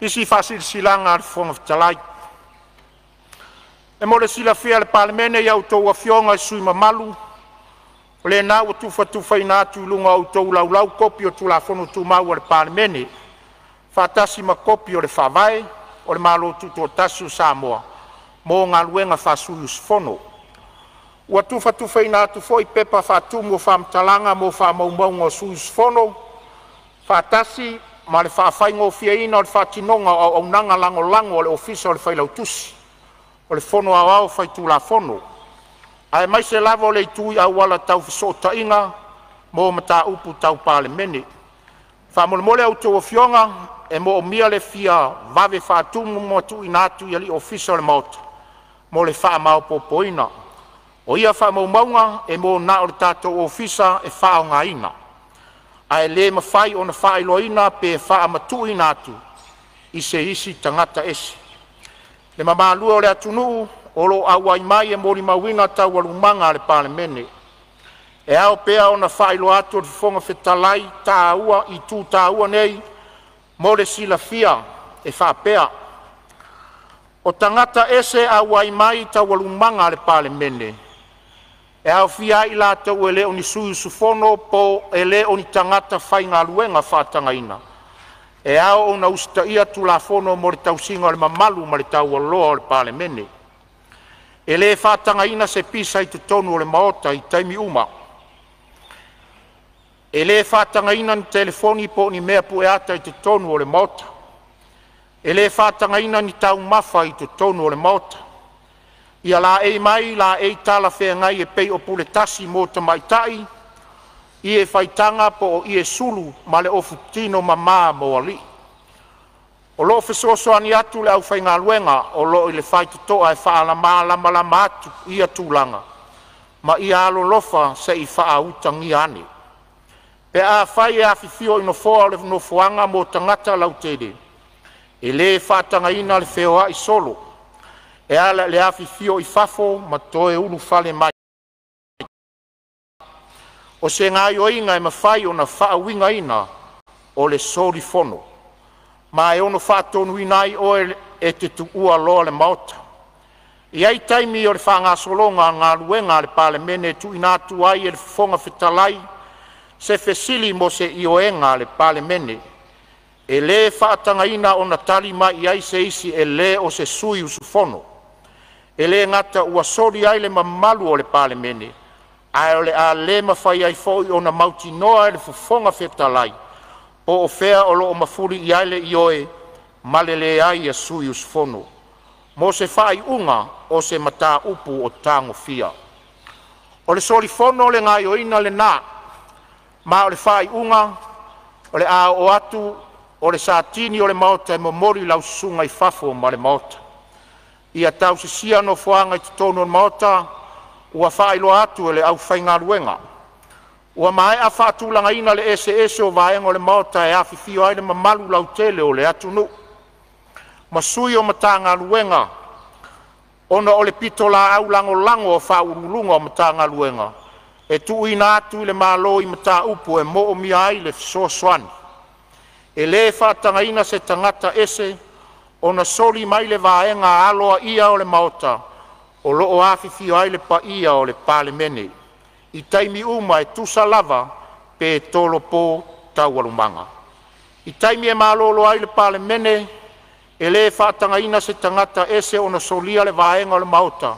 Isi Faasilasilaga a le Fofoga Fetalai. E mo le silafia e le Palemene i a outou Afioga i sui usufono mamalu, o lena ua tufatufaina atu i luga o a outou Laulau kopi o Tulafono Tumau a le Palemene, faatasi ma kopi o le Faavae o le Malo Tutoatasi o Samoa mo galuega faa-sui usufono. Ua tufatufaina atu foi pepa faatumu o faamatalaga mo faamaumauga a sui usufono, faatasi ma le faafaigofieina o le faatinoga o auaunaga lagolago a le Ofisa o le Failautusi o le Fono Aoao Faitulafono, aemaise lava o le itu i auala tau fesootaiga mo mataupu tau Palemene. Faamolemole a outou Afioga, e moomia le fia vave faatumu ma tuuina atu i Alii Ofisa o le Maota mo le faamaopoopoina. O ia faamaumauga e mo na o le tatou Ofisa e faaaogaina, ae le mafai ona faailoaina pe faamatuuina atu i se isi tagata ese. Le mamalu e o le atunuu o lo o auai mai e molimauina Taualumaga a le Palemene, e ao pea ona faailoa atu e le Fofoga Fetalai itu taua nei mo le silafia e faapea: O tagata ese e auai mai i Taualumaga a le Palemene, e aofia ai i latou e le o ni sui usufono po o e le o ni tagata faigaluega faatagaina, e ao ona usitaia Tulafono mo le tausiga o le mamalu ma le taualoa o le Palemene. E le faatagaina se pisa i totonu o le Maota i taimi uma. E le faatagaina ni telefoni po o ni mea pueata i totonu o le Maota. E le faatagaina ni taumafa i totonu o le Maota. Ia laei mai laei talafeagai e pei o puletasi mo tamaitai, ie faitaga po o ie sulu ma le ofu tino mama mo alii. O lo o fesoasoani atu le aufaigaluega o lo o i le faitotoa e faamalamalama atu ia tulaga, ma ia alolofa se i faautagia ane. Pe afai e afifio i nofoa o le Nofoaga mo Tagata Lautele, e le faatagaina le feoai solo e ala i le afifio i fafo ma toe ulufale mai. O se gaoioiga e mafai ona faauigaina o le soli fono, ma e ono faatonuina ai oe e te tuua loa le Maota. E i ai taimi o le faagasologa o galuega a le Palemene e tuuina atu ai e le Fofoga Fetalai se fesili mo se ioega a le Palemene. E le faatagaina ona tali mai i ai se isi e le o se sui usufono. E le gata ua soli ai le mamalu o le Palemene, ae o le a le mafai ai foi ona mautinoa e le Fofoga Fetalai po o fea o lo o mafuli i ai le ioe ma le leai a sui usufono mo se faaiuga o se mataupu o tagofia. O le soli fono o le gaoioiga lena, ma o le faaiuga o le a oo atu o le Satini o le Maota e momoli lau susuga i fafo ma le Maota. Ia tausisia nofoaga i totonu o le Maota ua faailoa atu e le aufaigaluega. Ua maea faatulagaina le eseese o vaega o le Maota e afifio ai le mamalu lautele o le atunuu ma sui o Matagaluega, ona o le pitolaau lagolago a Faauluuluga o Matagaluega e tuuina atu i le Malo i mataupu e moomia ai le fesoasoani. E le faatagaina se tagata ese ona soli mai le vaega aloaia o le Maota o lo o afifio ai le paia o le Palemene i taimi uma e tusa lava pe tolopo Taualumaga. I taimi e malolo ai le Palemene, e le faatagaina se tagata ese ona solia le vaega o le Maota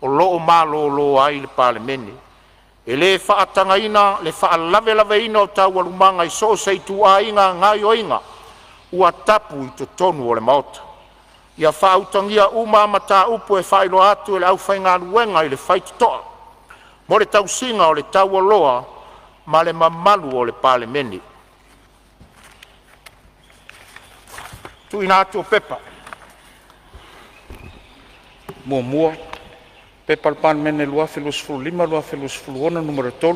o lo o malolo ai le Palemene. E le faatagaina le faalavelaveina o Taualumaga i so o se ituaiga gaoioiga ua tapu i totonu o le Maota. Ia faautagia uma mataupu e faailoa atu e le aufaigaluega i le faitotoa mo le tausiga o le taualoa ma le mamalu o le Palemene. Tuuina atu o Pepa. 1. P.P.2025/2026 Nu.3,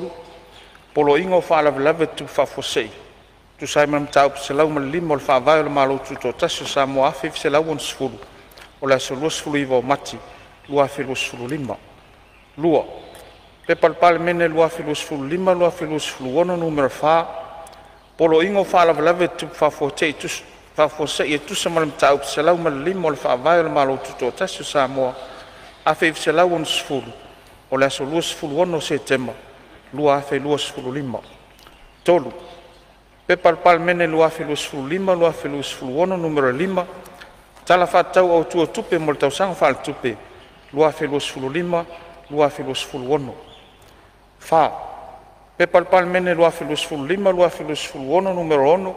Poloaiga o Faalavelave Tutupu Faafuasei e tusa ai ma le Mataupu 105 o le Faavae o le Malo Tutoatasi o Samoa 1960 o le aso 29 Mati 2025. 2. P.P.2025/2026 Nu.4, Poloaiga o Faalavelave Tutupu Faafuasei Faafuasei e tusa ma le Mataupu 105 o le Faavae o le Malo Tutoatasi o Samoa 1960 o le aso 26 Setema 2025. 3. P.P.2025/2026 Nu.5, Tala Faatatau Autu o Tupe mo le Tausaga Faaletupe 2025/2026. 4. P.P.2025/2026 Nu.6,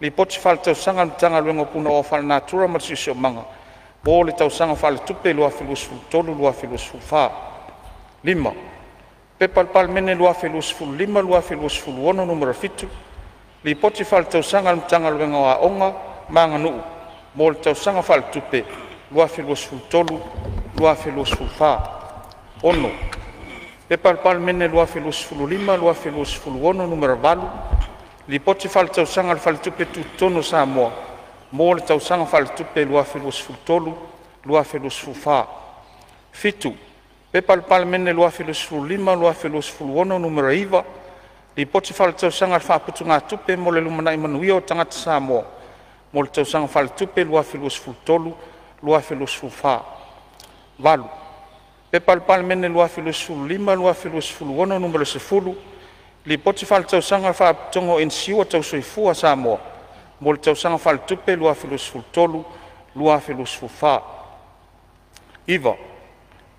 Lipoti Faaletausaga a le Matagaluega o Punaoa Faalenatura ma le Siosiomaga mo le Tausaga Faaletupe 2023/2024. 5. P.P.2025/2026 Nu.7, Lipoti Faaletausaga a le Matagaluega o Aoga ma Aganuu mo le Tausaga Faaletupe 2023/2024. 6. P.P.2025/2026 Nu.8, Lipoti Faaletausaga a le Faletupe Tutotonu o Samoa mo le Tausaga Faaletupe 2023/2024. 7. P.P.2025/2026 Nu.9, Lipoti Faaletausaga a le Faaputugatupe mo le Lumanai Manuia o Tagata Samoa mo le Tausaga Faaletupe 2023/2024. 8. P.P.2025/2026 Nu.10, Lipoti Faaletausaga a le Faalapotopotoga o Inisiua Tau Soifua a Samoa mo le Tausaga Faaletupe 2023/2024. 9.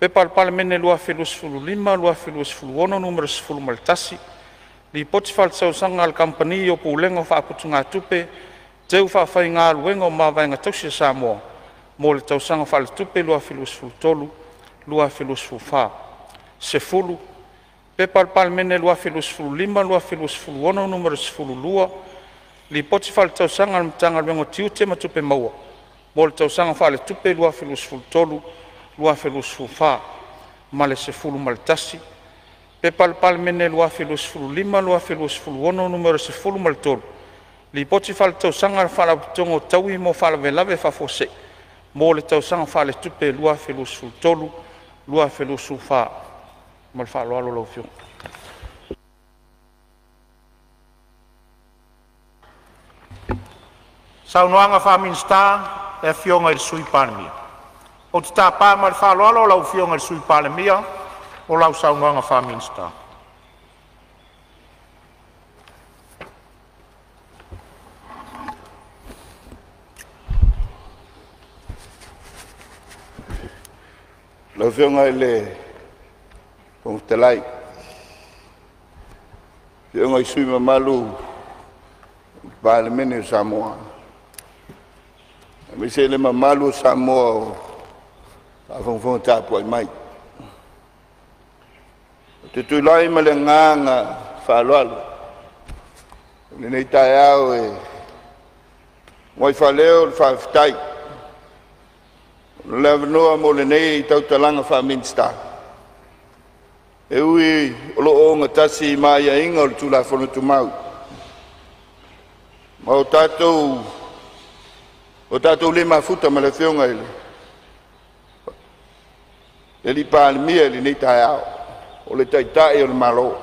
P.P.2025/2026 Nu.11, Lipoti Faaletausaga a le Kamupani o Pulega o Faaputugatupe Teufaafaigaluega o Mavaega Tausi a Samoa mo le Tausaga Faaletupe 2023/2024. 10. P.P.2025/2026 Nu.12, Lipoti Faaletausaga a le Matagaluega o Tiute ma Tupe Maua mo le Tausaga Faaletupe 2023/2024. Ma le 11. P.P.2025/2026 Nu.13, Lipoti Faaletausaga a le Faalapotopotoga o Taui mo Faalavelave Faafuasei mo le Tausaga Faaletupe 2023/2024. Ma le faaaloalo lau Afioga. Saunoaga Faa-Minisita, lau Afioga i le Sui Palemia. Ou te tapa ma le faaaloalo lau Afioga i le Sui Palemia mo lau saunoaga faa-Minisita. Lau Afioga i le Fofoga Fetalai, afioga i sui usufono mamalu o le Palemene o Samoa, aemaise le mamalu o Samoa o faafogafoga tapuai mai. Ou te tulai ma le agaga faaaloalo i lenei taeao e muai faaleo le faafetai mo le avanoa mo lenei tautalaga faa-Minisita. E ui o lo o ogatasi ma aiaiga o le Tulafono Tumau ma o tatou le mafuta ma le Afioga i le Palemia i lenei taeao, o le Taitai o le Malo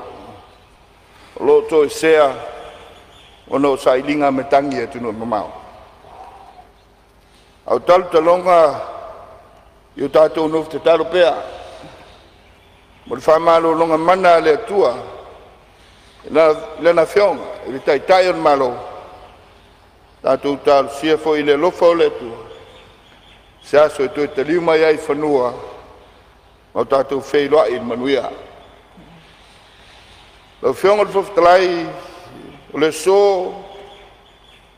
o lo o toesea ona o sailiga matagi i atunuu e mamao. A o talotaloga ia tatou nofo tatalo pea mo le faamalologa mana a le Atua i Lana Afioga i le Taitai o le Malo, tatou talosia foi i le alofa o le Atua se aso e toe taliu mai ai i fanua ma o tatou feiloai i le manuia. Lau Afioga i le Fofoga Fetalai, o le aso,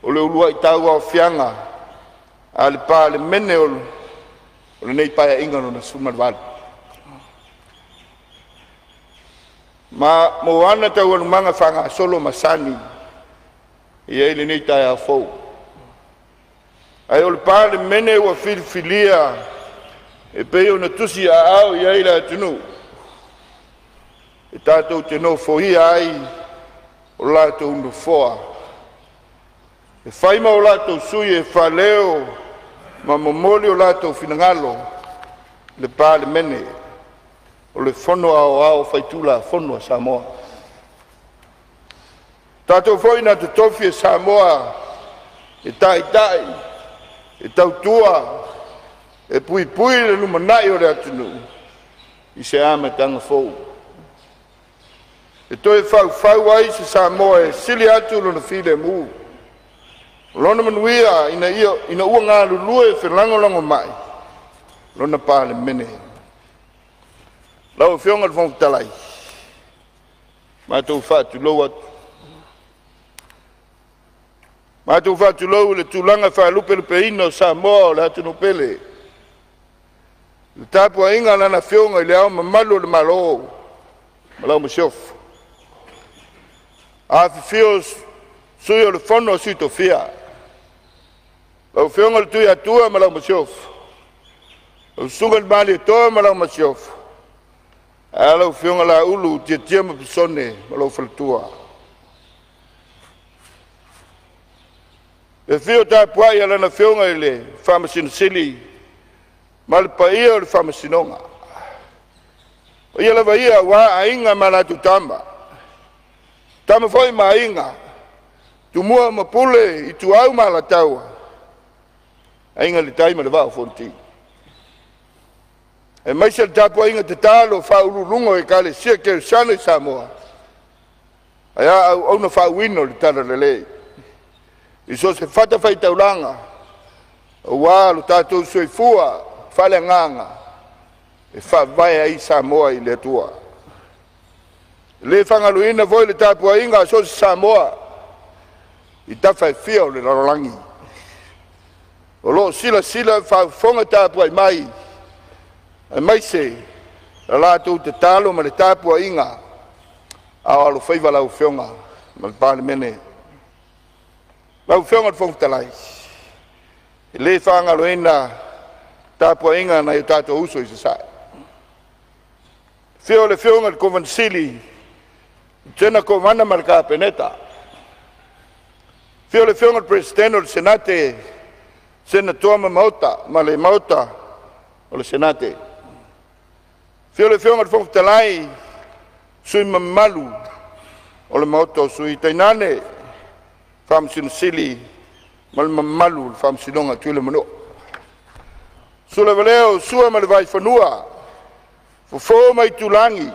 o le uluai tauaofiaga a le Palemene o lenei Paeaiga Lona XVIII. Ma mo ana taualumaga faagasolo masani e i ai lenei taeao fou. Ae o le Palemene ua filifilia e pei ona tusiaao i ai le atunuu e tatou te nofoia ai o latou nofoa e fai ma o latou sui e faaleo ma momoli o latou finagalo, le Palemene o le Fono Aoao Faitulafono a Samoa. O tatou foi na totofi e Samoa E taitai, e tautua, e puipui le lumanai o le atunuu i se amataga fou. E toe faufau ai se Samoa e sili atu lona filemu, lona manuia ina ua galulue felagolagomai lona Palemene. Lau Afioga i le Fofoga Fetalai, matou te faatulou atu. Matou te faatulou i le tulaga faalupelupeina o Samoa o le atunuu pele, le tapuaiga a Lana Afioga i Le Ao Mamalu o le Malo ma lau Masiofo. Afifio Sui o le Fono a Sui Tofia, lau Afioga i le Tuiatua ma lau Masiofo, lau Susuga i le Malietoa ma lau Masiofo, ae a lau Afioga Laulu Tiatia ma Pesone ma lou faletua. Le afio tapuai a Lana Afioga i le Faamasino Sili ma le paia o le Faamasinoga. O ia lava ia aua Aiga ma latou Tama, Tama foi ma Aiga, Tumua ma Pule, Ituau ma Alataua, Aiga i le Tai ma le Vaa o Fonoti. Aemaise le tapuaiga tatalo a faauluuluga o Ekalesia Kerisiano i Samoa, ae a auauna faauuina o le talalelei i so o se fatafaitaulaga aua lo tatou soifua faaleagaga e faavae ai Samoa i le Atua. E le faagaloina foi le tapuaiga a so o se Samoa i tafa e fia o le lalolagi o lo o silasila ma faafofoga tapuai mai, aemaise la latou tatalo ma le tapuaiga a o alofaiva lau Afioga ma le Palemene. Lau Afioga i le Fofoga Fetalai, e le faagaloina tapuaiga a nai o tatou uso i Sasae. Afio le Afioga i le Kovana Sili, Lutena Kovana ma le Kapeneta, afio le Afioga i le Peresetene o le Senate, Senatoa ma Maota ma le Maota o le Senate. Afio le Afioga i le Fofoga Fetalai, sui mamalu o le Maota o Sui, tainane Faamasino Sili ma le mamalu o le Faamasinoga a Tui le Manu'a. Susu lava lea o Sua ma le Vaifanua, Fofo ma Aitulagi,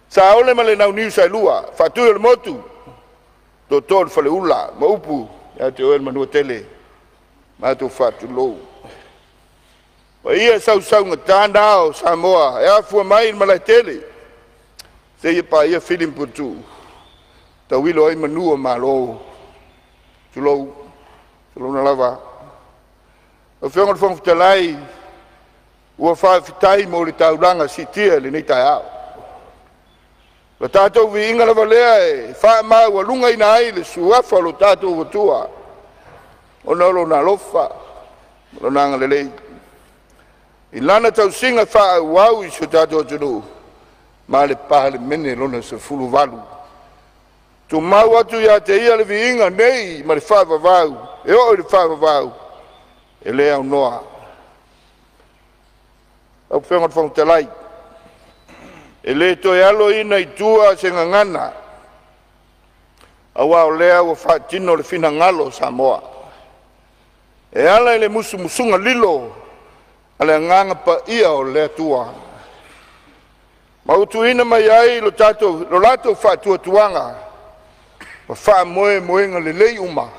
Saole ma le Launiu Saelua, Faatui o le Motu, Tootoo o le Faleula ma upu ia te oe le Manuatele. Matou faatulou. Paia sausaugata na o Samoa e afua mai i le Malaetele seia paia Fili ma Puletuu, tauilo ai manu o Malo. Tulou, tulouna lava. Lau Afioga i le Fofoga Fetalai, ua faafetai mo le taulaga siitia i lenei taeao. Ua tatou viiga lava lea e faamaualugaina ai le suafa o lo tatou Atua, ona o Lona alofa ma Lona agalelei i Lana tausiga faaauau i si o tatou atunuu ma le Palemene lona 18. Tumau atu ia te Ia le viiga nei ma le faavavau, e oo i le faavavau, e le aunoa. Lau Afioga i le Fofoga Fetalai, e le toe aloina i tua se gagana, aua o lea ua faatino le finagalo o Samoa e ala i le musumusuga lilo a le Agaga Paia o le Atua, ma ua tuuina mai ai lo latou faatuatuaga ma faamoemoega lelei uma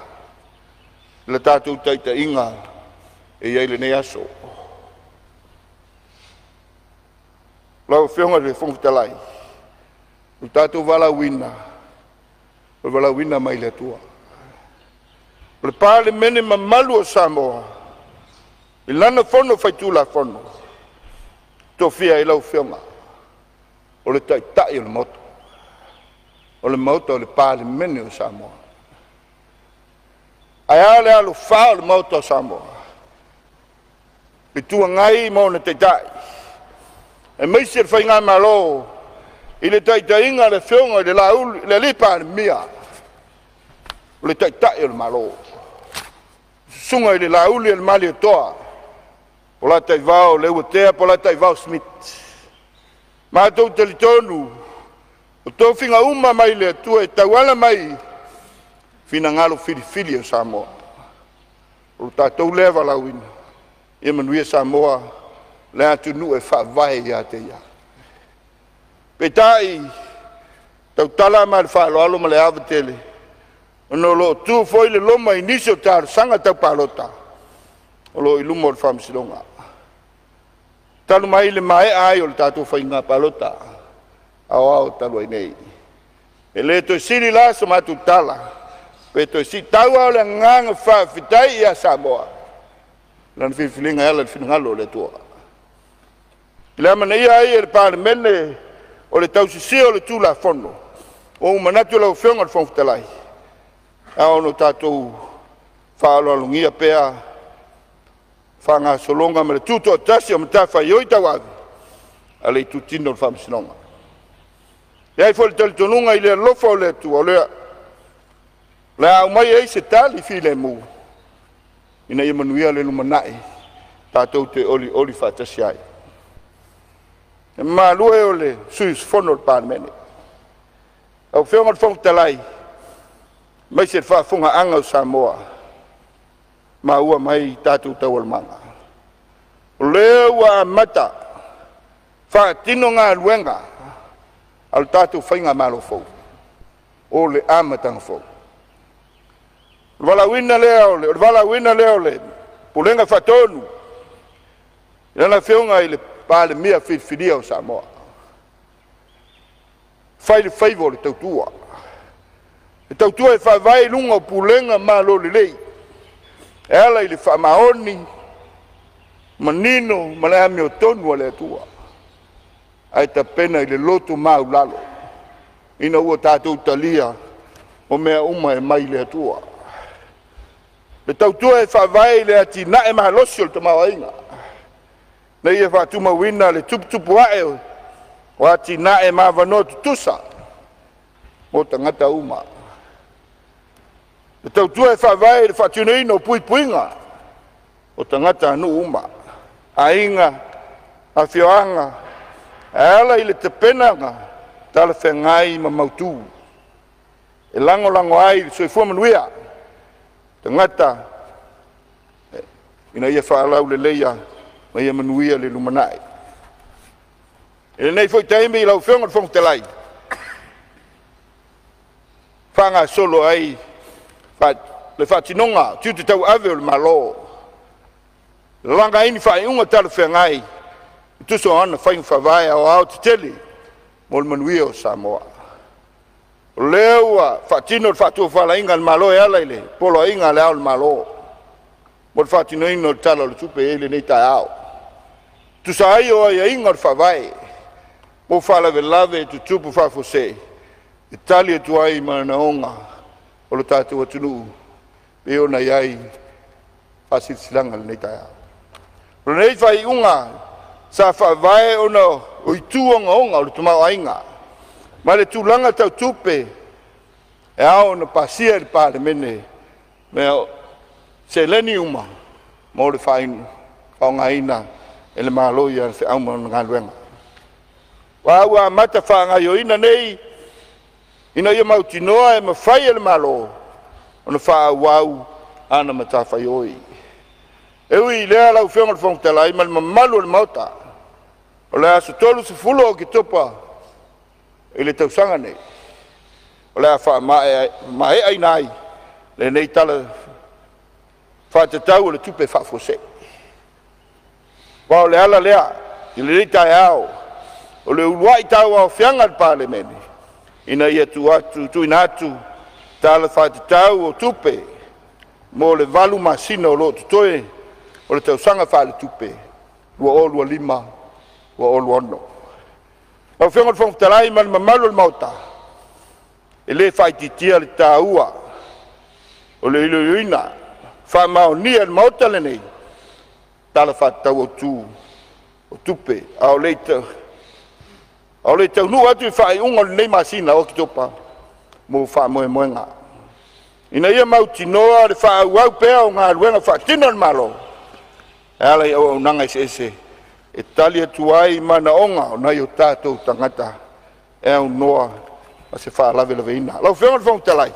i le tatou taitaiga e i ai lenei aso. Lau Afioga i le Fofoga Fetalai, o le tatou valaauina, o le valaauina mai le Atua. O le Palemene mamalu o Samoa i lana Fono Faitulafono, tofia ai lau Afioga o le Taitai o le Maota, o le Maota o le Palemene o Samoa. Ae a le alofā o le Maota o Samoa? Itu Agai ma ona Taitai, aemaise le Faigamalo i le taitaiga a le Afioga i le alii Palemia, o le Taitai o le Malo, susuga i le Lauli a le Malietoa, Polataivao Leuatea Polataivao Schmidt. Matou te talitonu o tofiga uma mai le Atua e tauala mai i finagalo filifili o Samoa. O le tatou lea valaauina, ia manuia Samoa, le atunuu e faavae ia te Ia. Peitai, tautala ma le faaaloalo ma le ava tele, ona o lo o tu foi le loma i nisi o talosaga tau palota o lo o i luma o le Faamasinoga. Talu mai le maea ai o le tatou faiga palota aoao talu ai nei, e le toe sili la so matou tala pe toe siitau lava o le agaga faafetai ia Samoa lana filifiliga e ala i le finagalo o le Atua. I le amanaia ai e le Palemene o le tausisia o le Tulafono, ua ou manatu lau Afioga i le Fofoga Fetalai, e ao ona tatou faaaloalogia pea faagasologa ma le tutoatasi o matafaioi tauave a le itutino o le Faamasinoga. E i ai foi le talitonuga i le alofa o le Atua, o le a aumai ai se tali filemu ina ia manuia le lumanai tatou te olioli faatasi ai. Le mamalu e o le sui usufono o le Palemene, lau Afioga i le Fofoga Fetalai, aemaise le faafofogaaga a Samoa, maua mai tatou taualumaga. O lea ua amata faatino galuega a le tatou faigamalo fou, o le amataga fou. O le valaauina lea o le Pulega Faatonu i lana Afioga i le Palemia filifilia o Samoa, fai le faiva o le tautua, e tautua e faavae i luga o pulega malo lelei, e ala i le faamaoni, manino ma le amiotonu a le Atua, ae tapena i le loto maualalo ina ua tatou talia o mea uma e mai le Atua. Le tautua e faavae i le atinae malosi o le tamaoaiga, na ia faatumauina le tuputupu ae o atinae ma avanoa tutusa mo tagata uma. Le tautua e faavae i le faatinoina o puipuiga o tagatanuu uma, aiga, afioaga, e ala i le tapenaga talafeagai ma mautu e lagolago ai le soifua manuia tagata ina ia faalauleleia ma ia manuia le lumanai. I lenei foi taimi lau Afioga i le Fofoga Fetalai, faagasolo ai le faatinoga tiute tauave o le Malo, lalaga ai ni faaiuga talafeagai e tusa o ana faiga faavae aoaotetele mo le manuia o Samoa. O lea ua faatino le faatofalaiga a le Malo e ala i le Poloaiga a Le Ao o le Malo mo le faatinoina o le Tala o le Tupe e i ai lenei taeao. Tusa ai o aiaiga o le Faavae mo faalavelave tutupu faafuasei, e tali atu ai i manaoga o le tatou atunuu e pei ona i ai faasilasilaga i lenei taeao. O lenei faaiuga sa faavae ona o itu ogaoga o le tamaoaiga ma le tulaga tau tupe e ao ona pasia e le Palemene mea seleni uma mo le faaaogaina e le Malo i ana feau ma ana galuega. Aua ua amata faagaoioiga nei ina ia mautinoa e mafai e le Malo ona faaauau ana matafaioi. E ui i lea lau Afioga i le Fofoga Fetalai ma le mamalu o le Maota, o le aso 30 o Oketopa i le tausaga nei, o le a faamaeaina ai lenei Tala Faatatau o le Tupe Faafuasei. Aua o le ala lea i lenei taeao o le uluai tauaofiaga a le Palemene ina ia tuuina atu Tala Faatatau o Tupe mo le 8 masina o lo o totoe o le tausaga faaletupe 2025/2026. Lau Afioga i le Fofoga Fetalai ma le mamalu o le Maota, e le faaitiitia le taua o le iloiloina faamaonia e le Maota lenei Tala Faatatau Autu o Tupe a o le i taunuu atu i le faaiuga o lenei masina o Oketopa mo faamoemoega, ina ia mautinoa le faaauau pea o galuega faatino a le Malo e ala i auaunaga eseese e tali atu ai i manaoga o nai o tatou tagata e aunoa ma se faalavelaveina. Lau Afioga i le Fofoga Fetalai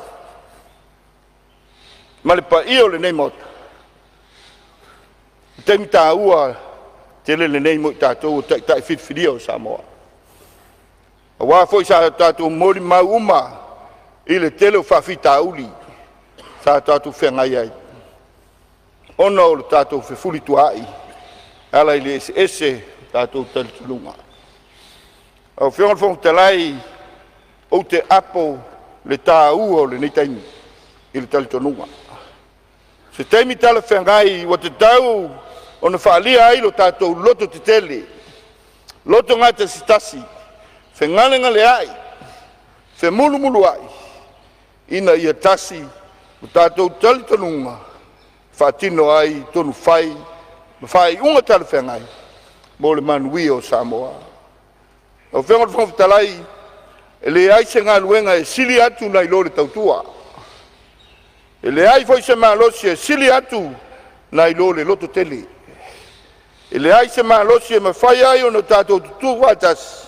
ma le paia o lenei Maota, Taimi taua tele lenei mo i tatou o taitai filifilia o Samoa. Aua foi sa tatou molimau uma i le tele o faafitauli sa tatou feagai ai ona o le tatou fefulituaai e ala i le eseese o tatou talitonuga. Lau Afioga i le Fofoga Fetalai, ou te apo le taua o lenei taimi i le talitonuga, o se taimi talafeagai ua tatau ona faaalia ai lo tatou loto tetele, loto gatasitasi, fegalegaleai, femulumuluai, ina ia tasi lo tatou talitonuga e faatino ai tonu fai ma faaiuga talafeagai mo le manuia o Samoa. Lau Afioga i le Fofoga Fetalai, e leai se galuega e sili atu nai lo le tautua. E leai foi se malosi e sili atu nai lo le lototele. E leai se malosi e mafai ai ona tatou tutu faatasi,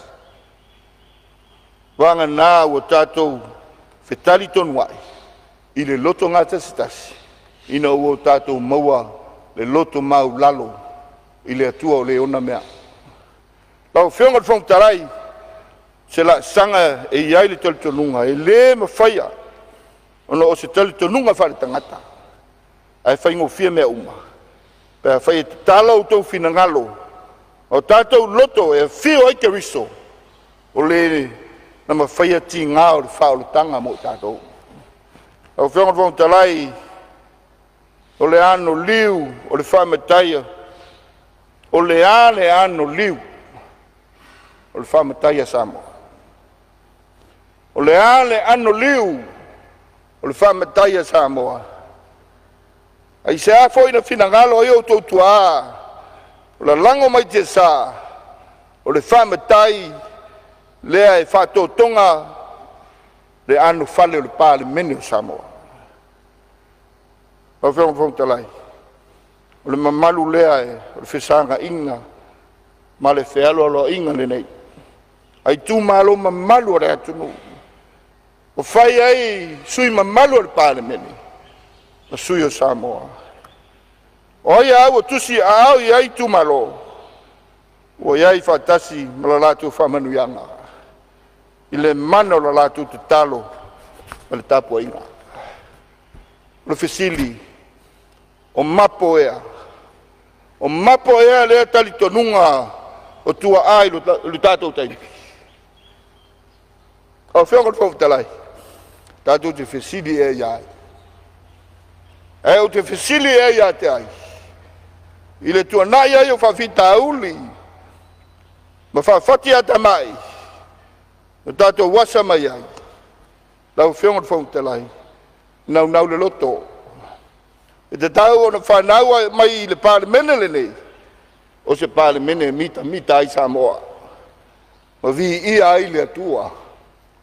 vagana ua tatou fetalitonuai i le loto gatasitasi ina ua tatou maua le loto maualalo i le Atua o le ona mea. Lau Afioga i le Fofoga Fetalai, o se laasaga e i ai le talitonuga, e le mafaia ona o se talitonuga faaletagata ae faigofie mea uma pe afai e tatala outou finagalo ma o tatou loto e afio ai Keriso, o Le na mafaia tiga o le faaolataga mo i tatou. Lau Afioga i le Fofoga Fetalai, o le anoliu o le faamatai, o le a le anoliu o le faamatai a Samoa? O le a le anoliu o le faamatai a Samoa? Aisea foi na finagalo ai outou tuaa o lalago mai tiasa, o le faamatai lea e faatotoga le anofale o le Palemene o Samoa. Lau Afioga i le Fofoga Fetalai, o le mamalu lea o le fesagaina ma le fealoaloaiga lenei a itumalo mamalu o le atunuu ua fai ai sui mamalu o le Palemene ma sui o Samoa. O ai a ua tusiaao i ai itumalo, ua i ai faatasi ma le latou faamanuiaga i le mana o le latou tatalo ma le tapuaiga. O le fesili, o mapo ea? O mapo ea lea talitonuga o tuaa i lo tatou taimi? Lau Afioga i le Fofoga Fetalai, tatou te fesili ea ia ai? Ae ou te fesili ea ia te ai i le tuanai ai o faafitauli ma faafatiatamai na tatou asa mai ai? Lau Afioga i le Fofoga Fetalai, e naunau le loto, e tatau ona fanau mai i le Palemene lenei, o se Palemene e mitamita ai Samoa ma viia ai le Atua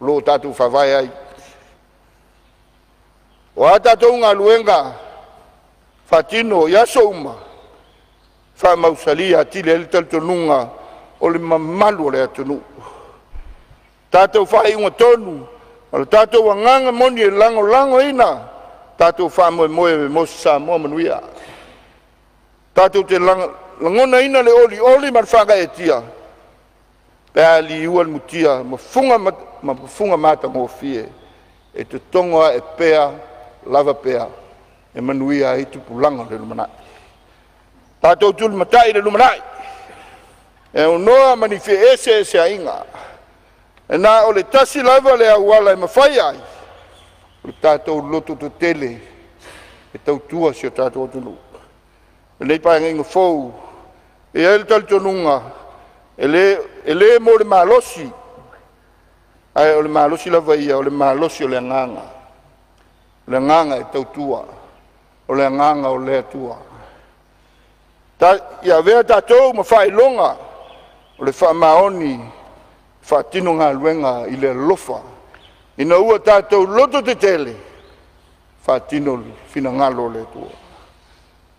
o lo o tatou faavae ai. O a tatou galuega faatino i aso uma, faamausali atili ai le talitonuga o le mamalu o le atunuu. Tatou faaiuga tonu ma le tatou agaga moni e lagolagoina tatou faamoemoe mo se Samoa manuia. Tatou te lagonaina le olioli ma le faagaeetia pe a liua le mutia ma fuga ma fuga matagofie e totogo ae pea lava pea e manuia ai tupulaga o le lumanai. Tatou tulimatai i le lumanai e aunoa ma ni feeseeseaiga, e na o le tasi lava le auala e mafai ai, o le tatou lototetele e tautua si o tatou atunuu. O lenei Paeaiga fou, e i ai le talitonuga, e le mo le malosi, ae o le malosi lava ia, o le malosi o le agaga, o le agaga e tautua, o le agaga o le Atua. Ia avea tatou ma faailoga o le faamaoni, faatino galuega i le alofa, ina ua tatou lototetele, faatino le finagalo o le Atua.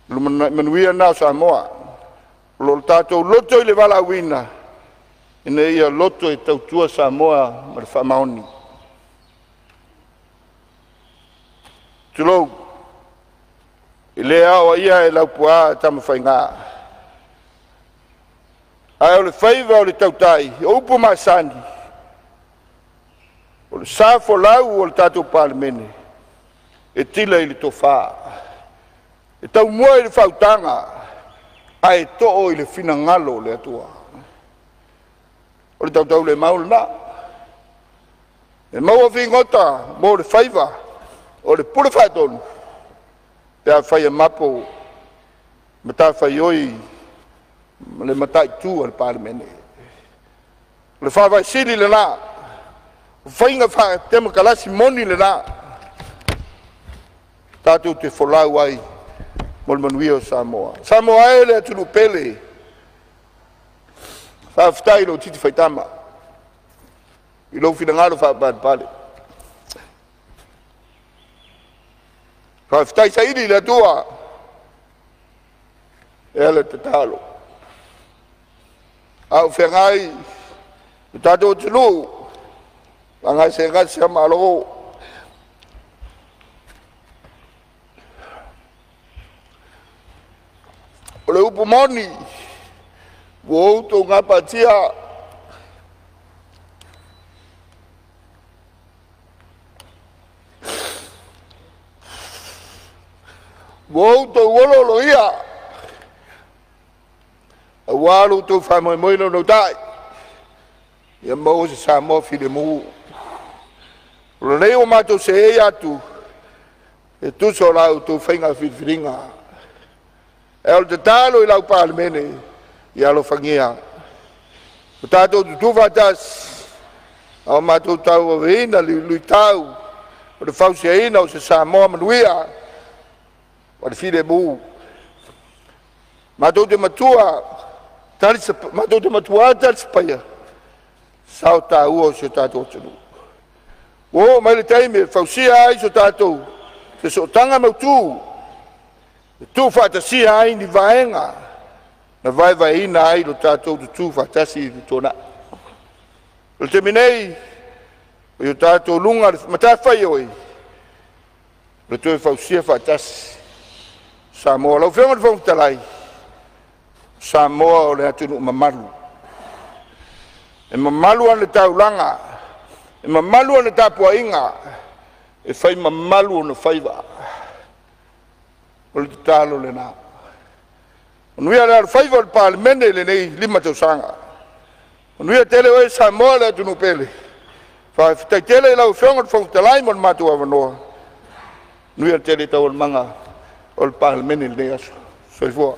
Lumanai manuia lena o Samoa. O lo o tatou loto i le valaauina, ina ia loto e tautua Samoa ma le faamaoni. Tulou. E le aoaia e Laupua Tamafaiga, ae o le faiva o le tautai, o upu masani, o le sa folau o le tatou Palemene, e tila i le tofa, e taumua i le faautaga, ae too i le finagalo o le Atua. O le tautaulemau lena. E maua figota mo le faiva o le Pule Faatonu pe afai e mapo matafaioi ma le mataitu a le Palemene. O le faavae sili lena, o faiga faatemokarasi moni lena, tatou te folau ai mo le manuia o Samoa. Samoa e le atunuu pele, faafetai i lou titi faitama i lou finagalo faapalepale. Faafetai saili i le Atua e ala i le tatalo. A o feagai le tatou atunuu ma gasegase malo, o le upu moni, ua outou gapatia. Ua outou olooloia aua lo outou faamoemoe naunautai ia maua se Samoa filemu. O lenei ua matou seei atu e tusa o la outou faiga filifiliga. Ae o le tatalo i lau Palemene, ia alofagia o tatou tutu faatasi a o matou tauaveina le luitau o le fausiaina o se Samoa manuia ma le filemu. Matou te matua matou te matua talisapaia sao taua o si o tatou atunuu. Ua oo mai le taimi e fausia ai so tatou sootaga mautu e tuufaatasia ai ni vaega na vaevaeina ai lo tatou tutu faatasi i le tuanai. O le taimi nei, o i tatou luga le matafaioi, o le toe fausia faatasi Samoa. Lau Afioga i le Fofoga Fetalai, Samoa o le atunuu mamalu. E mamalu ana taulaga, e mamalu ana tapuaiga, e fai mamalu ona faiva. O le tatalo lena. Manuia le alofaiva o le Palemene i lenei 5 tausaga. Manuia tele oe Samoa le atunuu pele. Faafetai tele i lau Afioga i le Fofoga Fetalai mo le matou avanoa. Manuia tele taualumaga o le Palemene i lenei aso. Soifua.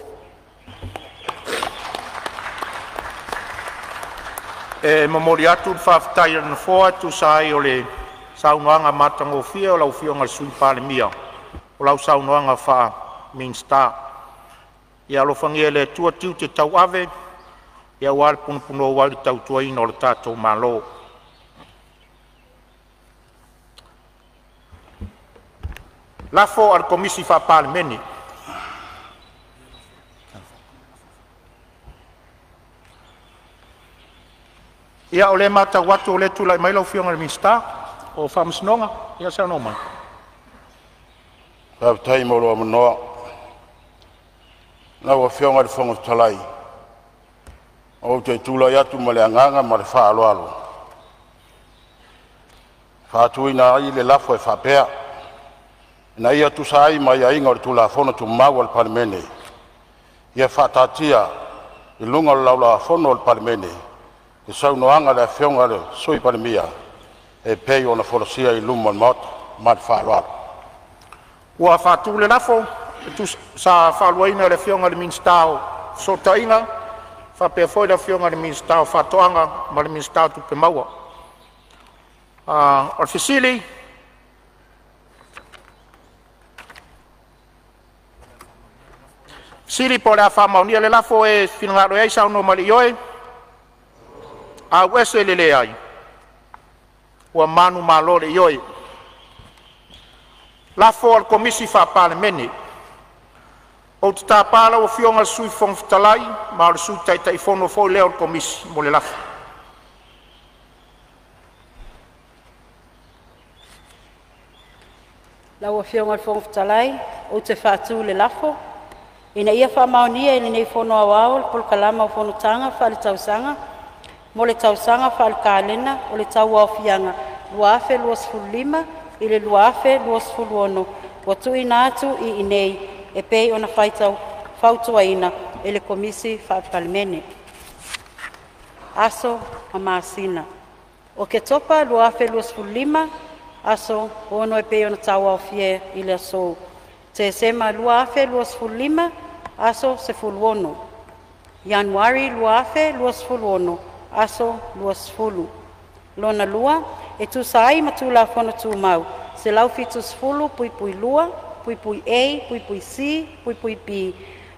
E momoli atu le faafetai a le Nofoa e tusa ai o le saunoaga matagofie a lau Afioga i le Sui Palemia o lau saunoaga faa-Minisita. Ia alofagia e le Atua tiute tauave aua le punouai ma le tautuaina o le tatou Malo. Lafo a le Komisi Faa-Palemene. Ia, o lea e matau atu o lea e tulai mai lau Afioga i le Minisita o Faamasinoga. Ia saunoa mai. Faafetai mo lou avanoa. Lau Afioga i le Fofoga Fetalai, ou te tulai atu ma le agaga faaaloalo e faatuina le lafo e faapea, Ina ia tusa ai ma aiaiga o Tulafono Tumau a le Palemene, ia faataatia i luga o le Laulau-a-Fono a le Palemene le Saunoaga a le Afioga i le Sui Palemia e pei ona folasia i luma o le Maota. Ma le faaaloalo. Ua faatu le lafo e tusa sa faaluaina e le Afioga i le Minisita o Fesootaiga faapea foi le Afioga i le Minisita o Faatoaga ma le Minisita o Tupe Maua. O le fesili, po o le a faamaonia le lafo. O e finagalo ai saunoa mai i le ioe, auese i le leai. Ua manumalo le ioe. Lafo a le Komisi Faa-Palemene. Ou te tapa lau Afioga i le Sui Fofoga Fetalai, ma o le Sui Taitaifono foi lea o le Komisi, mo le lafo. Lau Afioga i le Fofoga Fetalai, Ou te faatu le lafo, Ina ia faamaonia e lenei Fono Aoao le Polokalama o Fonotaga Faale-Tausaga mo le tausaga faalekalena o le tauaofiaga 2025/2026 ua tuuina atu i inei e pei ona fautuaina e le Komisi Faa-Palemene. Aso ma masina. Oketopa 2025, aso 6 e pei ona tauaofia i le aso. Tesema 2025, aso 16. Ianuari 2026, aso 20. Lona lua, e tusa ai ma Tulafono Tumau 170(2)(a)(c)(b),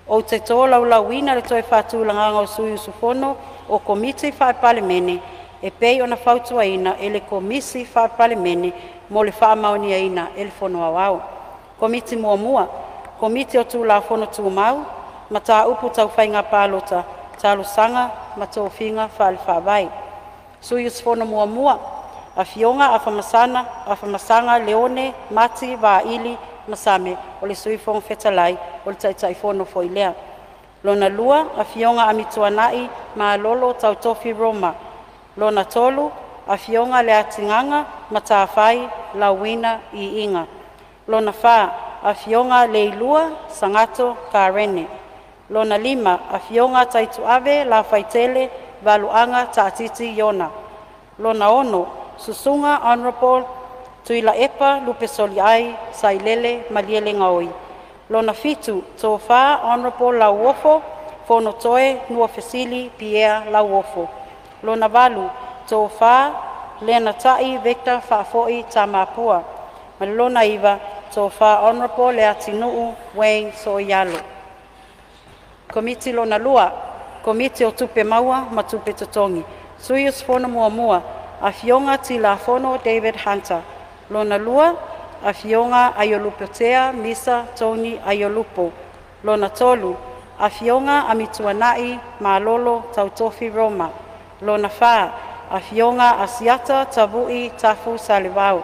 ou te tolaulauina le toe faatulagaga o sui usufono o Komiti Faa-Palemene e pei ona fautuaina e le Komisi Faa-Palemene mo le faamaoniaina e le Fono Aoao. Komiti Muamua: Komiti o Tulafono Tumau, Mataupu Tau Faiga Palota, Talosaga ma Tofiga Faale-Faavae. Sui usufono Muamua: Afioga Afamasaga Leone Mati Vaili Masame, o le Sui Fofoga Fetalai, o le Taitaifono foi lea. Lona Lua, Afioga Amituanai Malolo Tautofi Roma. Lona Tolu, Afioga Leatigaga Matafai Lauina Iiga. Lona Fa, Afioga Leilua Sagato Karene. Lona Lima, Afioga Taituave Lafaitele Valuaga Taatiti Iona. Lona Ono, Susuga Honourable Tuilaepa Lupesoliai Sailele Malielegaoi. Lona Fitu, Tofa Honourable Lauofo Fonotoe Nuafesili Pierre Lauofo. Lona Valu, Tofa Lenatai Victor Faafoi Tamapua. Ma le lona iva, Tofa Honourable Leatinuu Wayne Sooialo. Komiti lona lua, Komiti o Tupe Maua ma Tupe Totogi. Sui usufono muamua: Afioga Tilafono David Hunter. Lona lua, Afioga Aiolupotea Misa Tony Aiolupo. Lona tolu, Afioga Amituanai Malolo Tautofi Roma. Lona fa, Afioga Asiata Tavui Tafu Salevao.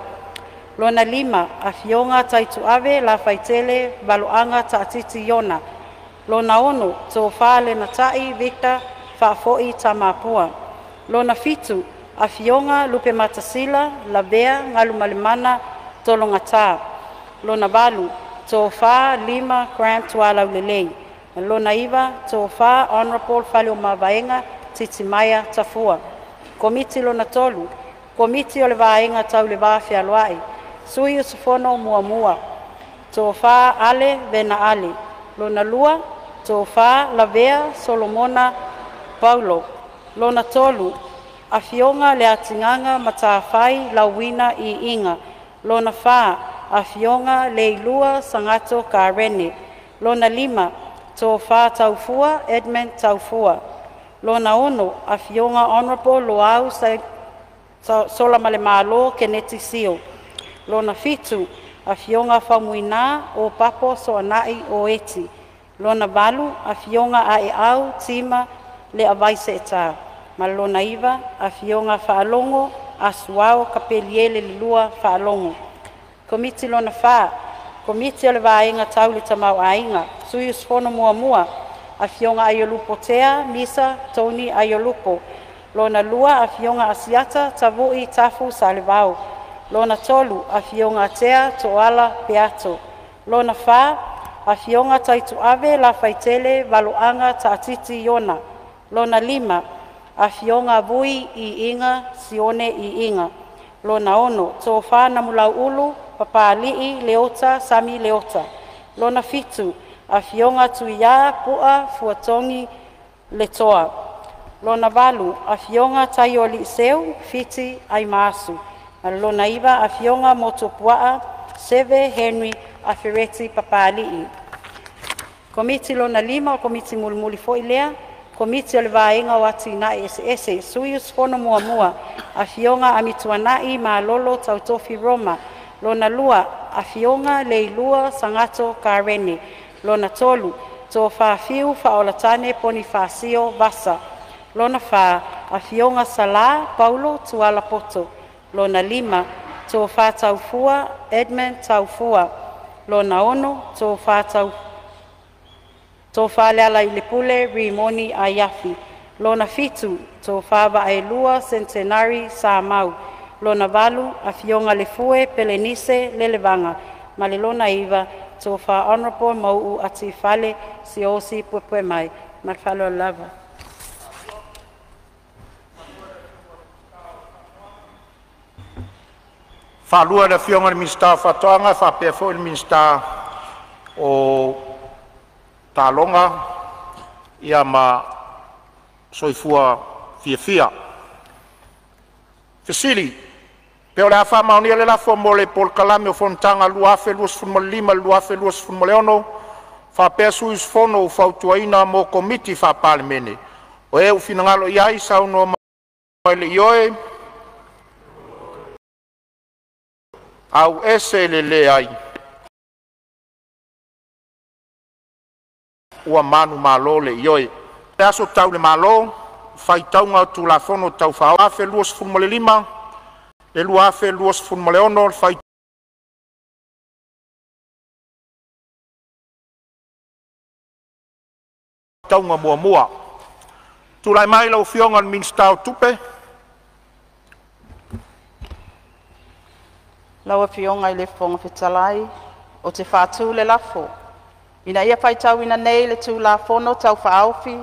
Lona lima, Afioga Taituave Lafaitele Valoaga Taatiti Iona. Lona ono, Tofa Lenatai Victor Faafoi Tamapua. Lona fitu, Afioga Lupematasila Lavea Galumalemana Tologata. Lona valu, Tofa Lima Grant Tualaulelei. Ma lona iva, Tofa Honourable Faleomavaega Titimaea Tafua. Komiti lona tolu, Komiti o le Vaega Tau le Va Fealoai. Sui usufono muamua: Tofa Ale Vena Ale. Lona lua, Tofa Lavea Solomona Paulo. Lona tolu, Afioga Leatigaga Matafai Lauina Iiga. Lona fa, Afioga Leilua Sagato Karene. Lona lima, Tofa Taufua Edmund Taufua. Lona ono, Afioga Honourable Loau Solamalemalo Keneti Sio. Lona fitu, Afioga Faumuina Opapo Soanai Oeti. Lona valu, Afioga Aeau Tima Leavaiseeta. Ma lona iva, Afioga Faalogo Asuao Kapeliele Lelua Faalogo. Komiti lona fa, Komiti o le Vaega Tau le Tamaoaiga. Sui usufono muamua: Afioga Aiolupotea Misa Tony Aiolupo. Lona lua, Afioga Asiata Tavui Tafu Salevao. Lona tolu, Afioga Tea Toala Peato. Lona fa, Afioga Taituave Lafaitele Valoaga Taatiti Iona. Lona lima, Afioga Vui Iiga Sione Iiga. Lona ono, Tofa Namulauulu Papali'i Leota Sami Leota. Lona fitu, Afioga Tuiā Pu'a Fuatogi Letoa. Lona valu, Afioga Taioaliiseu Fiti Aimaasu. Ma le lona iva, Afioga Motuopuaa Seve Henry Afereti Papali'i. Komiti lona lima, o Komiti mulimuli foi lea, Komiti o le Vaega o Atinae Eseese. Sui usufono muamua: Afioga Amituanai Malolo Tautofi Roma. Lona lua, Afioga Leilua Sagato Karene. Lona tolu, Tofa Fiu Faaolatane Ponifasio Vasa. Lona fa, Afioga Salā Paulo Tualapoto. Lona lima, Tofa Taufua Edmund Taufua. Lona ono, Tofa LEALAILEPULE Rimoni Aiafi. Lona fitu, Tofa Vaaelua Centenary Samau. Lona valu, Afioga Lefue Pelenise Lelevaga. Ma le lona iva, Tofa Honorable Mauu Atifale Siaosi Puepuemai. Ma le faaaloalo lava. Faalua le Afioga i le Minisita o Faatoaga faapea foi le Minisita o Taaloga ma Soifua Fiafia. Pe o le a faamaonia le lafo mo le Polokalame o Fonotaga 2025-2026 faapea sui usufono ua fautuaina mo Komiti Faa-Palemene. O e ua finagalo ai saunoa mai le ioe, alu ese le leai. Ua manumalo le ioe. Le aso tau le Malo, faitauga o Tulafono Tau Faaofi 2025 le 2026, le faitauga muamua. Tulai mai lau Afioga i le Minisita o Tupe. Lau Afioga i le Fofoga Fetalai, ou te faatu le lafo, Ina ia faitauina nei le Tulafono Tau Faaofi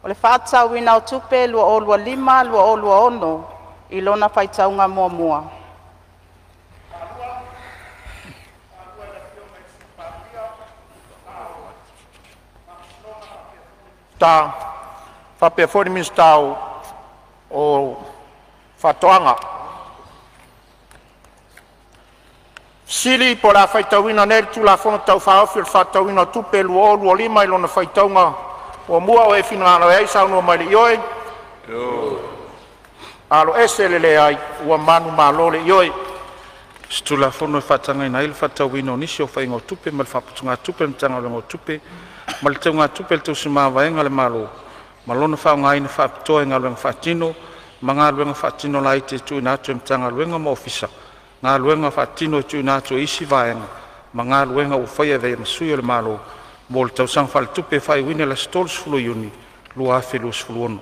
o le Faatatauina o Tupe 2025/2026 i lona faitauga muamua. Faapea foi le Minisita o Faatoaga. Po o le a faitauina nei le Tulafono Tau Faaofi o le Faatatauina o Tupe 2025 i lona faitauga muamua. O e finagalo ai saunoa mai i le ioe, aloese le leai, ua manumalo le ioe. Se Tulafono e faatagaina ai le faatatauina o nisi o faiga o tupe ma le faaputugatupe a le Matagaluega o Tupe ma le Teugatupe a le Tusimavaega a le Malo ma lona faaaogaina faapitoa i galuega faatino ma galuega faatino laiti e tuuina atu e Matagaluega ma Ofisa, galuega faatino e tuuina atu e isi vaega ma galuega ua faia e avea ai ma sui o le Malo mo le tausaga faaletupe e faaiuina i le aso 30 Iuni 2026.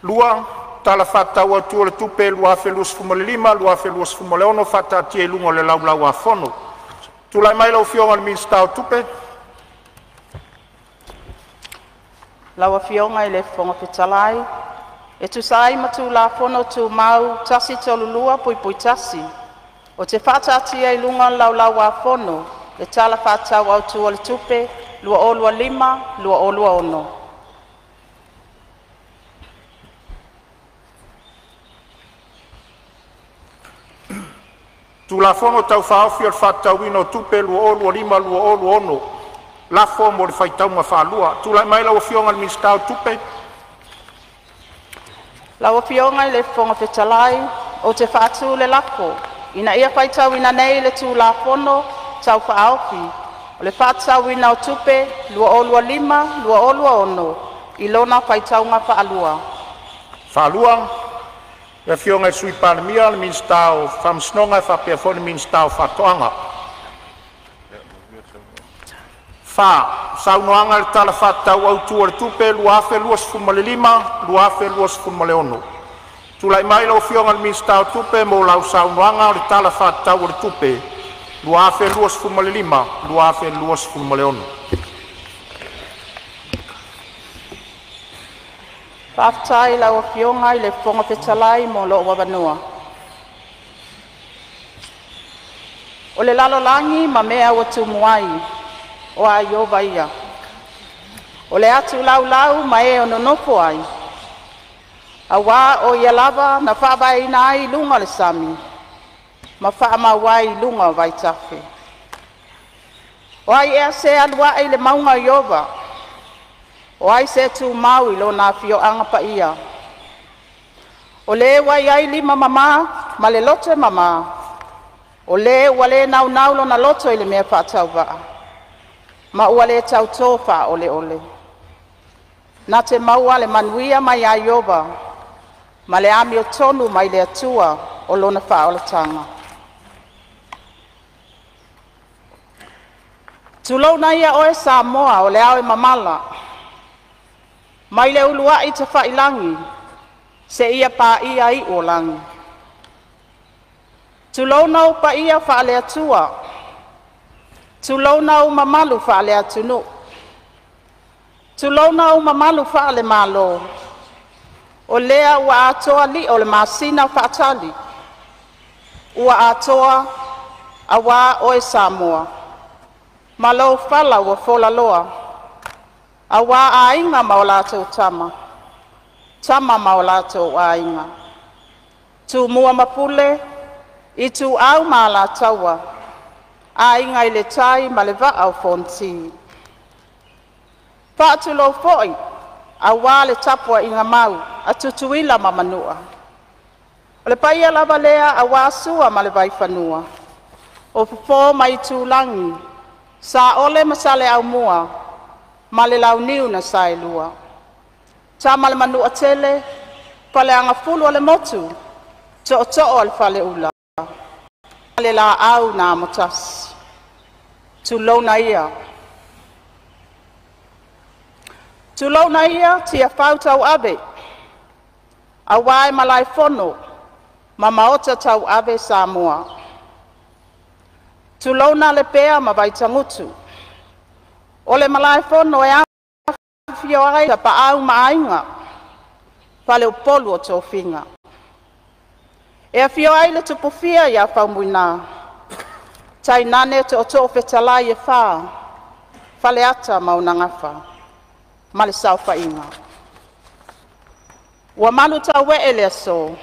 2. Tala Faatatau Autu o le Tupe 2025/2026 faataatia i luga o le Laulau-a-Fono. Tulai mai lau Afioga i le Minisita o Tupe. Lau Afioga i le Fofoga Fetalai, e tusa ai ma Tulafono Tumau 132(1), ou te faataatia i luga o le Laulau-a-Fono le Tala Faatatau Autu o le Tupe 2025/2026. Tulafono Tau Faaofi o le Faatatauina o Tupe 2025/2026. Lafo mo le faitauga faalua. Tulai mai lau Afioga i le Minisita o Tupe. Lau Afioga i le Fofoga Fetalai, ou te faatu le lafo, Ina ia faitauina nei le Tulafono Tau Faaofi o le Faatatauina o Tupe 2025/2026 i lona faitauga faalua. Le Afioga i le Sui Palemia, le Minisita o Faamasinoga faapea foi le Minisita o Faatoaga. 4. Saunoaga i le Tala Faatatau Autu o le Tupe 2025/2026. Tulai mai lau Afioga i le Minisita o Tupe mo lau saunoaga o le Tala Faatatau o le Tupe 2025/2026. Faafetai i lau Afioga i le Fofoga Fetalai mo lou avanoa. O le lalolagi ma mea ua tumu ai, o a Ieova ia. O le atu laulau ma e o nonofo ai, aua o Ia lava na faavaeina ai i luga o le sami, ma faamau ai i luga o vaitafe. O ai ea se alu ae i le mauga o Ieova? O ai se e tumau i lona afioaga paia? O le ua i ai lima mama ma le loto e mama, o le ua le naunau lona loto i le mea faatauvaa, ma ua le tautō faaoleole. Na te maua le manuia mai ia Ieova ma le amiotonu mai le Atua o lona faaolataga. Tulouna ia oe Samoa o le ao e mamala, mai le uluai tafailagi seia paia iu o lagi. Tulouna ou paia faaleatua, tulouna ou mamalu faaleatunuu, tulouna ou mamalu faalemalo. O lea ua atoa lio o le masina faatali, ua atoa aua oe Samoa ma lou fala ua folaloa aua Aiga ma o latou Tama, Tama ma o latou Aiga, Tumua ma Pule, Ituau ma Alataua, Aiga i le Tai ma le Vaa o Fonoti. Faatulou foi aua le tapuaiga mau a Tutuila ma Manua. O le paia lava lea aua Sua ma le Vaifanua, o Fofo ma Aitulagi, Saole ma Saleaaumua ma le Launiu na Saelua, Tama a le Manuatele, Faleagafulu o le Motu, Tootoo o le Faleula ma le Laau na Amotasi. Tulouna ia. Tulouna ia Tiafau tauave, aua e malaefono ma maota tauave Samoa. Tulouna Lepea ma Vaitagutu, o le malaefono e afifio ai Tapaau ma Aiga, Faleupolu o Tofiga. E afio ai le Tupufia ia Faumuina, tainane tootoo fetalai e fa, Faleata ma ona Gafa ma le saofaiga. Ua malu tauee le aso,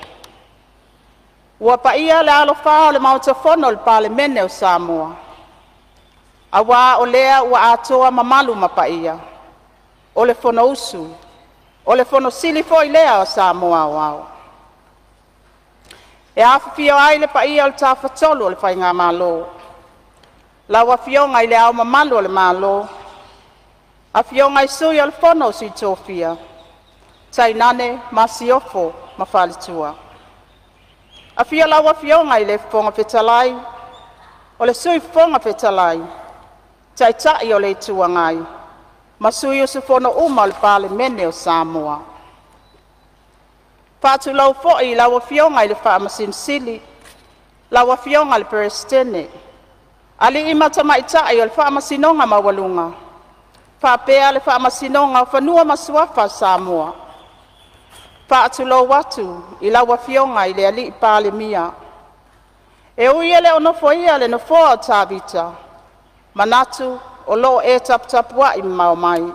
ua paia le alafa o le Maota Fono o le Palemene o Samoa, aua o lea ua atoa mamalu ma paia o le Fonousu, o le Fono Sili foi lea a Samoa Aoao. E afifio ai le paia o le Tafatolu o le Faigamalo, lau Afioga i Le Ao Mamalu o le Malo, Afioga i Sui o le Fono a Sui Tofia, tainane Masiofo ma Faletua. Afio lau Afioga i le Fofoga Fetalai, o le Sui Fofoga Fetalai, Taitai o le Itu Agai ma sui usufono uma o le Palemene o Samoa. E faatulou foi i lau Afioga i le Faamasino Sili, lau Afioga i le Peresetene, alii ma tamaitai o le Faamasinoga Maualuga faapea le Faamasinoga o Fanua ma Suafa o Samoa. E faatulou atu i lau Afioga i le Palemia. E ui e le o nofoia le nofoa o Tavita, manatu o lo o e taputapuai mamao mai,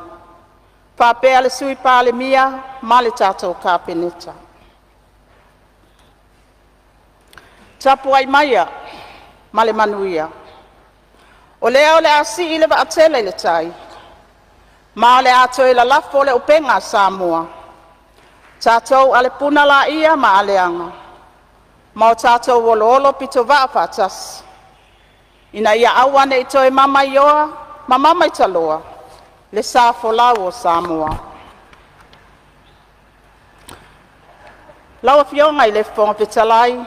faapea le Sui Palemia ma le tatou Kapeneta. Tapuai maia ma le manuia, o lea o le a sii le vaatele i le tai ma o le a toe lalafo le upega a Samoa. Tatou ale puna laia ma aleaga ma o tatou oloolopitovaa faatasi, ina ia aua ne i toe mamaioa ma mamaitaloa le sa folau o Samoa. Lau Afioga i le Fofoga Fetalai,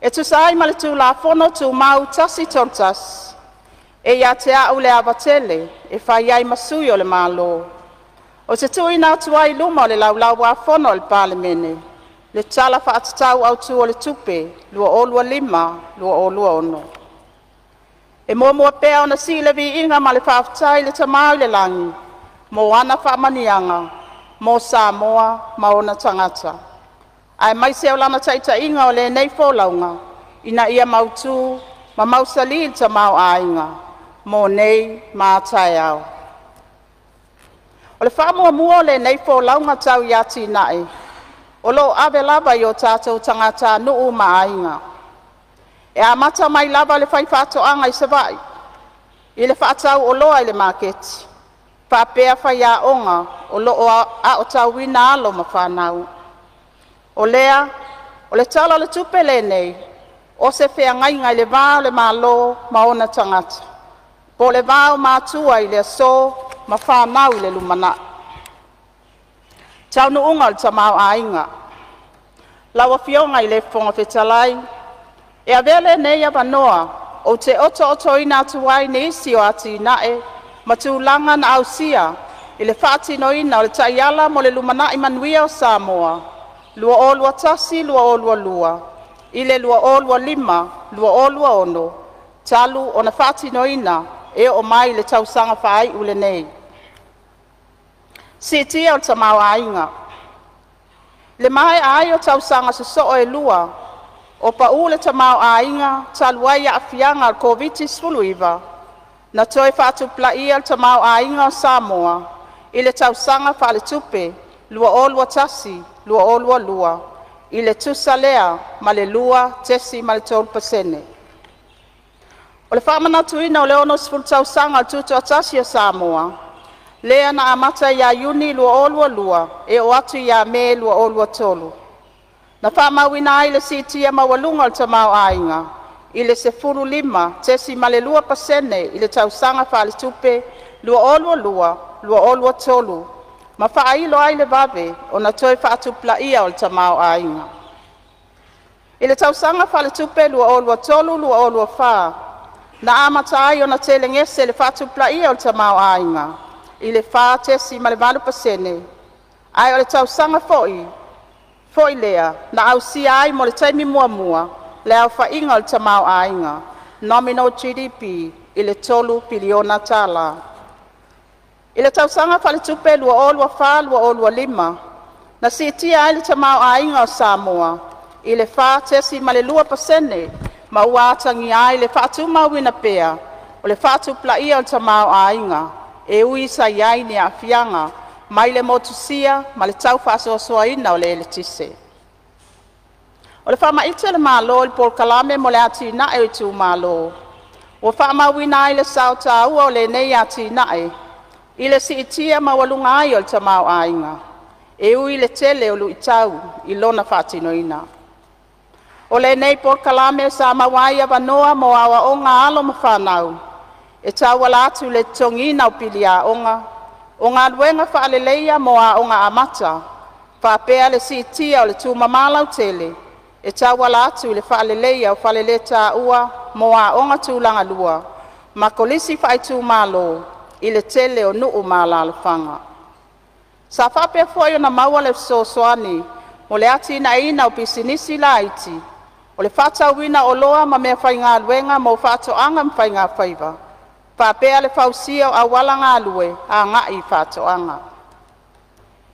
e tusa ai ma le Tulafono Tumau 131, e ia te a'u le ava tele e fai ai ma sui o le Malo, ou te tuuina atu ai i luma o le Laulau-a-Fono a le Palemene le Tala Faatatau Autu o le Tupe 2025/2026. E muamua pea ona sii le viiga ma le faafetai i le Tama i le Lagi mo ana faamanuiaga mo Samoa ma ona tagata, aemaise o lana taitaiga o lenei folauga ina ia mautu ma mausali le tamaoaiga mo nei ma a taeao. O le faamuamua o lenei folauga tau i atinae, o lo o ave lava i o tatou tagatanuu ma aiga, e amata mai lava i le faifaatoaga i Savaii, i le faatauoloa i le maketi, faapea faiaoga o lo o aotauina alo ma fanau. O lea, o le Tala o le Tupe lenei, o se feagaiga i le va o le Malo ma ona tagata, po o le va o matua i le aso ma fanau i le lumanai. Taunuuga o le Tamaoaiga. Lau Afioga i le Fofoga Fetalai, E avea lenei avanoa ou te oto'otoina atu ai nisi o atina'e ma tulaga na ausia i le fa'atinoina o le Taiala mo le Lumanai Manuia o Samoa 2021-2022 i le 2025-2026, talu ona faatinoina e oo mai i le tausaga faai'u lenei. Si'itia o le Tamaoaiga I le maea ai o tausaga sosoo e lua o pa'u le tamaoaiga talu ai aafiaga o le Koviti-19, na toe faatupulaia le tamaoaiga o Samoa i le tausaga faaletupe 2021/2022 i le tusa lea ma le 2.3%. O le faamanatuina o le 60 tausaga o le Tutoatasi o Samoa, lea na amata ia Iuni 2022 e oo atu ia Me 2023, na faamauina ai le siitia maualuga o le tamaoaiga i le 15.2% i le tausaga faaletupe 2022/2023, ma faailo ai le vave ona toe faatupulaia o le tamaoaiga. I le tausaga faaletupe 2023/2024, na amata ai ona telegese le faatupulaia o le tamaoaiga i le 4.8%, ae o le tausaga foi lea na ausia ai mo le taimi muamua le aofaiga o le tamaoaiga (nominal GDP) i le $3.0 piliona. I le tausaga faaletupe 2024/2025, na siitia ai le tamaoaiga o Samoa i le 4.2% ma ua atagia ai le faatumauina pea o le faatupulaia o le tamaoaiga, e ui sa i ai ni aafiaga mai le motusia ma le tau faasoasoaina o le eletise. O le faamaite a le Malo i le Polokalame mo le Atinae o Itumalo, ua faamauina ai le sao taua o lenei atinae i le siitia maualuga ai o le tamaoaiga, e ui i le tele o luitau i lona faatinoina. O lenei polokalame sa maua ai avanoa mo aoaoga a alo ma fanau, e tauala atu i le totogiina o pili aoga, o galuega faaleleia mo aoga amata, faapea le siitia o le tumama lautele e tauala atu i le faaleleia o faleletaua mo aoga tulagalua ma kolisi faaitumalo i le tele o nuu ma alalafaga. Sa faapea foi ona maua le fesoasoani mo le atinaeina o pisinisi laiti, o le faatauina o oloa ma meafaigaluega mo faatoaga ma faigafaiva, faapea le fausia o auala galue agai i faatoaga.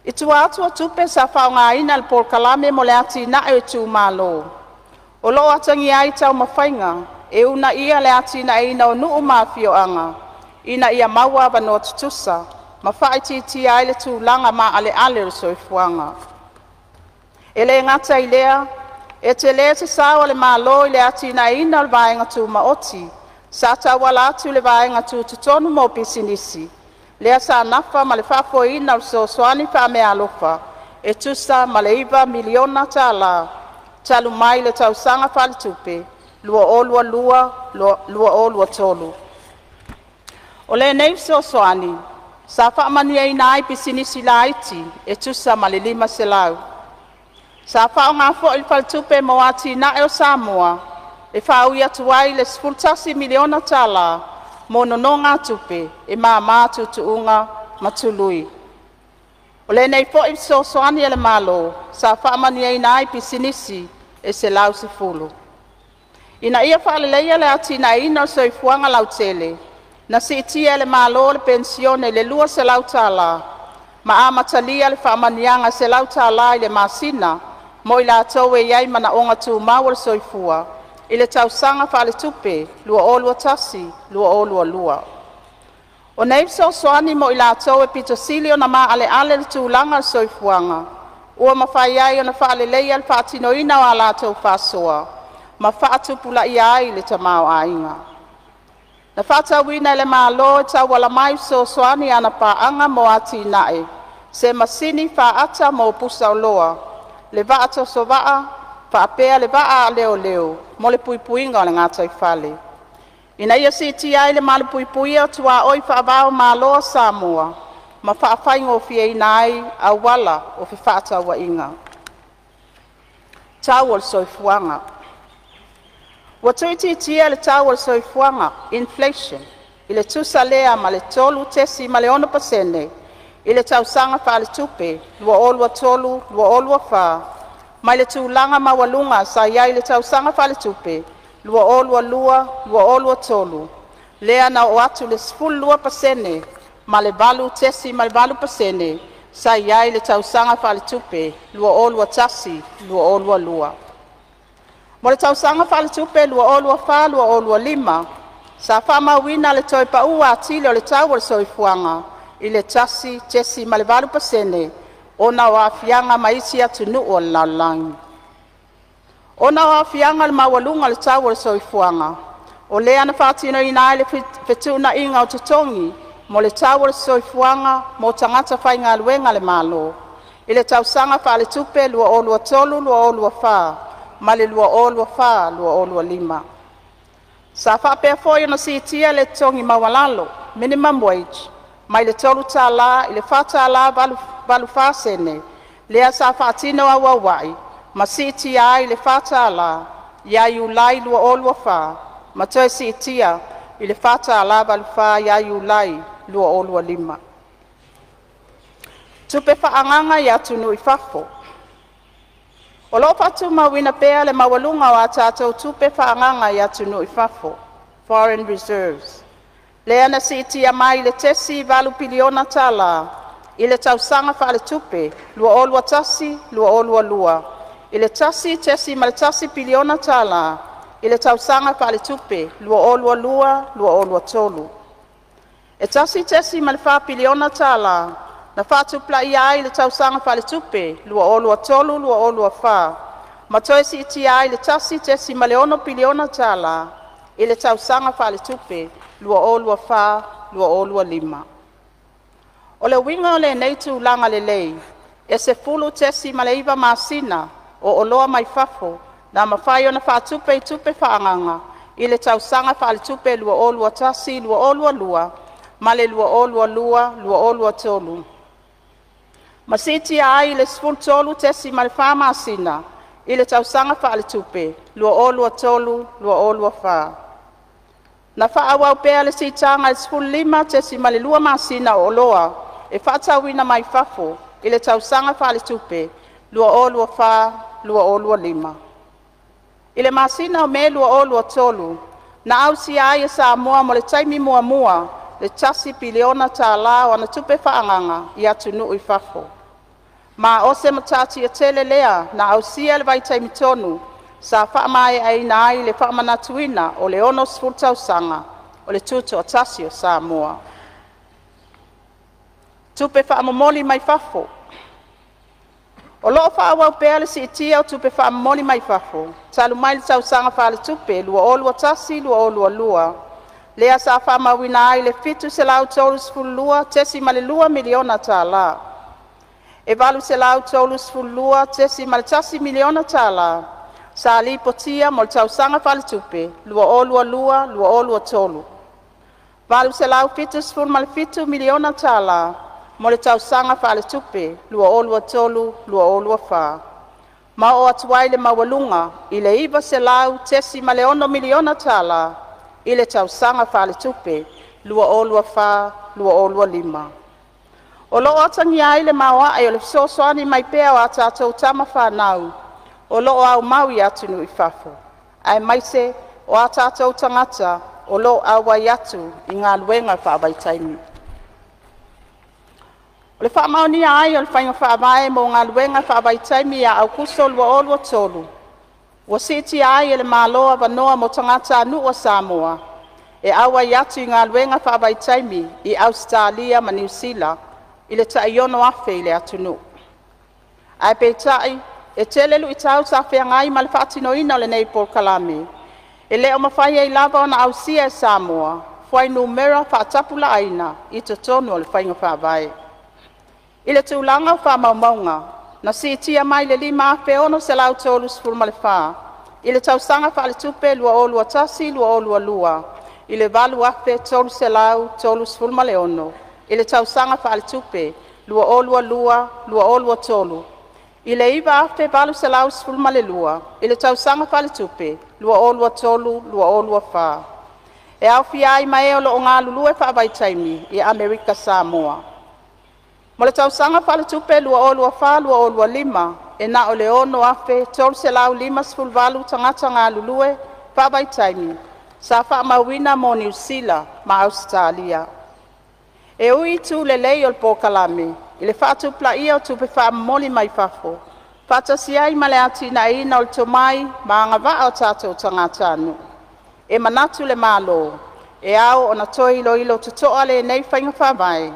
I tua atu o tupe sa faaaogaina i le Polokalame mo le Atinae o Itumalo, o loo atagia ai taumafaiga e uunaia le atinaeina o nuu ma afioaga ina ia maua avanoa tutusa, ma faaitiitia ai le tulaga maaleale o le soifuaga. E le gata i lea, e telē se sao a le Malo i le atinaeina o le vaega tumaoti sa tauala atu i le Vaega Tutotonu mo Pisinisi, lea sa nafa ma le faafoeina o fesoasoani faameaalofa e tusa ma le $9 miliona tala talu mai le tausaga faaletupe 2022/2023. O lenei fesoasoani sa faamanuiaina ai pisinisi laiti e tusa ma le 500. Sa faaaoga foi le Faletupe mo Atinae o Samoa e faaui atu ai le $11 miliona tala mo nonōgātupe e māmā tuutuuga ma tului. O lenei foi fesoasoani a le Malo sa faamanuiaina ai pisinisi e 110. Ina ia faaleleia le atinaeina o le soifuaga lautele, na siitia e le Malo le penisione i le $200 tala, ma amatalia le faamanuiaga e $100 tala i le masina mo i latou e i ai manaoga tumau o le soifua i le tausaga faaletupe 2021/2022. O nei fesoasoani mo i latou e pito sili ona maaleale le tulaga o le soifuaga, ua mafai ai ona faaleleia le faatinoina o a latou faasoa ma faatupulaia ai le tamaoaiga. Na fa'atauina e le Malo e tauala mai i fesoasoani a ana Paaga mo Atinae se masini faata mo pusaoloa, le vaa tosovaa, faapea le vaa a leoleo mo le puipuiga o le gataifale, ina ia siitia ai le malupuipuia o tuaoi faava-o-Malo a Samoa ma faafaigofieina ai auala o fefaatauaiga. Tau o le Soifuaga. Ua tu'uitiitia le tau o le soifuaga (inflation) i le tusa lea ma le 3.6% i le tausaga faaletupe 2023/24, mai le tulaga maualuga sa i ai i le tausaga faaletupe 2022/2023, lea na oo atu i le 12.8% sa i ai i le tausaga faaletupe 2021/2022. Mo le tausaga faaletupe 2024/2025, sa faamauina le toe pa'u atili o le tau o le soifuaga i le 1.8% ona o aafiaga mai isi atunuu o le lalolagi. Ona o aafiaga o le maualuga o le tau o le soifuaga, o lea na faatinoina ai le fetuunaiga o totogi mo le tau o le soifuaga mo tagata faigaluega a le Malo i le tausaga faaletupe 2023/2024 ma le 2024/2025. Sa faapea foi ona siitia le totogi maualalo (minimum wage) mai le $3.00 i le $4.84, lea sa faatino auauai ma siitia ai i le $4.00 ia Iulai 2024 ma toe siitia i le $4.84 ia Iulai 2025. Tupe Faaagaga i Atunuu i Fafo: O lo'o fa'atumauina pea le maualuga o a tatou tupe faaagaga i atunuu i fafo (foreign reserves), lea na siitia mai i le $.8 piliona tala i le tausaga faaletupe 2021/2022 i le $1.1 piliona tala i le tausaga faaletupe 2022/2023. E $1.4 piliona tala na faatupulaia ai i le tausaga faaletupe 2023/2024 ma toe siitia ai i le $1.6 piliona tala i le tausaga faaletupe 2024/2025. O le uiga o lenei tulaga lelei, e 10.9 masina o oloa mai fafo na mafai ona faatupe i tupe faaagaga i le tausaga faaletupe 2021/2022 ma le 2022/2023, ma siitia ai i le 13.4 masina i le tausaga faaletupe 2023/2024. Na faaauau pea le siitaga i le 15.2 masina o oloa e faatauina mai fafo i le tausaga faaletupe 2024/2025. I le masina o Me 2023, na ausia ai e Samoa mo le taimi muamua le $1 piliona tala o ana tupe faaagaga i atunuu i fafo, ma o se matatia tele lea na ausia i le vaitaimi tonu sa faamaeaina ai le faamanatuina o le 60 tausaga o le Tutoatasi o Samoa. Tupe Faamomoli mai Fafo. O lo'o fa'aauau pea le siitia o tupe faamomoli mai fafo, talu mai le tausaga faaletupe 2021/2022, lea sa faamauina ai le $732.2 miliona tala. E $832.1 miliona tala sa lipotia mo le tausaga faaletupe 2022/2023, $877 miliona tala mo le tausaga faaletupe 2023/2024, ma oo atu ai le maualuga i le $900.6 miliona tala i le tausaga faaletupe 2024/2025. O lo'o atagia ai le maoae o le fesoasoani mai pea o a tatou tama fanau o lo'o aumau i atunuu i fafo, aemaise o a tatou tagata o lo'o auai atu i galuega faavaitaimi. O le faamaonia ai o le Faiga Faavae mo Galuega Faavaitaimi ia Aokuso 2023, ua siitia ai e le Malo avanoa mo tagatanuu a Samoa e auai atu i galuega faavaitaimi i Ausetalia ma Niu Sila i le tai 6,000 i le atunuu. Ae peitai, e tele lu'itau sa feagai ma le faatinoina o lenei polokalame, e le o mafai ai lava ona ausia e Samoa fuainumera faatapulaaina i totonu o le Faiga Faavae. I le tulaga o faamaumauga, na siitia mai le 5,634 i le tausaga faaletupe 2021/2022 i le 8,336 i le tausaga faaletupe 2022/2023, i le 9,812 i le tausaga faaletupe 2023/2024, e aofia ai ma e o lo'o galulue fa'avaitaimi i Amerika Samoa. Mo le tausaga faaletupe 2024/2025, e na o le 6,358 tagata galulue faavaitaimi sa faamauina mo Niu Sila ma Ausetalia. E ui i itu lelei o le polokalame i le faatupulaia o tupe faamomoli mai fafo, faatasi ai ma le atinaeina o le tomai ma agavaa o tatou tagatanuu, e manatu le Malo e ao ona toe iloilo totoa lenei faiga faavae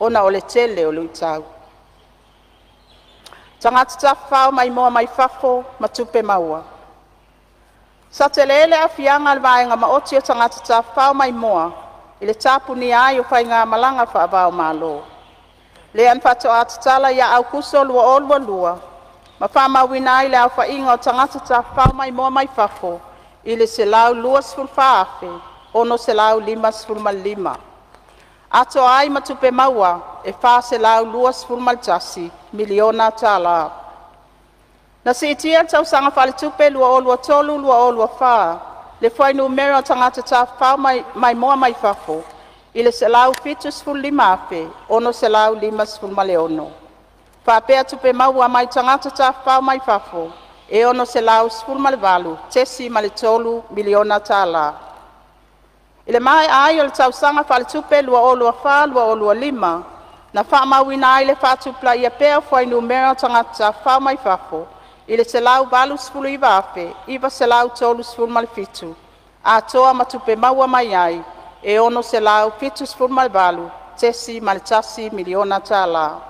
ona o le tele o luitau. Tagata Tafafao Maimoa mai Fafo ma Tupe Maua: Sa telē le aafiaga o le vaega maoti o tagata tafafao maimoa i le tapunia ai o faigamalaga faava-o-Malo, lea na faato'a tatala ia Aukuso 2022, ma faamauina ai le aofaiga o tagata tafafao maimoa mai fafo i le 124,655, atoa ai ma tupe maua e $421 miliona tala. Na siitia i le tausaga faaletupe 2023/2024 le fuainumera o tagata tafafao maimoa mai fafo i le 175,656, faapea tupe maua mai tagata tafafao mai fafo e $618.3 miliona tala. I le maea ai o le tausaga faaletupe 2024/2025, na faamauina ai le faatupulaia pea o fuainumera o tagata tafafao mai fafo i le 189,937, atoa ma tupe maua mai ai e $678.1 miliona tala.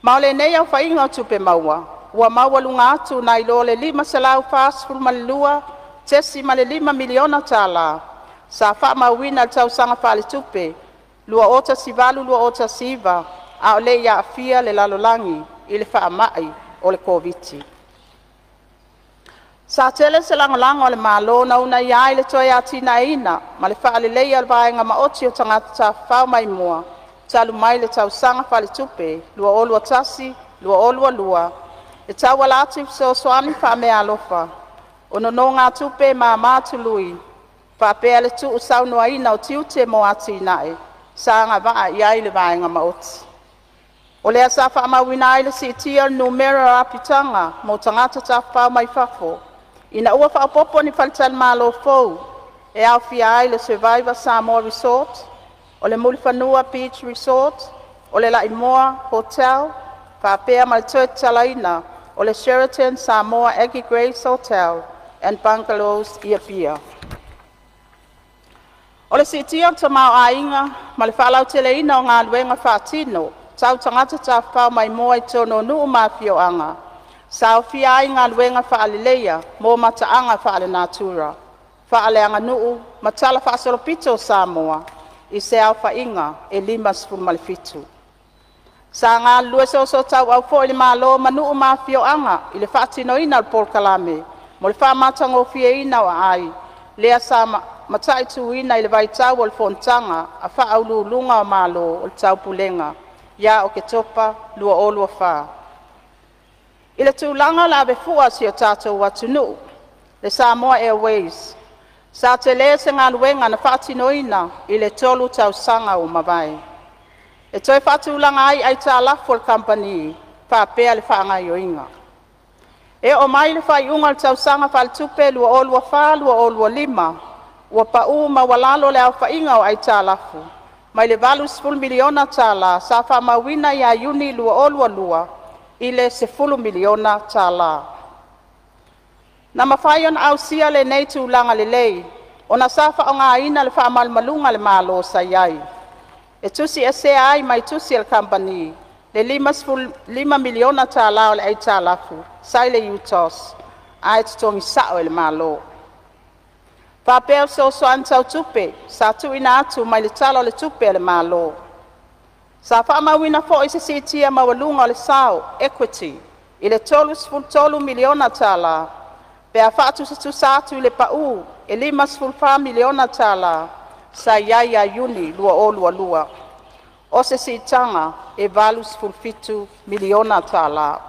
Ma o lenei aofaiga o tupe maua, ua maualuga atu nai lo le $542.5 miliona tala sa faamauina i le tausaga faaletupe 2018/2019, a o le i aafia le lalolagi i le faamai o le Koviti. Sa tele se lagolago a le Malo na uunaia ai le toe atinaeina ma le faaleleia o le vaega maoti o tagata tafafao maimoa talu mai le tausaga faaletupe 2021/2022 e tauala atu i fesoasoani faameaalofa, o nonōgātupe e māmā tului, faapea le tu'usaunoaina o tiute mo atinae sa agavaa i ai le vaega maoti. O lea sa faamauina ai le siitia o le numera o apitaga mo tagata tafafao mai fafo, ina ua faaopoopo ni faletalimalo fou e aofia ai le Survivor Samoa Resort, o le Mulifanua Beach Resort, o le Laimoa Hotel faapea ma le toe tatalaina o le Sheraton Samoa Aggie Grace Hotel and Bungalows i Apia. O le siitia o le tamaoaiga ma le faalauteleina o galuega faatino tau tagata tafafao maimoa i totonu o nuu ma afioaga, sa aofia ai galuega faaleleia mo mataaga faalenatura, faaleaganuu ma talafaasolopito o Samoa, i se aofaiga e 57. Sa galulue soosootaua foi le Malo ma nuu ma afioaga i le faatinoina o le polokalame mo le faamatagofieina o aai, lea sa mataituina i le vaitau o le fonotaga a Faauluuluga o Malo o le Taupulega ia Oketopa 2024. I le tulaga o le ave fua a si o tatou atunuu le Samoa Airways, sa telē se galuega na faatinoina i le tolu tausaga ua mavae, e toe faatulaga ai aitalafu a le Kamupani faapea le faagaoioiga. E oo mai i le faaiuga o le tausaga faaletupe 2024/2025, ua pa'u maualalo le aofaiga o aitalafu mai le $80 miliona tala sa faamauina ia Iuni 2022 i le $10 miliona tala. Na mafai ona ausia lenei tulaga lelei ona sa faaaogaina le faamalumaluga a le Malo sa i ai, e tusiesea ai mai tusi a le Kamupani le $55 miliona tala o le aitalafu sa i le UTOS ae totogi sao e le Malo, faapea fesoasoani tau tupe sa tuuina atu mai le Tala o le Tupe a le Malo. Sa faamauina foi se siitia maualuga o le sao (equity) i le $33 miliona tala, pe a faatusatusa atu i le pa'u e $54 miliona tala sa i ai ia Iuni 2022. O se siitaga e $87 miliona tala.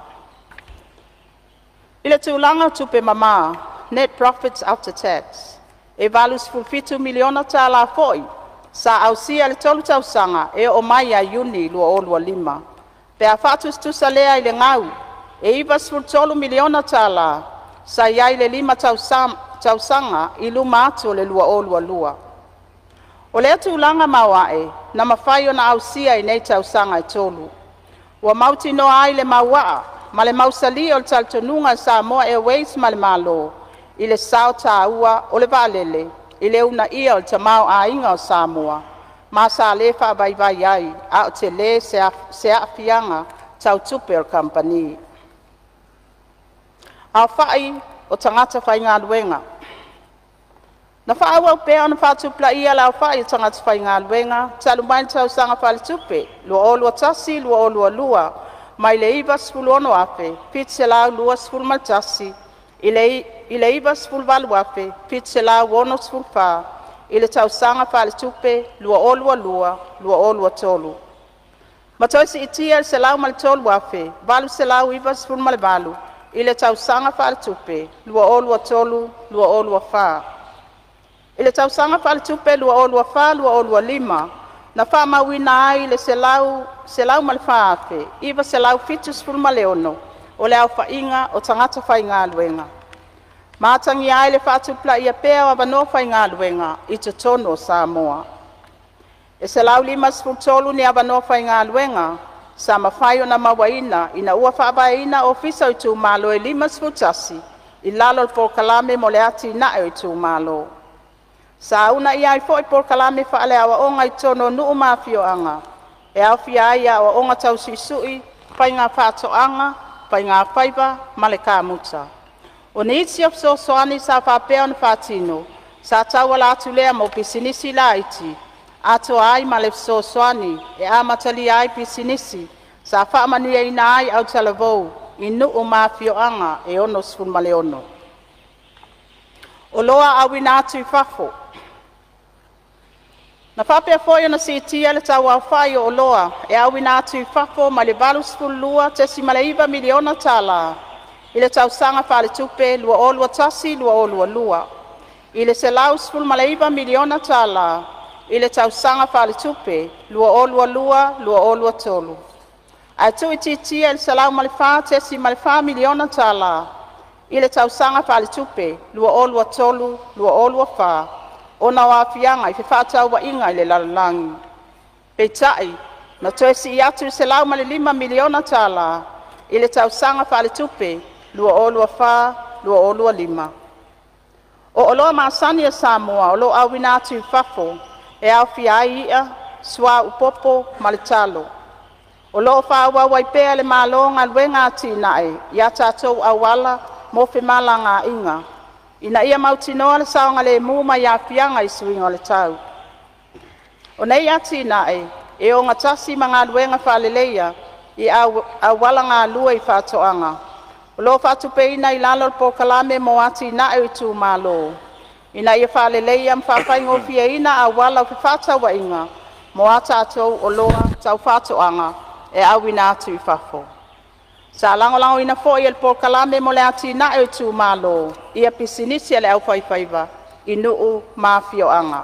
I le tulaga o tupe mamā (Net Profits After Tax). E $87 miliona tala foi sa ausia i le tolu tausaga e oo mai ia Iuni 2025, pe a faatusatusa lea i le gau e $93 miliona tala sa i ai i le 5 tausaga i luma atu o le 2022. O lea tulaga maoae na mafai ona ausia i nei tausaga e tolu, ua mautinoa ai le mauaa ma le mausali o le talitonuga a le Samoa Airways ma le Malo, i le sao taua o le vaalele i le uunaia o le tamaoaiga o Samoa, ma sa le faavaivai ai, a o tele se aafiaga tau tupe o le Kamupani. Aofai o Tagata Faigaluega. Na faaauau pea ona faatupulaia le aofai o tagata faigaluega talu mai le tausaga faaletupe 2021/2022 mai le 96,721 i le 98,764 i le tausaga faaletupe 2022/2023, ma toe siitia i le 103,898 i le tausaga faaletupe 2023/2024. I le tausaga faaletupe 2024/2025 na faamauina ai le 104,976 o le aofaiga o tagata faigaluega, ma atagia ai le faatupulaia pea o avanoa faigaluega i totonu o Samoa. E 153 ni avanoa faigaluega sa mafai ona mauaina ina ua faavaeina Ofisa o Itumalo e 51 i lalo o le Polokalame mo le Atinae o Itumalo. Sa uunaia ai foi polokalame faale-aoaoga i totonu o nuu ma afioaga, e aofia ai aoaoga tau suisui, faiga faatoaga, faigafaiva ma le kamuta. O nisi o fesoasoani sa faapea ona faatino, sa tauala atu lea mo pisinisi laiti, atoa ai ma le fesoasoani e amatalia ai pisinisi sa faamanuiaina ai autalavou i nuu ma afioaga e 66. Oloa Auina atu i Fafo. Na faapea foi ona siitia le tauaofai o oloa e auina atu i fafo mai le $82.9 miliona tala i le tausaga faaletupe 2021/2022 i le $119 miliona tala i le tausaga faaletupe 2022/2023, ae tuuitiitia i le $104.4 miliona tala i le tausaga faaletupe 2023/2024 ona o aafiaga i fefaatauaiga i le lalolagi. Peitai, na toe sii atu i le $105 miliona tala i le tausaga faaletupe 2024/2025. O oloa masani a Samoa o loo auina atu i fafo e aofia ai i'a, suauu popo ma le talo. O loo faaauau ai pea e le Malo galuega atinae i a tatou auala mo femalagaiga, ina ia mautinoa le saogalemu mai aafiaga i suiga o le tau. O nei atinae e ogatasi ma galuega faaleleia i aualagalue i faatoaga, o loo faatupeina i lalo o le Polokalame mo Atinae o Itumalo, ina ia faaleleia ma faafaigofieina auala o fefaatauaiga mo a tatou oloa tau faatoaga e auina atu i fafo. Sa lagolagoina foi e le Polokalame mo le Atinae o Itumalo ia pisinisi a le aufaifaiva i nuu ma afioaga.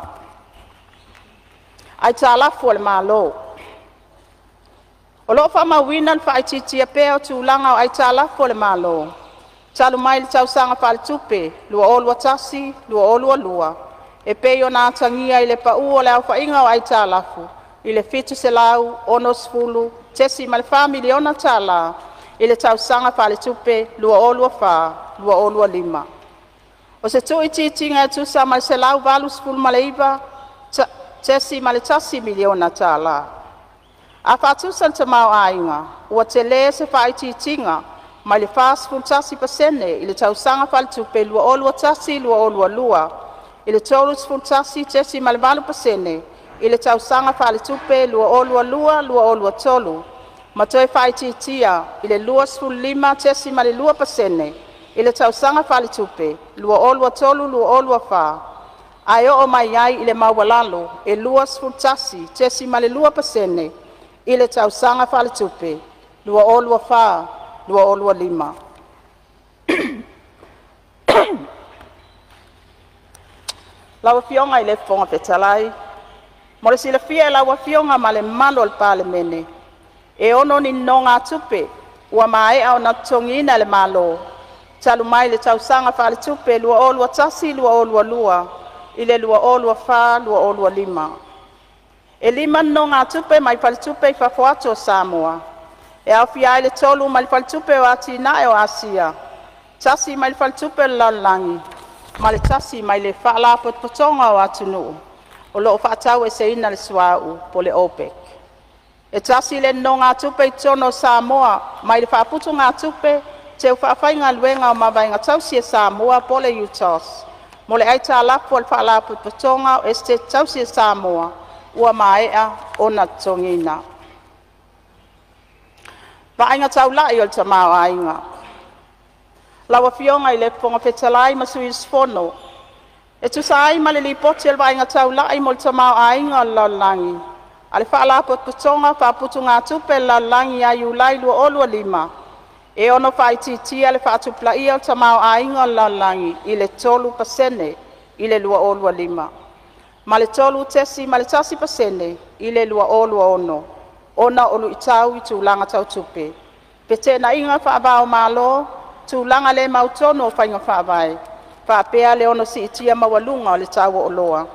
Aitalafu a le Malo. O loo faamauina le faaitiitia pea o tulaga o aitalafu a le Malo talu mai le tausaga faaletupe 2021/2022, e pei ona atagia i le pau o le aofaiga o aitalafu i le $760.4 miliona tala i le tausaga faaletupe 2024/2025. O se tuuitiitiga e tusa ma le $189.1 miliona tala. A faatusa le tamaoaiga, ua tele se faaitiitiga mai le 41% i le tausaga faaletupe 2021/2022 i le 31.8% i le tausaga faaletupe 2022/2023, ma toe faaitiitia i le 25.2% i le tausaga faaletupe 2023/2024, ae oo mai ai i le maualalo e 21.2% i le tausaga faaletupe 2024/2025. Lau Afioga i le Fofoga Fetalai, mo le silafia e lau Afioga ma le mamalu o le Palemene, e 6 ni nonogatupe ua maea ona totogiina e le Malo talu mai le tausaga faaletupe 2021/2022 i le 2024/2025. E 5 nonogatupe mai Faletupe i fafo atu o Samoa, e aofia ai le 3 mai le Faletupe o Atinae o Asia, tasi mai le Faletupe o le Lalolagi ma le tasi mai le Faalapotopotoga o Atunuu o lo'o Faataueseina le Suauu (OPEC). E tasi le nonogatupe i totonu o Samoa mai le Faaputugatupe Teufaafaigaluega o Mavaega Tausi a Samoa po o le UTOS, mo le aitalafu a le Faalapotopotoga o Esetete Tausi a Samoa ua maea ona totogiina. Vaaiga Taulai o le Tamaoaiga. Lau Afioga i le Fofoga Fetalai ma sui usufono, E tusa ai ma le Lipoti o le Vaaiga Taulai mo le Tamaoaiga o le Lalolagi a le Faalapotopotoga Faaputugatupe a le Lalolagi ia Iulai 2025, e ono faaitiitia le faatupulaia o le tamaoaiga o le lalolagi i le 3% i le 2025, ma le 3.1% i le 2026, ona o lu'itau i tulaga tau tupe, feteenaiga faava-o-Malo, tulaga le mautonu o faiga faavae, faapea le ono si'itia maualuga o le tau o oloa.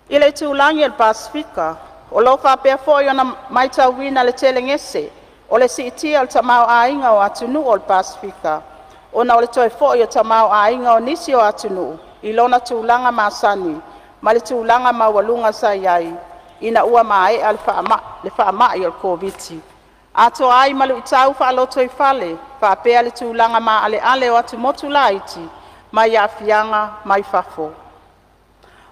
I le itulagi o le Pasefika, o lo'o faapea foi ona matauina le telegese o le si'itia o le tamaoaiga o atunu'u o le Pasefika, ona o le toe fo'i o tamaoaiga o nisi o atunu'u i lona tulaga masani mai le tulaga maualuga sa i ai ina ua maea le faama'i o le Koviti, atoa ai ma lu'itau faalotoifale faapea le tulaga maaleale o atumotu laiti mai aafiaga mai fafo.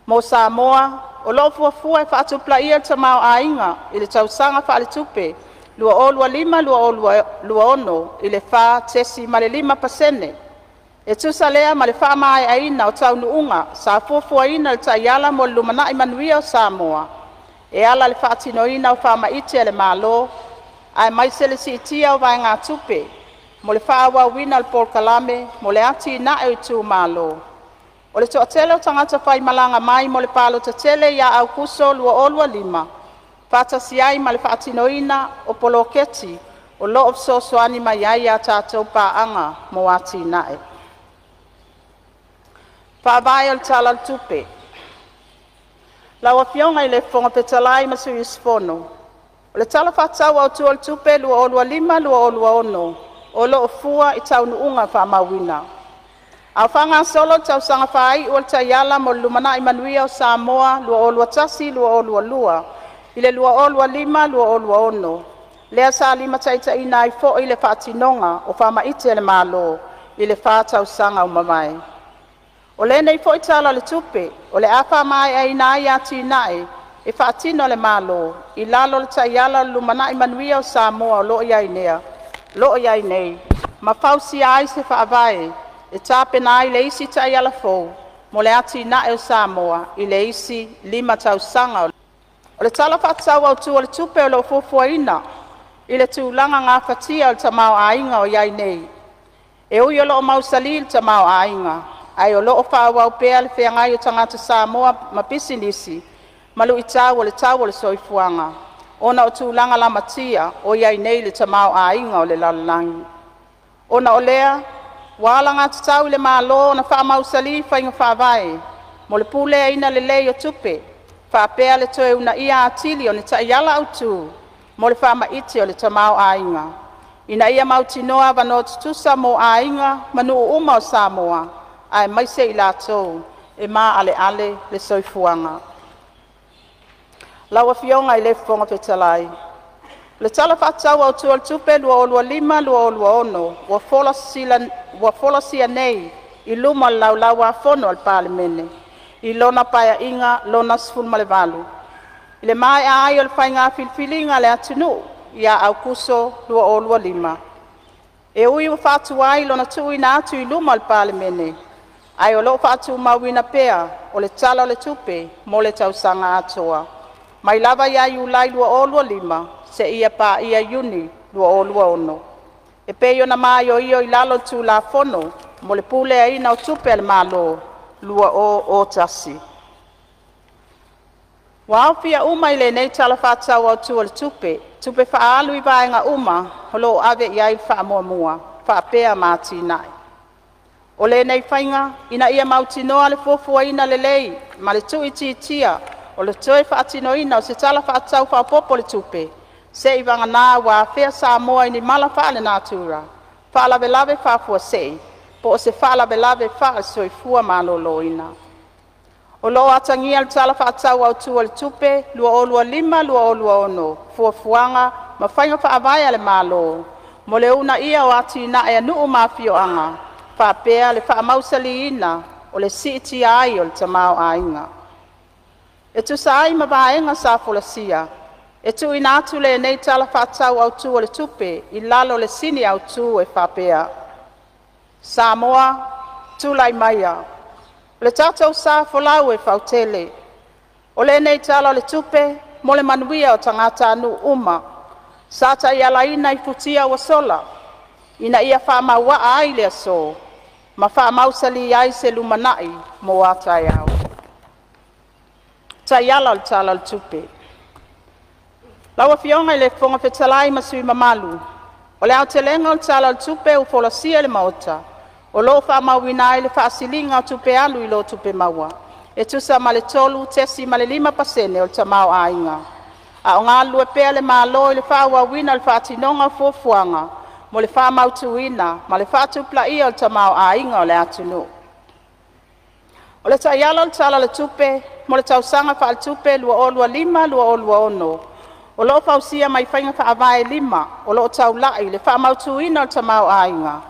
Mo Samoa, o lo'o fuafua e faatupulaia le tamaoaiga i le tausaga faaletupe 2025/2026 i le 4.5%, e tusa lea ma le faamaeaina o taunuuga sa fuafuaina i le Taiala mo le Lumanai Manuia o Samoa, e ala i le faatinoina o faamaite a le Malo, aemaise le siitia o vaegatupe mo le faaauauina o le polokalame mo le Atinae o Itumalo. O le toatele o tagata faimalaga mai mo le palota tele ia Aokuso 2025, faatasi ai ma le faatinoina o poloketi o lo'o fesoasoani mai ai a tatou paaga mo atinae. Faavae o le Tala o le Tupe: Lau Afioga i le Fofoga Fetalai ma Sui Usufono, O le Tala Faatatau Autu o le Tupe 2025/2026 o lo o fua i taunuuga faamauina. A o faagasolo le tausaga faai'u o le Taiala mo le Lumanai Manuia o Samoa 2021/2022 i le 2025/2026, lea sa limataitaiina ai foi le faatinoga o faamaite a le Malo i le fa tausaga ua mavae. O lenei foi Tala o le Tupe o le a faamaeaina ai atinae e faatino e le Malo i lalo o le Taiala o le Lumanai Manuia o Samoa o lo o i ai nei, ma fausia ai se faavae e tapena ai le isi Taiala fou mo le Atinae o Samoa i le isi 5 tausaga. O le Tala Faatatau Autu o le Tupe o lo o fuafuaina i le tulaga gafatia o le tamaoaiga o i ai nei. E ui o lo o mausali le tamaoaiga, ae o lo o faaauau pea le feagai o tagata Samoa ma pisinisi ma lu'itau o le tau o le soifuaga, ona o tulaga lamatia o i ai nei le tamaoaiga o le lalolagi. Ona o lea, ua alagatatau i le Malo ona faamausali faiga faavae mo le puleaina lelei o tupe, faapea le toe uunaia atili o ni taiala autu mo le faamaite o le tamaoaiga, ina ia mautinoa avanoa tutusa mo aiga ma nuu uma o Samoa, aemaise i latou e maaleale le soifuaga. Lau Afioga i le Fofoga Fetalai, O le Tala Faatatau Autu o le Tupe 2025/2026 ua folasia nei i luma o le Laulau-a-Fono a le Palemene i lona Paeaiga Lona XVIII, i le maea ai o le faiga filifiliga a le atunuu ia Aokuso 2025. E ui ua faatuai lona tuuina atu i luma o le Palemene, ae o lo'o faatumauina pea o le Tala o le Tupe mo le tausaga atoa, mai lava ia Iulai 2025 seia paia Iuni 2026, e pei ona maioio i lalo o le Tulafono mo le Puleaina o Tupe a le Malo 2021. Ua aofia uma i lenei Tala Faatatau Autu o le Tupe, tupe faaalu i vaega uma o lo o ave i ai le faamuamua faapea ma atinae. O lenei faiga ina ia mautinoa le fuafuaina lelei ma le tuuitiitia o le toe faatinoina o se Tala Faatatau Faaopoopo o le Tupe, seiavagana ua afea Samoa i ni mala faalenatura, faalavelave faafuasei, po o se faalavelave faale-soifua maloloina. O lo o atagia i le Tala Faatatau Autu o le Tupe 2025/2026 fuafuaga ma faiga faavae a le Malo mo le uunaia o atinae a nuu ma afioaga, faapea le faamausaliina o le siitia ai o le tamaoaiga. E tusa ai ma vaega sa folasia, e tuuina atu lenei Tala Faatatau Autu o le Tupe i lalo o le Sini Autu e faapea: “Samoa, Tulai Maia, Lo Tatou Sa Folau e Fautele”. O lenei Tala o le Tupe mo le manuia o tagatanuu uma, sa taialaina i futia ua sola ina ia faamauaa ai le aso ma faamausali ai se lumanai mo a taeao. Taiala o le Tala o le Tupe: Lau Afioga i le Fofoga Fetalai ma Sui Usufono Mamalu, O le aotelega o le Tala o le Tupe ua folasia i le Maota, o lo o faamauina ai le faasiliga o tupe alu i lo tupe maua e tusa ma le 3.5% o le tamaoaiga, a o galulue pea le Malo i le faaauauina o le faatinoga o fuafuaga mo le faamautuina ma le faatupulaia o le tamaoaiga o le atunuu. O le Taiala o le Tala o le Tupe mo le tausaga faaletupe 2025/2026 o lo o fausia mai faiga faavae e 5 o lo o taulai i le faamautuina o le tamaoaiga,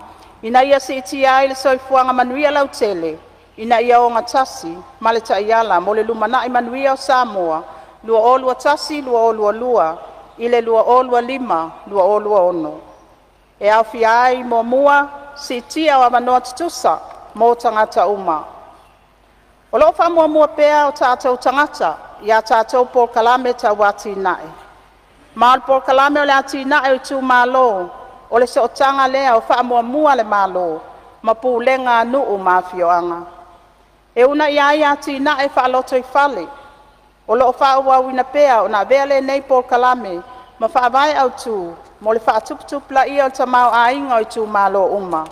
ina ia siitia ai le soifuaga manuia lautele ina ia ogatasi ma le Taiala mo le Lumanai Manuia o Samoa 2021-2022 i le 2025-2026. E aofia ai: 1. Siitia o avanoa tutusa mo tagata uma. O lo o faamuamua pea o tatou tagata i a tatou polokalame tau atinae. Ma o le Polokalame o le Atinae o Itumalo o le sootaga lea o faamuamua a le Malo ma pulega a nuu ma afioaga, e uunaia ai atinae faalotoifale. O lo o faaauauina pea ona avea lenei polokalame ma faavae autu mo le faatuputupulaia o le tamaoaiga o itumalo uma,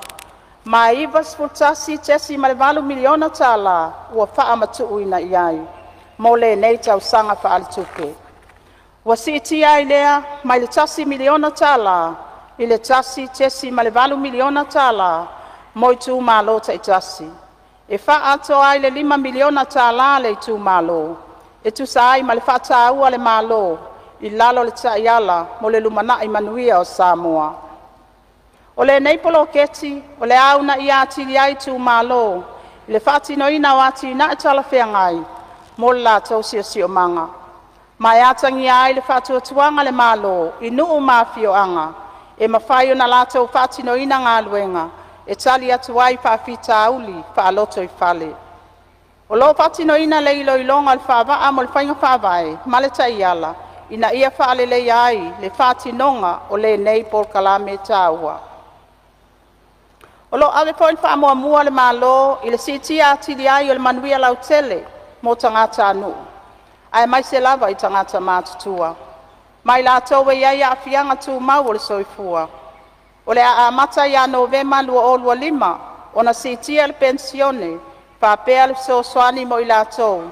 ma e $91.8 miliona tala ua faamatuuina i ai mo lenei tausaga faaletupe. Ua siitia ai lea mai le $1 miliona tala i le $1.8 miliona tala mo itumalo taitasi, e faaatoa ai le $5 miliona tala a le itumalo, e tusa ai ma le faataua a le Malo i lalo o le Taiala mo le Lumanai Manuia o Samoa. O lenei poloketi o le a uunaia atili ai itumalo i le faatinoina o atinae talafeagai mo le latou siosiomaga, ma e atagia ai le faatuatuaga a le Malo i nuu ma afioaga e mafai ona latou faatinoina galuega e tali atu ai i faafitauli faalotoifale. O lo o faatinoina le iloiloga o le faavaa mo le Faiga Faavae ma le Taiala ina ia faaleleia ai le faatinoga o lenei polokalame taua. O lo o ave foi le faamuamua a le Malo i le siitia atili ai o le manuia lautele mo tagatanuu, aemaise lava i tagata matutua, ma i latou e i ai aafiaga tumau o le soifua. O le a amata ia Novema 2025 ona siitia le penisione faapea le fesoasoani mo i latou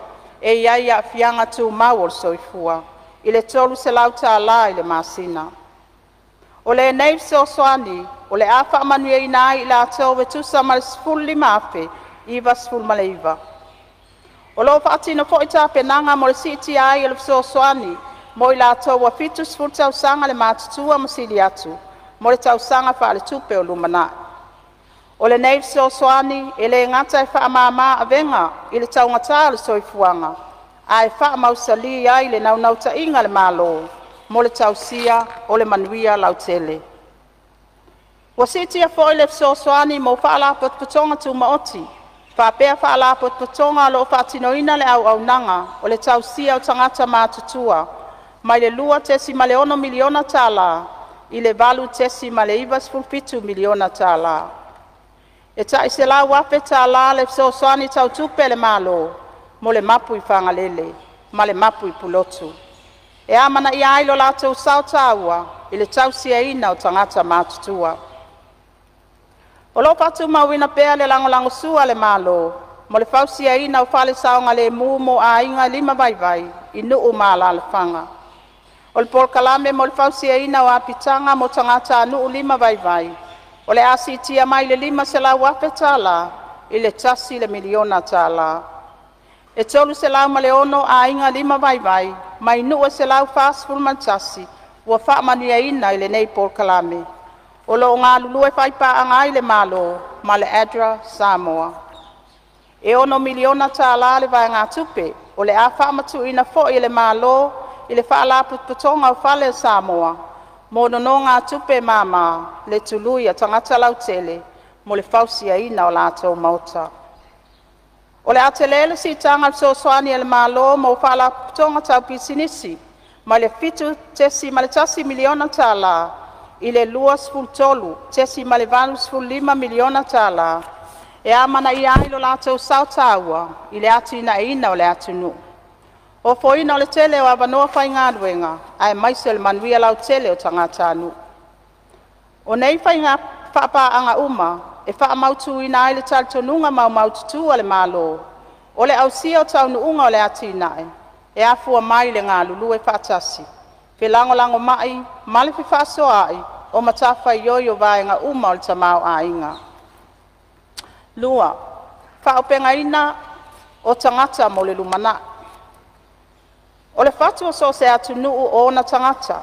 e i ai aafiaga tumau o le soifua, i le $300 tala i le masina. O lenei fesoasoani o le a faamanuiaina ai i latou e tusa ma le 15,099. O lo o faatino foi tapenaga mo le siitia ai o le fesoasoani mo i latou ua 70 tausaga le matutua ma sili atu, mo le tausaga faaletupe o lumanai. O lenei fesoasoani e le gata e faamama avega i le taugata o le soifuaga, ae faamausali ai le naunautaiga a le Malo mo le tausia o le manuia lautele. Ua siitia foi le fesoasoani mo Faalapotopotoga Tumaoti faapea Faalapotopotoga o lo o faatinoina le auaunaga o le tausia o tagata matutua, mai le $2.6 miliona tala i le $8.97 miliona tala. E ta'i $100,000 tala le fesoasoani tau tupe a le Malo mo le mapu i Fagalele ma le mapu i Pulotu, e amanaia ai lo latou sao taua i le tausiaina o tagata matutua. O lo'o fa'atumauina pea le lagolagosua a le Malo mo le fausiaina o fale saogalemu mo aiga limavaivai i nuu ma alalafaga. O le polokalame mo le fausiaina o apitaga mo tagatānuu limavaivai o le a siitia mai i le $500,000 tala i le $1 miliona tala. E 306 aiga limavaivai mai nuu e 141 ua faamanuiaina i lenei polokalame, o lo'o galulue faipaaga ai le Malo ma le ADRA Samoa. E $6miliona tala le vaegatupe o le a faamatu'uina fo'i e le Malo i le Faalapotopotoga o Fale a Samoa mo nonōgātupe māmā le tului a tagata lautele mo le fausiaina o latou maota. O le a telē le siitaga o le fesoasoani a le Malo mo faalapotopotoga tau pisinisi, mai le $7.1miliona tala i le $23.85miliona tala, e amanaia ai lo latou sao taua i le atinaeina o le atunuu, ofoina o le tele o avanoa faigaluega aemaise o le manuia lautele o tagatanuu. O nei faiga faipaaga uma e faamautuina ai le talitonuga maumaututu o le Malo, o le ausia o taunuuga o le atinae, e afua mai i le galulue faatasi, felagolagomai ma le fefaasoaai o matafaioi o vaega uma o le tamaoaiga. 2. Fa'aupegaina o Tagata mo le Lumanai O le fatu o so o se atunuu o ona tagata.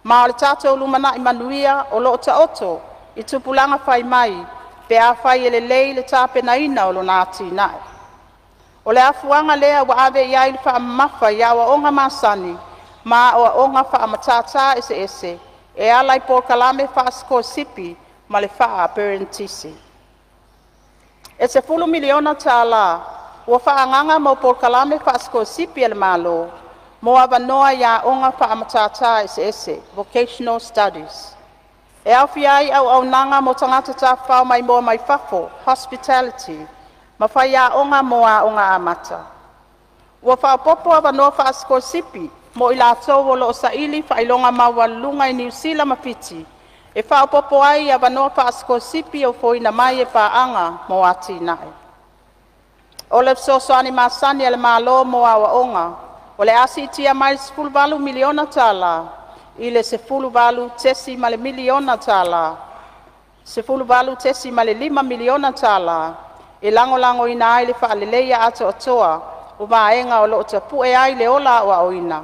Ma o le tatou lumanai manuia o lo'o taoto i tupulaga fai mai pe afai e lelei le tapenaina o lona atinae. O le afuaga lea ua ave iai le faamamafa i aoaoga masani ma aoaoga faamatata eseese e ala i polokalame faasikolasipi ma le faa-aperenitisi. E $10miliona tala ua faaagaga mo polokalame faasikolasipi a le Malo, mo avanoa i aoga faamatata eseese (Vocational Studies). E aofia ai auaunaga mo tagata tafafao maimoa mai fafo (Hospitality) ma faiaoga mo Aoga Amata. Ua faaopoopo avanoa faasikolasipi mo i latou o lo'o saili faailoga maualuluga i Niu Sila ma Fiti, e faaopoopo ai i avanoa faasikolasipi e ofoina mai e paaga mo atinae. O le fesoasoani masani a le Malo mo aoaoga o le a siitia mai le $18miliona tala i le $18.5miliona tala. E lagolagoina ai le faaleleia atoatoa o vaega o lo'o tapu'e ai le ola aoaoina,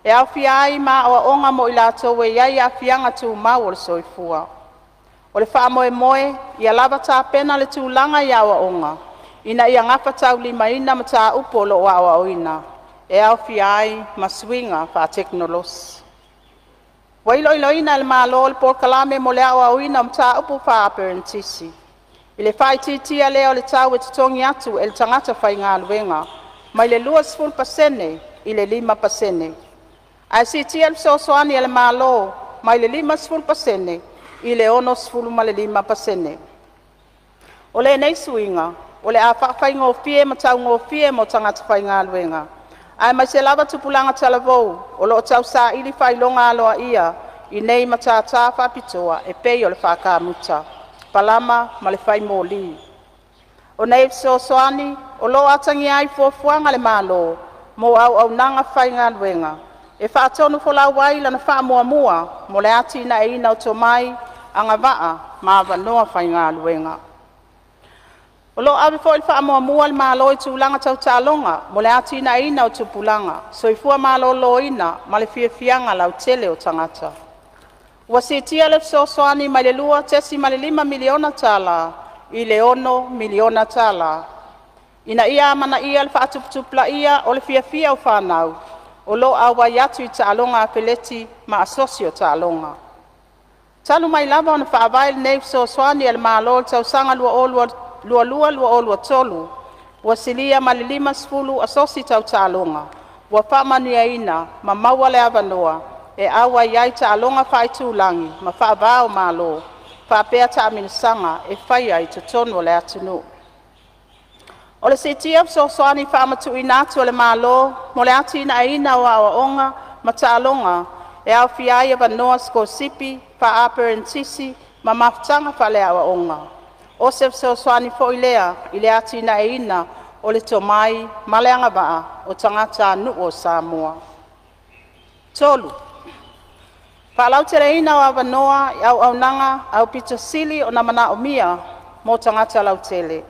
e aofia ai ma aoaoga mo i latou e iai aafiaga tumau o le soifua. O le faamoemoe, ia lava tapena le tulaga i aoaoga, ina ia gafataulimaina mataupu o lo'o aoaoina, e aofia ai ma suiga faatekonolosi. Ua iloiloina e le Malo le polokalame mo le aoaoina o mataupu faa-aperenitisi, i le faaitiitia lea o le tau e totogi atu e le tagata faigaluega, mai le 20% i le 5%, ae siitia le fesoasoani a le Malo mai le 50% i le 65%. O lenei suiga o le a faafaigofie ma taugofie mo tagata faigaluega, aemaise lava tupulaga talavou o lo'o tausaili faailoga aloaia i nei matata faapitoa e pei o le faa-kamuta, palama ma le faimoli. O nei fesoasoani o lo'o atagia ai fuafuaga a le Malo mo auaunaga faigaluega, e faatonufolau ai lana faamuamua mo le atinaeina o tomai, agavaa ma avanoa faigaluega. O lo'o ave foi le faamuamua a le Malo i tulaga tau taaloga mo le atinaeina o tupulaga, soifua maloloina ma le fiafiaga lautele o tagata. Ua siitia le fesoasoani mai le $2.5miliona tala i le $6miliona tala, ina ia amanaia le faatuputupulaia o le fiafia o fanau o lo'o auai atu i taaloga afeleti ma asosi o taaloga. Talu mai lava ona faavae lenei fesoasoani a le Malo i le tausaga 2022/2023, ua silia ma le 50 asosi tau taaloga ua faamanuiaina ma maua le avanoa e auai ai i taaloga faaitulagi ma faava-o-Malo. faapea taamilosaga e faia i totonu o le atunu'u. O le siitia o fesoasoani faamatu'uina atu a le Malo mo le atina'eina o a'oa'oga ma ta'aloga e aofia ai avanoa sikolasipi, fa'aaperenitisi ma mafutaga faalea'oa'oga. O se fesoasoani foi lea i le atina'eina o le tomai ma le agava'a o tagatanu'u o Samoa. 3. Fa'alauteleina o avanoa i auaunaga aupito sili ona manaomia mo tagata lautele.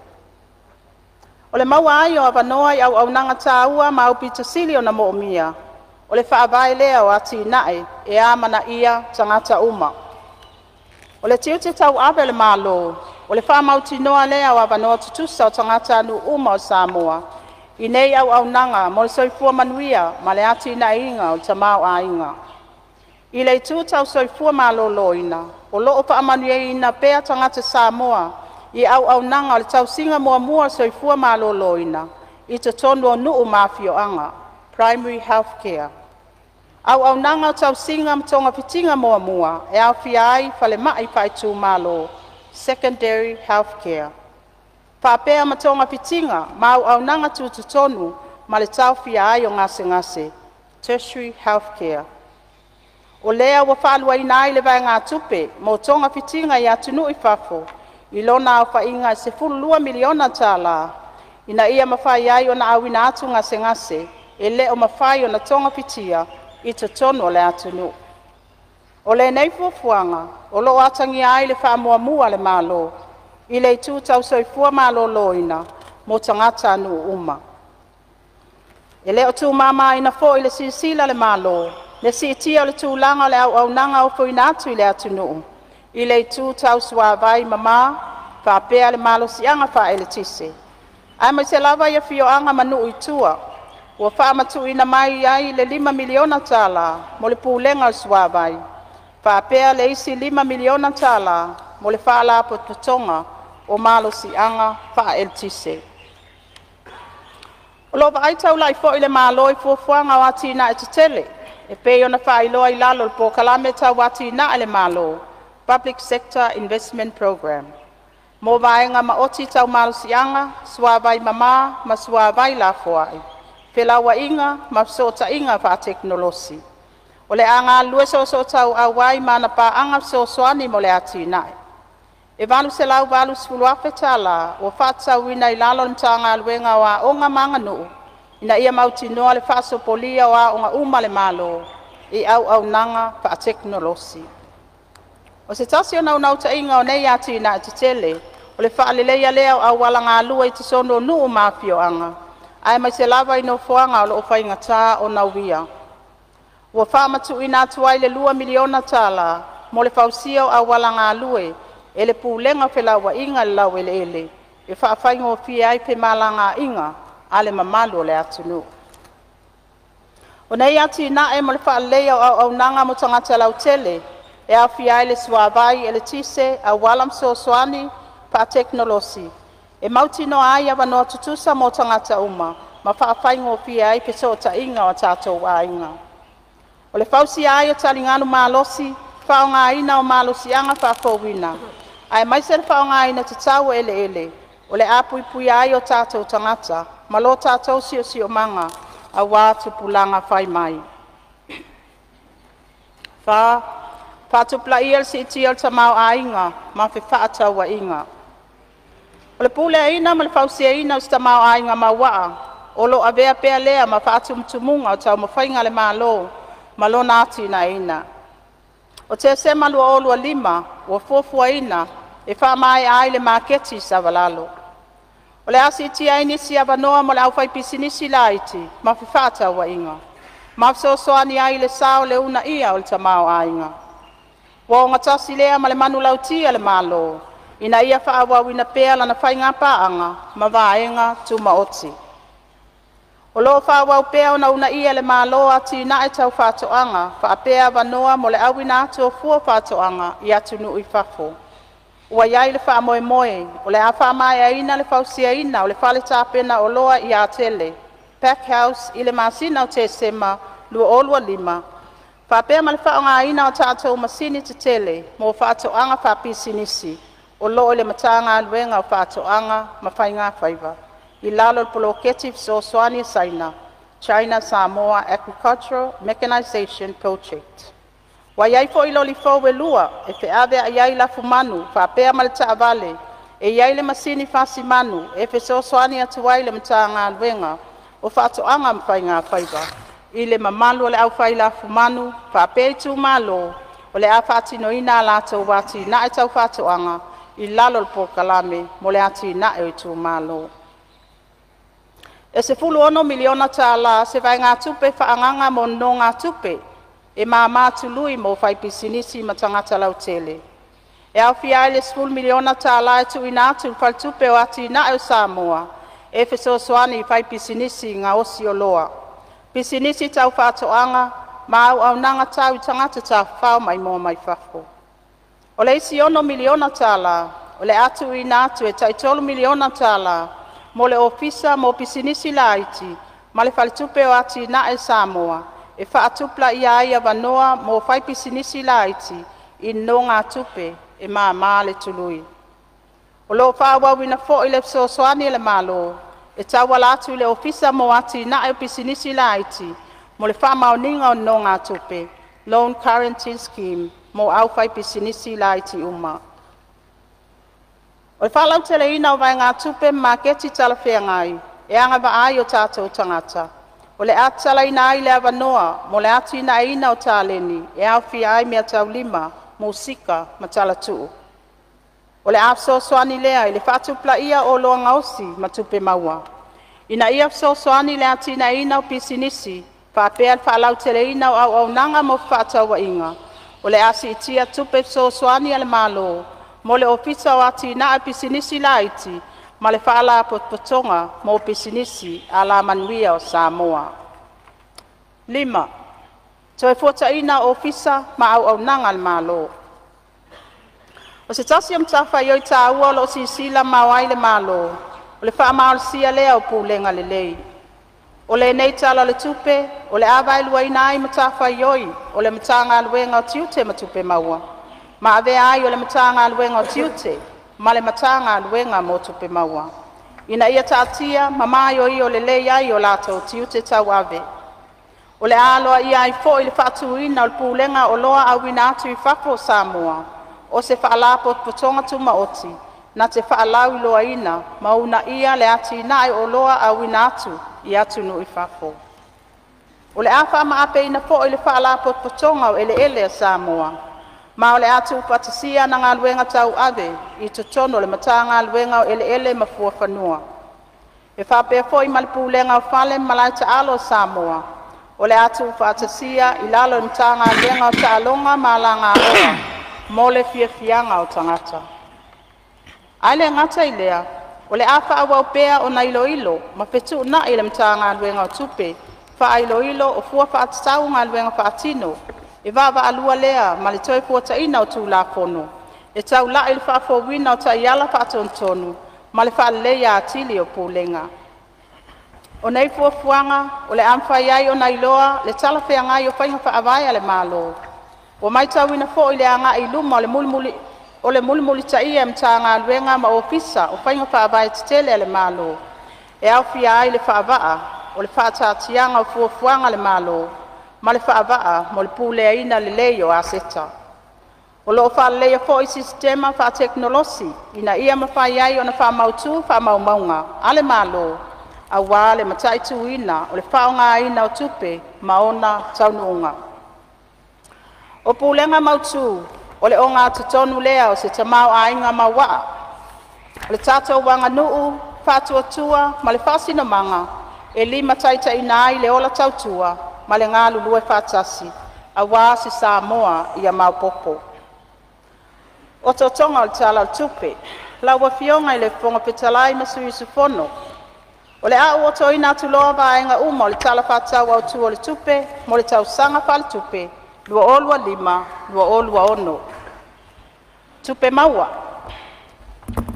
O le maua ai o avanoa i auaunaga taua ma aupito sili ona moomia, o le faavae lea o atinae e amanaia tagata uma. O le tiute tauave o le Malo o le faamautinoa lea o avanoa tutusa o tagatanuu uma o Samoa i nei auaunaga mo le soifua manuia ma le atinaeina o le tamaoaiga. I le itu tau soifua maloloina, o lo'o fa'amanuiaina pea tagata Samoa i auaunaga o le tausiga muamua o le soifua maloloina i totonu o nuu ma afioaga (Primary Health Care), auaunaga o tausiga ma togafitiga muamua e aofia ai falemai faaitumalo (Secondary Health Care), faapea ma togafitiga ma auaunaga tutotonu ma le taofia ai o gasegase (Tertiary Health Care). O lea ua faaluaina ai le vaegatupe mo togafitiga i atunuu i fafo i lona aofaiga e $12 miliona tala, ina ia mafai ai ona auina atu gasegase e le o mafai ona togafitia i totonu o le atunu'u. O lenei fuafuaga o lo'o atagia ai le faamuamua a le Malo i le itu tau soifua maloloina mo tagatanuu uma. E le o tuumamaina foi i le silasila a le Malo le siitia o le tulaga o le auaunaga ofoina atu i le atunu'u, i le itu tau suavai mama faapea le malosiaga faaeletise, aemaise lava i afioaga ma nuu i tua. Ua faamatu'uina mai ai le $5 miliona tala mo le Pulega o le Suavai, faapea le isi $5 miliona tala mo le Faalapotopotoga o Malosiaga Faaeletise. O lo'o vaai taula'i foi le Malo i fuafuaga o atina'e tetele e pei ona faailoa i lalo o le Polokalame Tau Atina'e a le Malo (Public Sector Investment Programme) mo vaega maoti tau malosiaga, suavai mama ma suavai lafoai, felauaiga ma fesootaiga faatekonolosi. O le a galulue soosootaua ai ma ana paaga fesoasoani mo le atinae. E $880,000 tala ua faatatauina i lalo o le Matagaluega o Aoga ma Aganuu ina ia mautinoa le faasopolia o aoga uma a le Malo i auaunaga faatekonolosi. O se tasi o naunautaiga o nei atina'e tetele, o le faaleleia lea o auala galue i totonu o nuu ma afioaga, aemaise lava i nofoaga o lo'o faigata ona uia. Ua faamatu'uina atu ai le $2 miliona tala mo le fausia o auala galue e le Pulega o Fela'uaiga i le Laueleele, e faafaigofie ai femalagaiga a le mamalu o le atunu'u. O nei atina'e mo le faaleleia o auaunaga mo tagata lautele, e aofia ai le suavai, eletise, auala ma fesoasoani faatekonolosi, e mautinoa ai avanoa tutusa mo tagata uma ma faafaigofie ai feso'ota'iga o a tatou aiga. O le fausia ai o taligalu malosi, fa'aaogaina o malosiaga faafouina, aemaise le faaaogaina tatau o eleele, o le a puipuia ai o tatou tagata ma lo tatou siosiomaga aua tupulaga fai mai. 4. Faatupulaia le siitia o le tamaoaiga ma fefa'atauaiga. O le puleaina ma le fausiaina o se tamaoaiga maua'a o lo'o avea pea lea ma fa'atumutumuga o taumafaiga a le Malo mo lona ati'ina'eina. O Tesema 2025 ua fuafuaina e fa'amaea ai le maketi i Savalalo. O le a siitia ai nisi avanoa mo le aufaipisinisi laiti ma fefa'atauaiga, ma fesoasoani ai i le sao i le uuna'ia o le tamaoaiga. Ua o gatasi lea ma le manulauti a le Malo, ina ia fa'aauauina pea lana faigapaaga ma vaega tumaoti. O lo'o fa'aauau pea ona uuna'ia e le Malo atina'e tau fa'atoaga faapea avanoa mo le auina atu o fua o fa'atoaga i atunuu i fafo. Ua i ai le faamoemoe o le a faamaeaina le fausiaina o le fale tapena oloa i Atele (Pack House) i le masina o Tesema 2025, Faapea ma le faaaogaina o tatou masini tetele mo faatoaga faapisinisi o loo i le Matagaluega o Faatoaga ma Faigafaiva i lalo o le Poloketi Fesoasoani a Saina, China Samoa Agricultural Mechanisation Project. Ua iai foi loli fou e lua e feaveai ai lafumanu faapea ma le taavale e iai le masini fasimanu e fesoasoani atu ai i le Matagaluega o Faatoaga ma Faigafaiva i le mamalu o le au fai lafumanu faapea itumalo o le a faatinoina a latou atinae tau faatoaga i lalo o le polokalame mo le atinae o itumalo. E $16miliona tala se vaegatupe faaagaga mo nonogatupe e māmā tului mo fai pisinisi ma tagata lautele. E aofia ai le $10miliona tala e tuuina atu i le Faletupe o Atina'e o Samoa e fesoasoani i faipisinisi gaosi oloa, pisinisi tau faatoaga ma auaunaga tau i tagata tafafao maimoa mai fafo. O le isi $6miliona tala o le a tuuina atu e tai $3miliona tala mo le Ofisa mo Pisinisi Laiti ma le Faletupe o Atina'e a Samoa e faatupulaia ai avanoa mo faipisinisi laiti i nonogatupe e māmā le tului. O lo'o fa'aauauina fo'i le fesoasoani a le Malo e tauala atu i le Ofisa mo Atinae o Pisinisi Laiti mo le Fa'amaoniga o Nonōgātupe (Loan Guarantee Scheme) mo aufaipisinisi laiti uma. O le faalauteleina o vaegatupe ma maketi talafeagai e agavaa ai o tatou tagata, o le a tatalaina ai le avanoa mo le atinaeina o taleni e aofia ai meataulima, musika ma talatuu. O le a fesoasoani lea i le faatupulaia o oloa gaosi ma tupe maua, ina ia fesoasoani i le atinaeina o pisinisi faapea le faalauteleina o auaunaga mo fefaatauaiga. O le a siitia tupe fesoasoani a le Malo mo le Ofisa o Atinae o Pisinisi Laiti ma le Faalapotopotoga mo Pisinisi Alamanuia o Samoa. 5. Toefuataina o Ofisa ma Auaunaga a le Malo. O se tasi o matafaioi taua o loo silasila mamao ai le Malo, o le faamalosia lea o pulega lelei. O lenei Tala o le Tupe, o le a vaeluaina ai matafaioi o le Matagaluega o Tiute ma Tupe Maua ma avea ai o le Matagaluega o Tiute ma le Matagaluega mo Tupe Maua, ina ia taatia ma maioio lelei ai o latou tiute tauave. O le a aloaia ai foi le faatuina o le Pulega o Oloa Auina atu i Fafo a Samoa, o se Faalapotopotoga Tumaoti na te faalauiloaina ma uunaia le atinae o oloa auina atu i atunuu i fafo. O le a faamaapeina foi le Faalapotopotoga o Eleele a Samoa, ma o le a tuufaatasia ana galuega tauave i totonu o le Matagaluega o Eleele ma Fuafanua. E faapea foi ma le Pulega o Fale ma Malae Taalo o Samoa, o le a tuufaatasia i lalo o le Matagaluega o Taaloga ma Alagaoa mo le Fiafiaga o Tagata. Ae le gata i lea, o le a faaauau pea ona iloilo ma fetuunai e le Matagaluega o Tupe faailoilo o Fua Faatatau o Galuega Faatino e vaavaalua lea ma le Toefuataiga o Tulafono e taula'i i le faafouina o taiala faatonutonu ma le faaleleia atili o pulega. O nei fuafuaga o le a mafai ai ona iloa le talafeagai o faiga faavae a le Malo. Ua matauina foi le agai i luma o le mulimulitaia e Matagaluega ma Ofisa o faiga faavae tetele a le Malo, e aofia ai le faavaa o le Faataatiaga o Fuafuaga a le Malo ma le faavaa mo le Puleaina lelei o Aseta. O loo faaleleia foi sisitema faatekonolosi ina ia mafai ai ona faamautu faamaumauga a le Malo aua le mataituina o le faaaogaina o tupe ma ona taunuuga. O Pulega mautu o le ogatotonu lea o se tamaoaiga mauaa, o le tatou aganuu faatuatua ma le faasinomaga e limataitaiina ai le ola tautua ma le galulue faatasi aua se Samoa ia maopoopo. Otootoga o le Tala o le Tupe: Lau Afioga i le Fofoga Fetalai ma Sui Usufono, O le a ou otoina atu loa vaega uma o le Tala Faatatau Autu o le Tupe mo le tausaga faaletupe 2025/2026. Tupe Maua: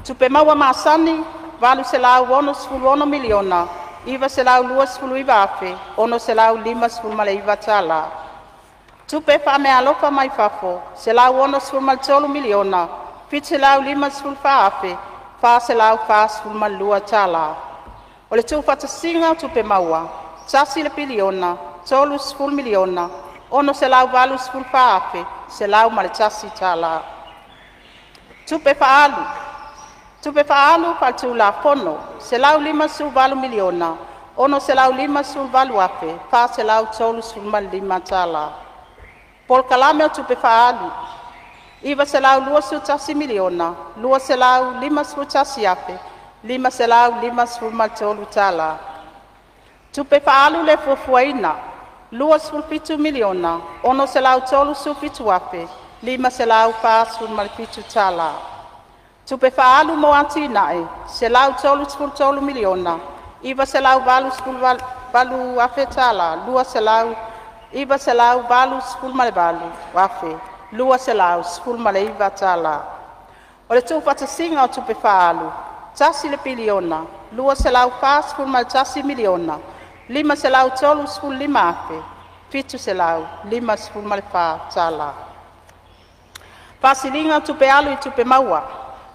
Tupe maua masani $866,929,659. Tupe Faameaalofa mai Fafo $163,754,442 tala. O le tuufaatasiga o Tupe Maua $1,030,684,101 tala. Tupe Faaalu: Tupe faaalu faale-Tulafono $158,658,435 tala. Polokalame o Tupe Faaalu: $921,251,553 tala. Tupe Faaalu le Fuafuaina $27,637,547 tala. Tupe Faaalu mo Atinae $133,988,219 tala. O le tuufaatasiga o Tupe Faaalu: $1,241,535,754 tala. Faasiliga o Tupe Alu i Tupe Maua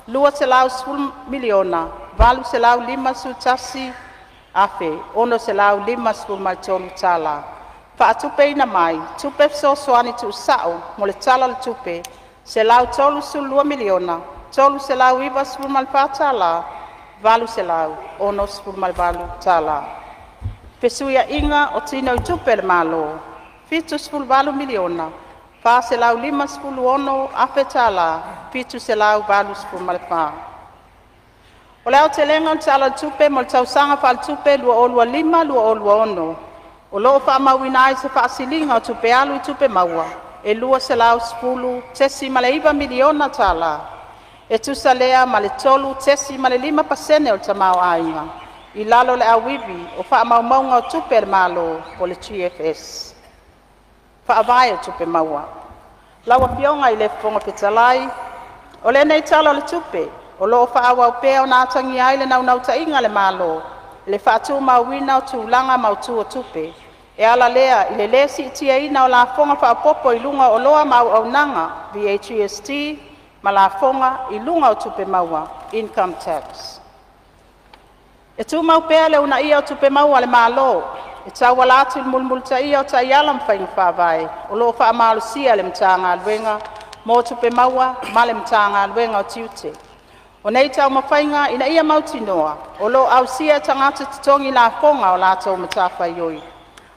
$210,851,653 tala. Faatupeina mai Tupe Fesoasoani tuusao mo le Tala o le Tupe $132,394,868 tala. Fesuiaiga o Tinoitupe a le Malo $78,456,784. O le aotelega o le Tala o le Tupe mo le tausaga faaletupe 2025/2026, o loo faamauina ai se faasiliga o tupe alu i tupe maua e $210.9 miliona tala, e tusa lea ma le 3.5% o le tamaoaiga, i lalo o le Auivi o Faamaumauga o Tupe a le Malo (GFS)。 Faavae o Tupe Maua: Lau Afioga i le Fofoga Fetalai, O lenei Tala o le Tupe, o lo'o fa'aauau pea ona atagia ai le naunautaiga a le Malo i le fa'atumauina o tulaga mautu o tupe, e ala lea i le lē si'itiaina o lafoga fa'aopoopo i luga o Oloa ma Auaunaga VAGST, ma Lafoga i luga o Tupe Maua Income Tax. E tumau pea le uunaia o Tupe Maua a le Malo e tauala atu i le mulimulitaia o taiala ma faiga faavae o lo'o fa'amalosia e le Matagaluega mo Tupe Maua ma le Matagaluega o Tiute. O nei taumafaiga ina ia mautinoa o lo'o ausia e tagata totogi lafoga a latou matafaioi,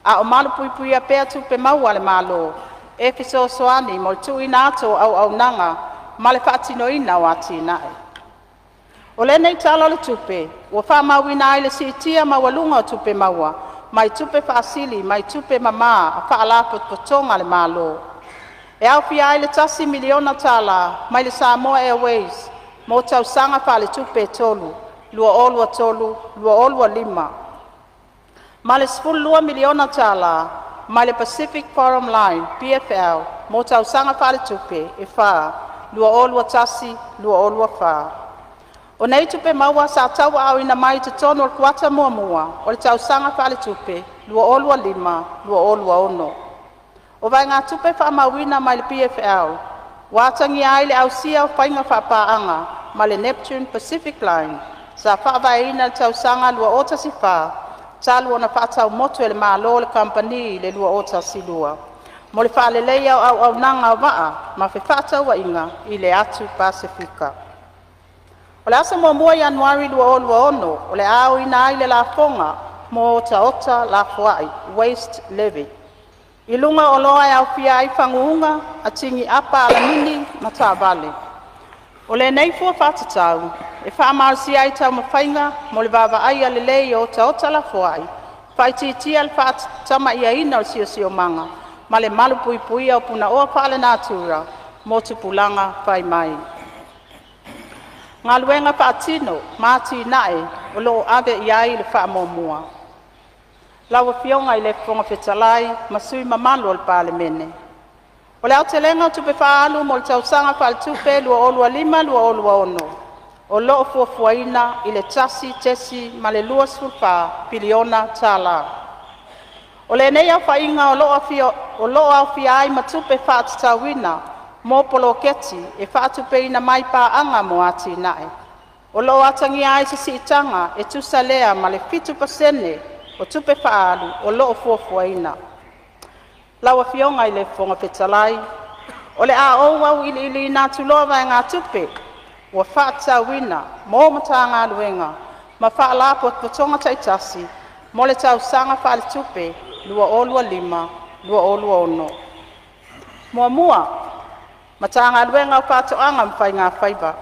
a'o malupuipuia pea tupe maua a le Malo e fesoasoani mo le tuuina atu o auaunaga ma le faatinoina o atinae. O lenei Tala o le Tupe, ua faamauina ai le siitia maualuga o tupe maua mai tupe faasili mai tupe mama a faalapotopotoga a le Malo, e aofia ai le $1 miliona tala mai le Samoa Airways mo tausaga faaletupe e 3 (2023/2025), ma le $12 miliona tala mai le Pacific Forum Line (PFL) mo tausaga faaletupe e 4 (2021/2024). O nei tupe maua sa tauaaoina mai i totonu o le kuata muamua o le tausaga faaletupe 2025/2026. O vaegatupe faamauina mai le PFL ua atagia ai le ausia o faiga faapaaga ma le Neptune Pacific Line sa faavaeina i le tausaga 2014, talu ona faatau motu e le Malo le Kamupani i le 2012, mo le faaleleia o auaunaga o vaa ma fefaatauaiga i le atu Pasefika. O le aso 1 Ianuari 2026, o le a aoina ai le lafoga mo otaota lafoai (waste levy) i luga o oloa e aofia ai faguuga, atigi apa alamini ma taavale. O lenei fua faatatau e faamalosia ai taumafaiga mo le vaavaaia lelei o otaota lafoai, faaitiitia le faatamaiaina o le siosiomaga, ma le malupuipuia o punaoa faalenatura mo tupulaga fai mai. Galuega Faatino ma Atinae o loo Ave iai le Faamuamua. Lau Afioga i le Fofoga Fetalai ma Sui Mamalu o le Palemene, O le aotelega o tupe faaalu mo le tausaga faaletupe 2025/2026 o loo fuafuaina i le $1.24 piliona tala. O lenei aofaiga o lo'o aofia ai ma tupe fa'atatauina mo poloketi e fa'atupeina mai pa'aga mo atina'e. O lo'o atagia ai se si'itaga e tusa lea ma le 7% o tupe fa'aalu o lo'o fuafuaina. Lau Afioga i le Fofoga Fetalai, O le a ou au'ili'iliina atu loa vaegatupe ua fa'atatauina mo Matagaluega ma Fa'alapotopotoga ta'itasi mo le tausaga faaletupe 2025/2026. 1. Matagaluega o Faatoaga ma Faigafaiva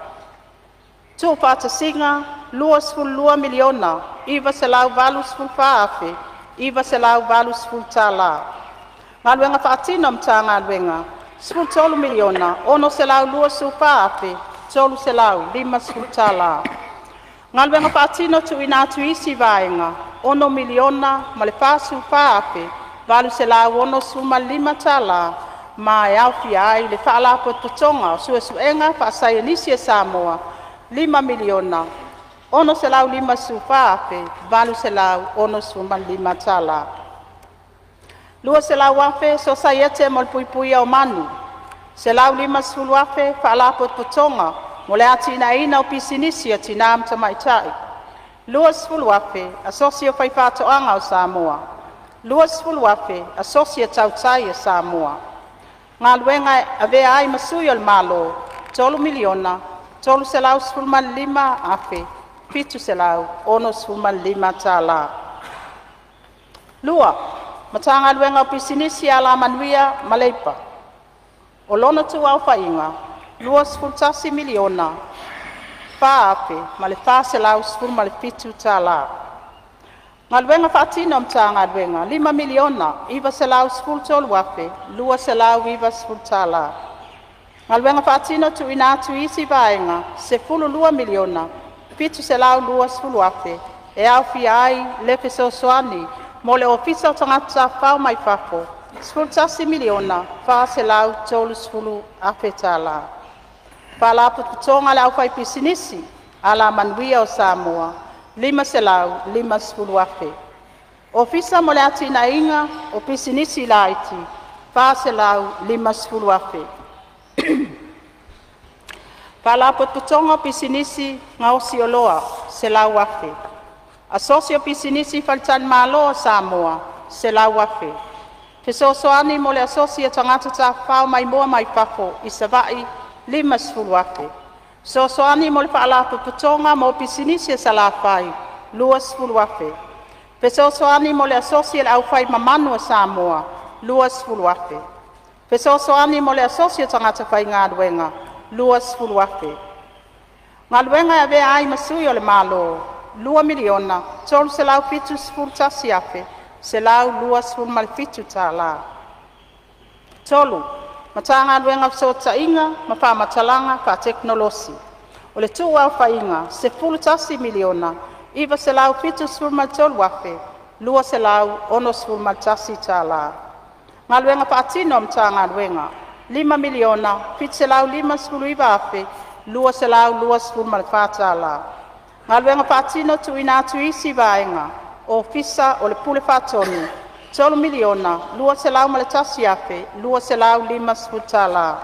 Tuufaatasiga $22,984,980.00 Galuega Faatino a Matagaluega $13,624,350.00 Galuega Faatino Tuuina atu i isi Vaega $6,044,865.00 ma e aofia ai le: Faalapotopotoga o Suesuega Faasaienisi a Samoa $5,654,865.00 $200,000 Sosaiete mo le Puipuia o Manu $150,000 Faalapotopotoga mo le Atinaeina o Pisinisi a Tinā ma Tamaitai $20,000 Asosi o Faifaatoaga a Samoa $20,000 Asosi a Tautai a Samoa Galuega e Avea ai ma Sui o le Malo $3,315,765.00 2. Matagaluega o Pisinisi, Alamanuia ma Leipa. O lona tuu aofaiga $21,004,417.00 tala. Galuega Faatino a Matagaluega $5,913,290.00 tala. Galuega Faatino Tuuina atu i isi Vaega $12,720,000 e aofia ai le Fesoasoani mo le Ofisa o Tagata Tafafao mai Fafo $11,430,000.00 tala. Faalapotopotoga a le Aufaipisinisi Alamanuia o Samoa $550,000. Ofisa mo le Atinaeina o Pisinisi Laiti $450,000. Faalapotopotoga o Pisinisi Gaosi Oloa 100,000. Asosi o Pisinisi Faletalimalo a Samoa 100,000. Fesoasoani mo le Asosi o Tagata Tafafao Maimoa mai Fafo i Savaii $50,000. Fesoasoani mo le Faalapotopotoga mo Pisinisi a Salafai $20,000. Fesoasoani mo le Asosi a le Aufai Mamanu a Samoa $20,000. Fesoasoani mo le Asosi o Tagata Faigaluega $20,000. Galuega e Avea ai ma Sui o le Malo $2,371,127.00 3. Matagaluega o Fesootaiga ma Fa'amatalaga Fa'atekonolosi. O le tuuaofaiga $11,973,261.00 tala. Galuega Faatino a Matagaluega $5,759,224.00 tala. Galuega Faatino Tuuina atu i isi Vaega Ofisa o le Pule Faatonu $3,201,250.00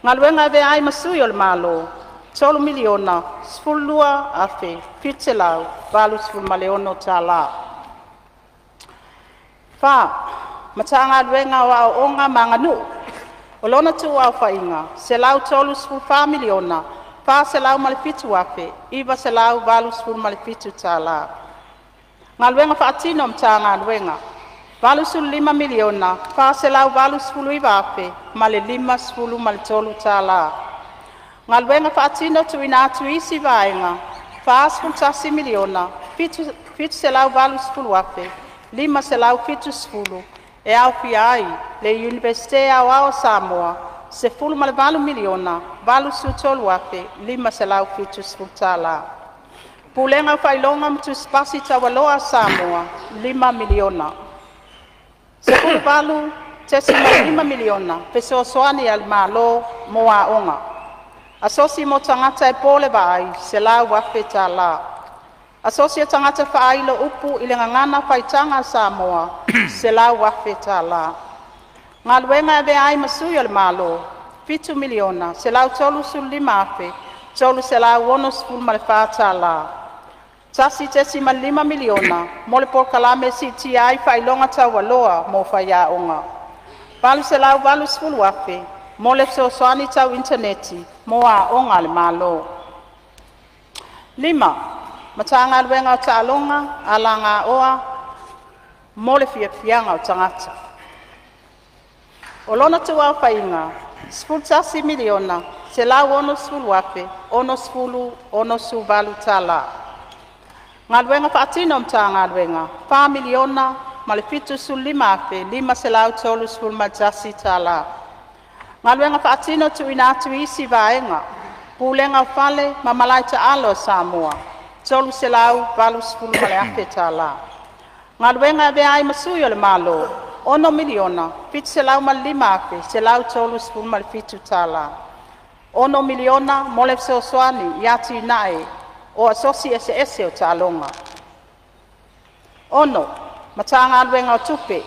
Galuega e Avea ai ma Sui o le Malo $3,012,786.00 4. Matagaluega o Aoaoga ma Aganuu. O lona tuuaofaiga $134,407,987.00 tala. Galuega Faatino a Matagaluega $85,489,053.00 tala. Galuega Faatino Tuuina atu i isi Vaega $41,780,570 e aofia ai le Iunivesite Aoao o Samoa $18,083,570.00 tala. Pulega o Faailoga ma Tusi Pasi Taualoa a Samoa $5,000,000. $18,500,000 Fesoasoani a le Malo mo Aoga. Asosi mo Tagata e po le Vaai $100,000.00 tala. Asosi o Tagata Fa'ailo Upu i le Gagana Faitaga a Samoa $100,000. Galuega e Avea ai ma Sui o le Malo $7,135,364 $1.5miliona mo le polokalame e siitia ai faailoga taualoa mo faiaoga. $880,000 mo le fesoasoani tau initaneti mo aoga a le Malo. 5. Matagaluega o Taaloga, Alagaoa mo le Fiafiaga o Tagata. O lona tuu aofaiga: $11,160,060.68 tala. Galuega faatino a Matagaluega: $4,075,531 tala. Galuega Faatino Tuuina atu i isi Vaega: Pulega o Fale ma Malae Taalo a Samoa ($380,000). Galuega e Avea ai ma Sui o le Malo $6,705,137. $6miliona mo le fesoasoani i atinae o Asosi Eseese o Taaloga. 6. Matagaluega o Tupe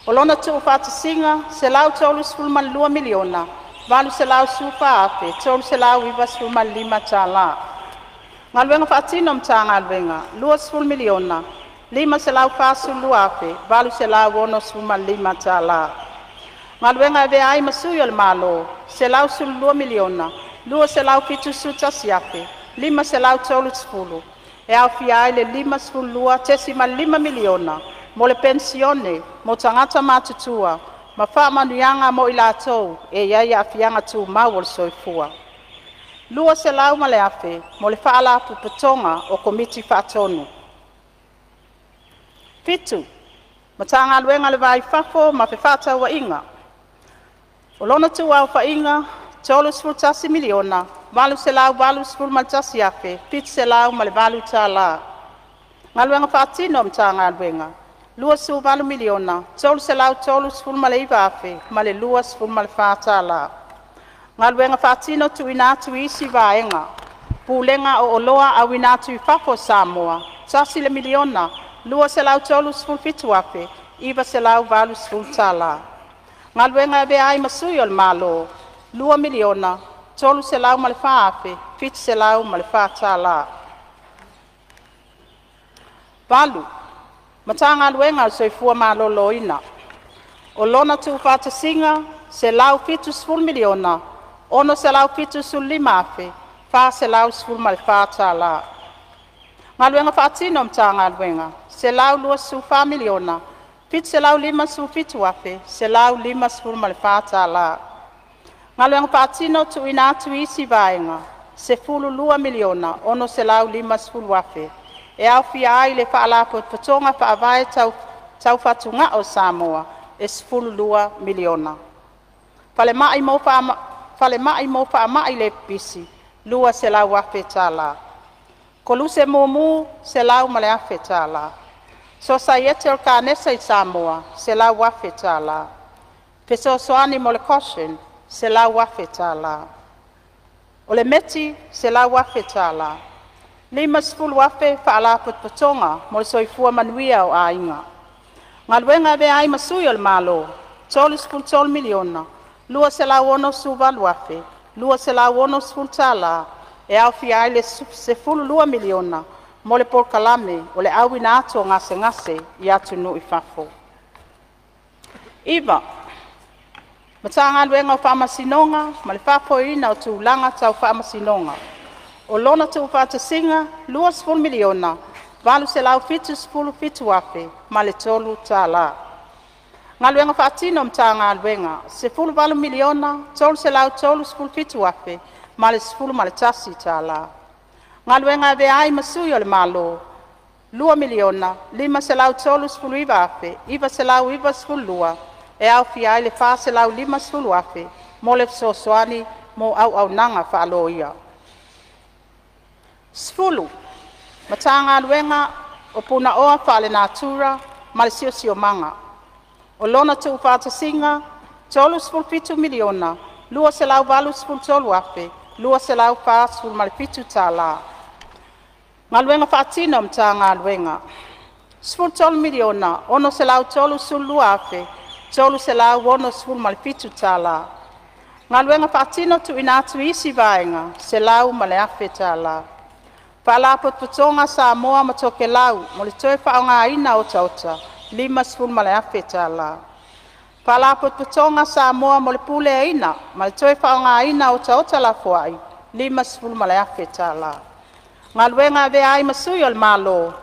O lona tuufaatasiga $132,814,395 tala. Galuega Faatino a Matagaluega $20,542,865 tala. Galuega e Avea ai ma Sui o le Malo $112,271,530, e aofia ai le $52.5miliona mo le Penisione mo Tagata Matutua ma faamanuiaga mo i latou e i ai Aafiaga Tumau o le Soifua; $200,000 mo le Faalapotopotoga o Komiti Faatonu. 7. Matagaluega o le Va i Fafo ma Fefaatauaiga, o lona tuu aofaiga: $31,881,708. Galuega Faatino a Matagaluega: $28,339,024. Galuega Faatino Tuuina atu i isi Vaega: Pulega o Oloa Auina atu i Fafo a Samoa $1,237,980. Galuega e Avea ai ma Sui o le Malo $2,304,704. 8. Matagaluega o le Soifua Maloloina. O lona tuufaatasiga e $170,675,414 tala. Galuega faatino a Matagaluega: $124,757,154. Galuega faatino tuuina atu i isi Vaega $12,650,000 e aofia ai le Faalapotopotoga Faavae Tau Fatugao a Samoa e $12miliona. Falemai mo Faamai le Pipisi $200,000. Koluse Mumu $100,000. Sosaiete o le Kanesa i Samoa $100,000. Fesoasoani mo le Goshen $100,000. O le METI $100,000. $50,000 Faalapotopotoga mo le Soifua Manuia o Aiga. Galuega e Avea ai ma Sui o le Malo $33,268,260 tala e aofia ai le $12miliona mo le polokalame o le Auina atu o Gasegase i atunuu i fafo. 9. Matagaluega o Faamasinoga ma le Faafoeina o Tulaga Tau Faamasinoga. O lona tuufaatasiga e $20,877,003. Galuega faatino a Matagaluega: $18,337,011. Galuega e Avea ai ma Sui o le Malo $2,539,992, e aofia ai le $450,000 mo le fesoasoani mo auaunaga faaloia. 10. Matagaluega o Punaoa Faalenatura ma le Siosiomaga. O lona tuufaatasiga e $37,283,247. Galuega faatino a Matagaluega: $13,632,367 tala. Galuega Faatino Tuuina atu i isi Vaega $101,000 tala. Faalapotopotoga a Samoa ma Tokelau mo le toe Faaaogaina o Otaota $50,000 tala. Faalapotopotoga a Samoa mo le Puleaina ma le toe Faaaogaina o Otaota Lafoai $50,000 tala. Galuega e Avea ai ma Sui o le Malo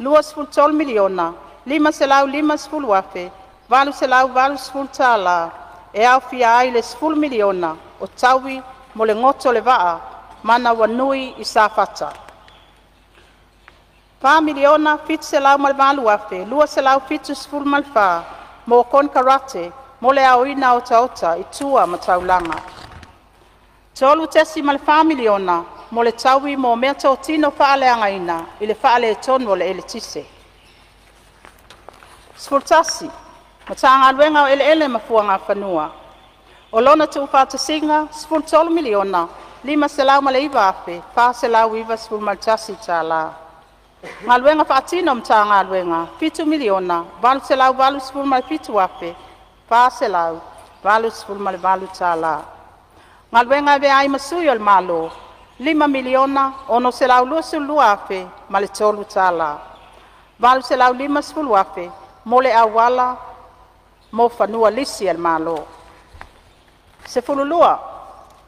$23,550,880 tala e aofia ai le $10,000,000 o taui mo le goto o le Vaa Manawanui i Safata. $4,708,274 mo Konekarate mo le aoina o otaota i tua ma taulaga. $3,400,000 mo le taui mo meatotino faaleagaina i le faaletonu o le eletise. 11. Matagaluega o Eleele ma Fuagafanua O lona tuufaatasiga $13,509,491 tala. Galuega faatino a Matagaluega $7,887,488 tala. Galuega e Avea ai ma Sui o le Malo $5,622,003 tala. $850,000 mo le auala mo fanua lisi a le Malo. 12.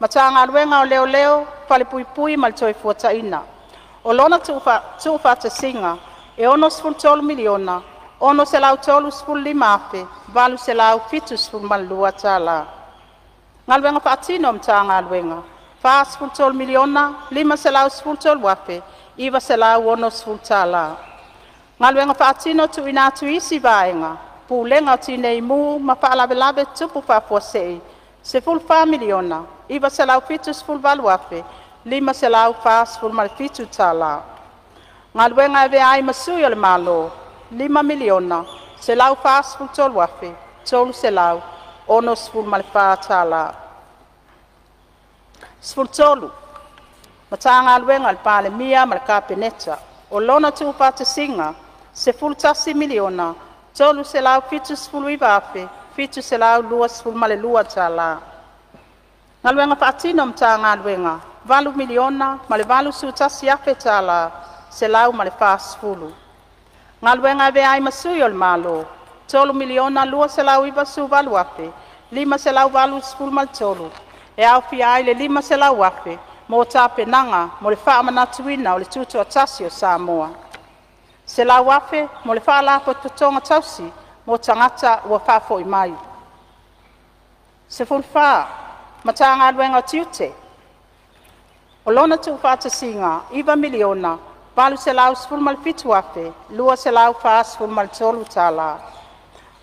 Matagaluega o Leoleo, Falepuipui ma le Toefuataiga, O lona tuufaatasiga e $63,635,872 tala. Galuega faatino a Matagaluega $43,513,960 tala. Galuega Faatino Tuuina atu i isi Vaega Pulega o Tineimu ma Faalavelave Tutupu Faafuasei $14,978,547 tala. Galuega e Avea ai ma Sui o le Malo $5,143,364 tala. 13. Matagaluega a le Palemia ma le Kapeneta, o lona tuufaatasiga e $11,379,722 tala. Galuega faatino a Matagaluega $8,081,140 . Galuega e Avea ai ma Sui o le Malo $3,298,583 e aofia ai le $500,000 mo tapenaga mo le faamanatuina o le Tutoatasi o Samoa. $100,000 mo le Faalapotopotoga tausi mo tagata ua faafoi mai. 14. Matagaluega o Tiute: O lona tuufaatasiga e $9,817,243 tala.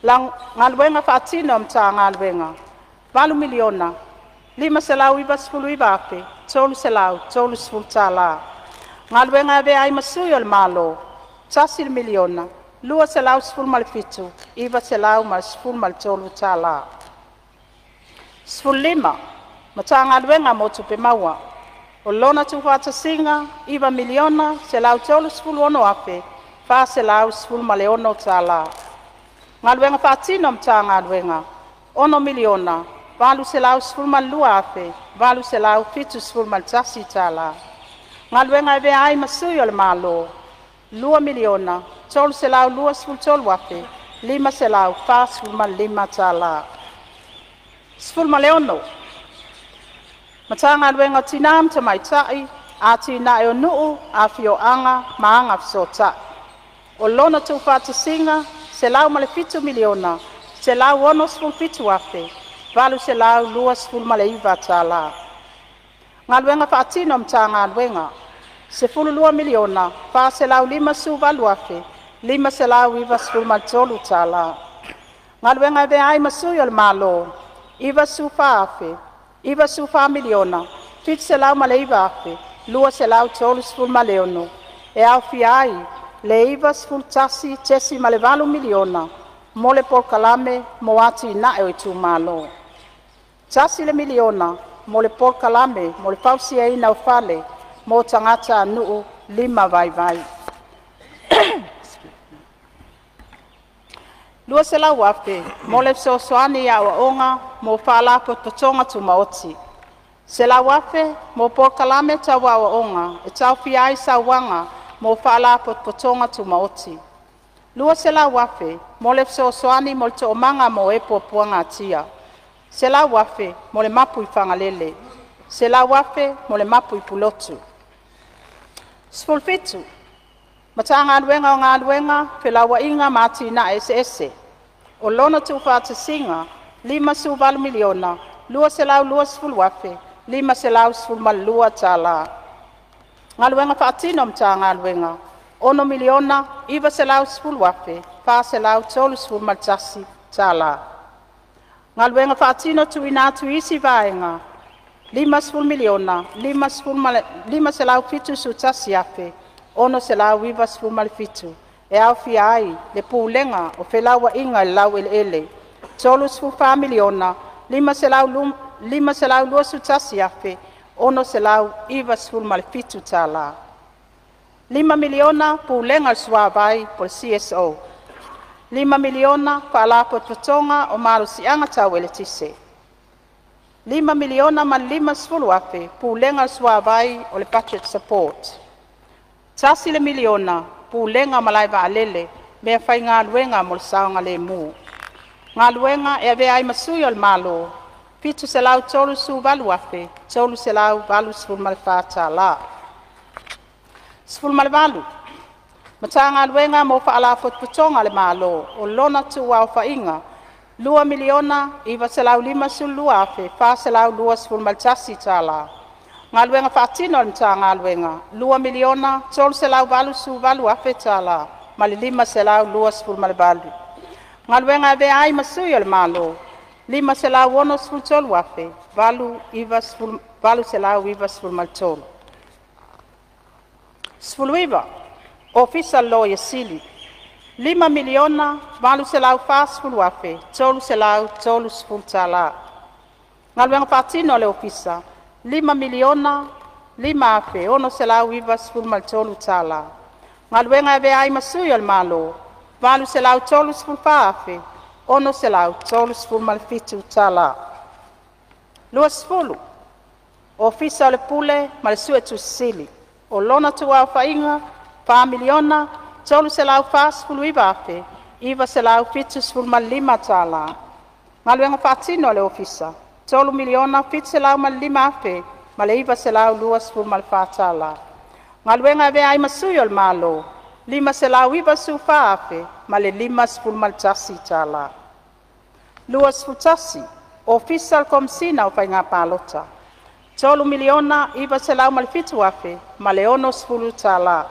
Galuega faatino a Matagaluega $8,599,330 tala. Galuega e Avea ai ma Sui o le Malo $1,217,913 tala. 15. Matagaluega mo Tupe Maua: O lona tuufaatasiga e $9,136,416 tala. Galuega faatino a Matagaluega $6,812,871 tala. Galuega e Avea ai ma Sui o le Malo $2,323,545 tala. 16. Matagaluega o Tina ma Tamaitai, Atinae o Nuu, Afioaga ma Agafesootai, O lona tuufaatasiga e $107,167,829 tala. Galuega faatino a Matagaluega $12,458,593 tala. Galuega e Avea ai ma Sui o le Malo $94,709,236 e aofia ai le $91,800,000 mo le Polokalame mo Atinae o Itumalo. $1,000,000 mo le Polokalame mo le Fausiaina o Fale mo Tagatanuu lima vaivai. $200,000 mo le fesoasoani i a'oa'oga mo Faalapotopotoga Tumaoti; $100,000 mo polokalame tau aoaoga e taofia ai sauaga mo Faalapotopotoga Tumaoti; $200,000 mo le fesoasoani mo le toomaga mo e puapuagatia; $100,000 mo le mapu i Fagalele; $100,000 mo le mapu i Pulotu. 17. Matagaluega o Galuega, Felauaiga ma Atinae Eseese o lona tuufaatasiga - $58,220,512 tala. Galuega faatino a Matagaluega - $6,910,431 tala. Galuega faatino tuuina atu i isi Vaega - $50,571,697 e aofia ai le Pulega o Felauaiga i le Laueleele ($34,521,697) tala. $5,000,000 Pulega o le Suavai CSO $5,000,000 Faalapotopotoga o Malosiaga Tau Eletise $5,050,000 Pulega o le Suavai Budget Support. $1,000,000 Pulega o Malaevaalele Meafaigaluega mo le Saogalemu. Galuega e Avea ai ma Sui o le Malo - $738,384 tala. 18. Matagaluega mo Faalapotopotoga a le Malo o lona tuuaofaiga $2,952,421 tala. Galuega faatino a le Matagaluega - $2,388,000 ma le 528. Galuega e Avea ai ma Sui o le Malo - $563,893. 19. Ofisa o le Loia Sili $5,840,330. Galuega faatino a le Ofisa $5,005,693. Galuega e Avea ai ma Sui o le Malo $834,637. 20. Ofisa o le Pule ma le Suetusi Sili o lona tuuaofaiga $4,349,975. Galuega faatino a le Ofisa $3,705,924. Galuega e Avea ai ma Sui o le Malo $594,051. 21. Ofisa o le Komesina o Faiga Palota $3,907,060.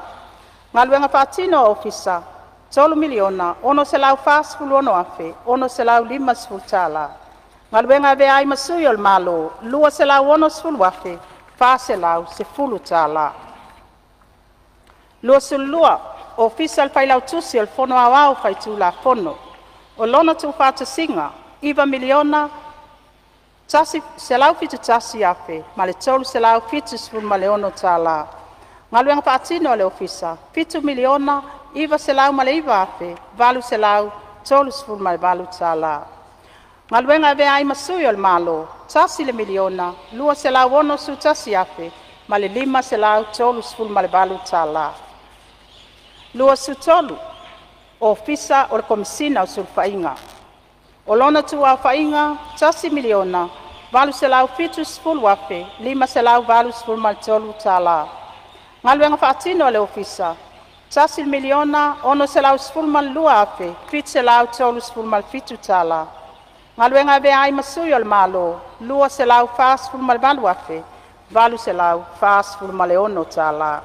Galuega faatino a le Ofisa $3,646,650. Galuega e Avea ai ma Sui o le Malo $260,410. 22. Ofisa o le Failautusi o le Fono Aoao Faitulafono o lona tuufaatasiga - $9,171,376. Galuega faatino a le Ofisa - $7,909,838. Galuega e Avea ai ma Sui o le Malo - $1,261,538. 23. Ofisa o le Komesina o Sulufaiga o lona tuuaofaiga $1,870,583. Galuega faatino a le Ofisa - $1,612,737. Galuega e Avea ai ma Sui o le Malo - $248,846.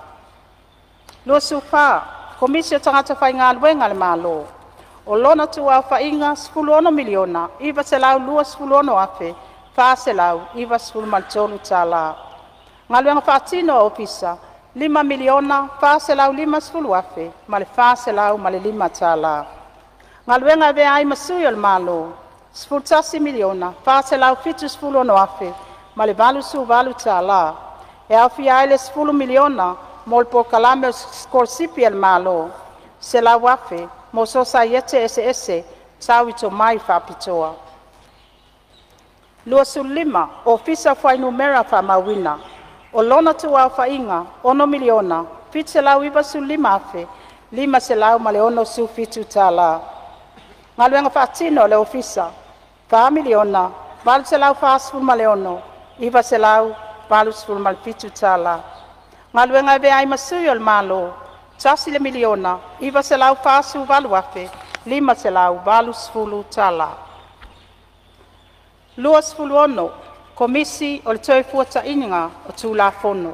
24. Komisi o Tagata Faigaluega a le Malo o lona tuuaofaiga $16,926,493. Galuega faatino a le Ofisa - $5,450,405. Galuega e Avea ai ma Sui o le Malo - $11,476,088, e aofia ai le $10,000,000 mo le polokalame o sikolasipi a le Malo, $100,000 mo sosaiete eseese tau i Tomai Faapitoa. 25. Ofisa o Fuainumera Faamauina, o lona ituaofa'iga $6,795,567 tala. Galuega Faatino a le Ofisa: $4,846,987 tala. Galuega e Avea ai ma Sui o le Malo: $1,948,580 tala. 26. Komisi o le Toefuata'iga o Tulafono.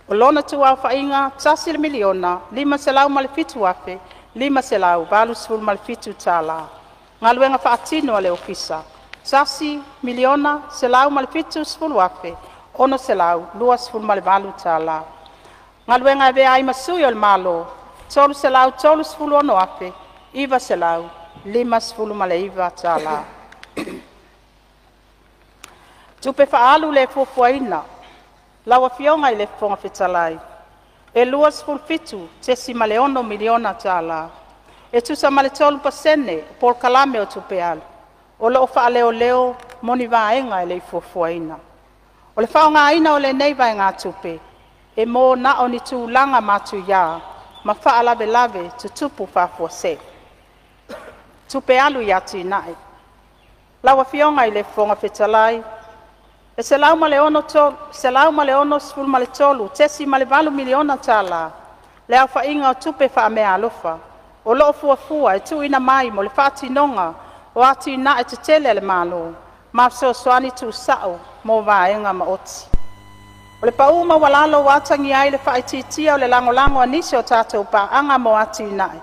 O lona ituaofa'iga $1,507,587 tala. Galuega Faatino a le Ofisa: $1,170,628 tala. Galuega e Avea ai ma Sui o le Malo: $336,959 tala. Tupe Faaalu le Fuafuaina: Lau Afioga i le Fofoga Fetalai, E $27.6miliona tala, e tusa ma le 3% o polokalame o tupe alu, o lo'o fa'aleoleo mo ni vaega e lei fuafuaina. O le fa'aaogaina o lenei vaegatupe, e mo na o ni tulaga matuiā ma fa'alavelave tutupu faafuasei. Tupe Alu i Atina'e: Lau Afioga i le Fofoga Fetalai, E $163.8miliona tala le aofaiga o tupe faameaalofa o lo'o fuafua e tuuina mai mo le faatinoga o atina'e tetele a le Malo, ma fesoasoani tu'usa'o mo vaega maoti. O le pa'u maualalo ua atagia ai le faaitiitia o le lagolago a nisi o tatou Paaga mo Atinae,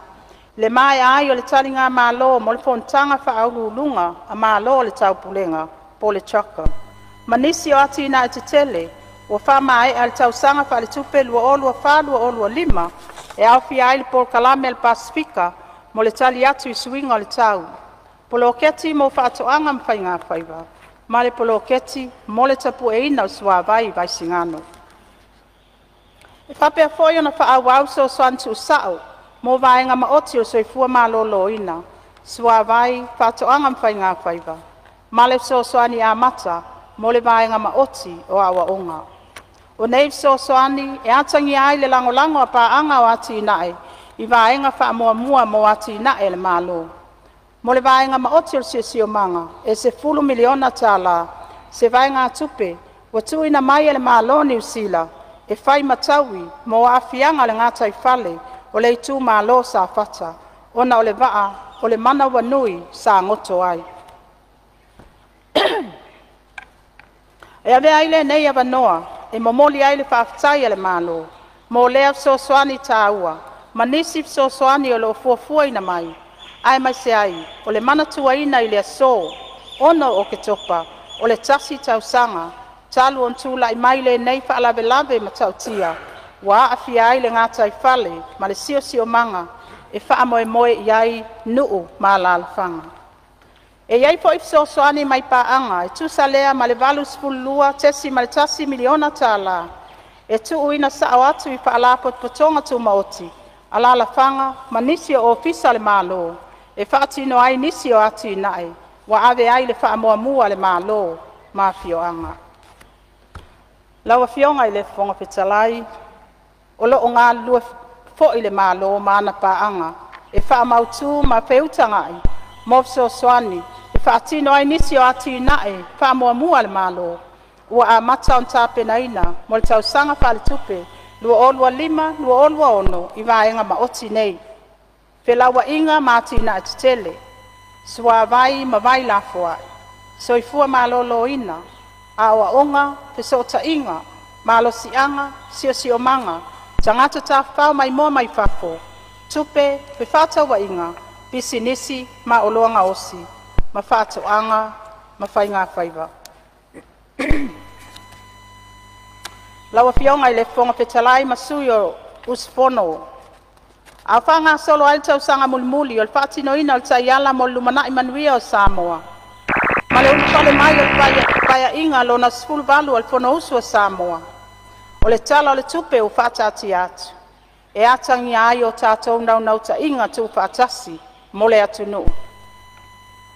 i le maea ai o le taligamalo mo le Fonotaga Faauluuluga a Malo o le Taupulega (CHOGM), ma nisi o atinae tetele ua faamaea i le tausaga faaletupe 2024/2025, e aofia ai le Polokalame a le Pasefika mo le Tali atu i Suiga o le Tau, Poloketi mo Faatoaga ma Faigafaiva, ma le Poloketi mo le Tapueina o le Suavai i Vaisigano. E faapea foi ona faaauau fesoasoani tuusao mo vaega maoti o le Soifua Maloloina, Suavai, Faatoaga ma Faigafaiva, ma le Fesoasoani Amata mo le Vaega Maoti o Aoaoga. O nei fesoasoani e atagia ai le lagolago a paaga o atinae i vaega faamuamua mo atinae a le Malo. Mo le Vaega Maoti o le Siosiomaga, e $10 miliona tala se vaegatupe ua tuuina mai e le Malo o Niu Sila e fai ma taui mo aafiaga o le gataifale o le itumalo Safata, ona o le vaa o le manawanui sa goto ai. E avea ai lenei avanoa e momoli ai le fa'afetai a le Malo, mo lea fesoasoani taua ma nisi fesoasoani o lo'o fuafuaina mai, aemaise ai o le manatuaina i le aso 6 Oketopa, o le tasi tausaga talu ona tula'i mai lenei fa'alavelave mata'utia ua aafia ai le gataifale ma le siosiomaga e faamoemoe iai nuu ma alalafaga. E i ai foi fesoasoani mai paaga e tusa lea ma le $82.1miliona tala e tuuina sao atu i Faalapotopotoga Tumaoti, alalafaga ma nisi o Ofisa o le Malo, e faatino ai nisi o atinae ua ave ai le faamuamua a le Malo ma afioaga. Lau Afioga i le Fofoga Fetalai, O lo'o galulue foi le Malo ma ana paaga e faamautū ma feutaga'i mo fesoasoani e faatino ai nisi o atinae faamuamua a le Malo, ua amata ona tapenaina mo le tausaga faaletupe 2025/2026 i vaega maoti nei: Felauaiga ma Atinae Tetele, Suavai ma Vai Lafoai, Soifua Maloloina, Aoaoga, Fesootaiga, Malosiaga, Siosiomaga, Tagata Tafafao Maimoa mai Fafo, Tupe, Fefaatauaiga, Pisinisi ma Oloa Gaosi ma Faatoaga ma Faigafaiva. Lau Afioga i le Fofoga Fetalai ma Sui Usufono, A o faagasolo ai le tausaga mulimuli o le faatinoina o le Taiala mo le Lumanai Manuia o Samoa ma le ulufale mai o le Paeaiga Lona XVIII o le Fonousu a Samoa, o le Tala o le Tupe ua faataatia atu, e atagia ai o tatou naunautaiga tuufaatasi mo le atunuu.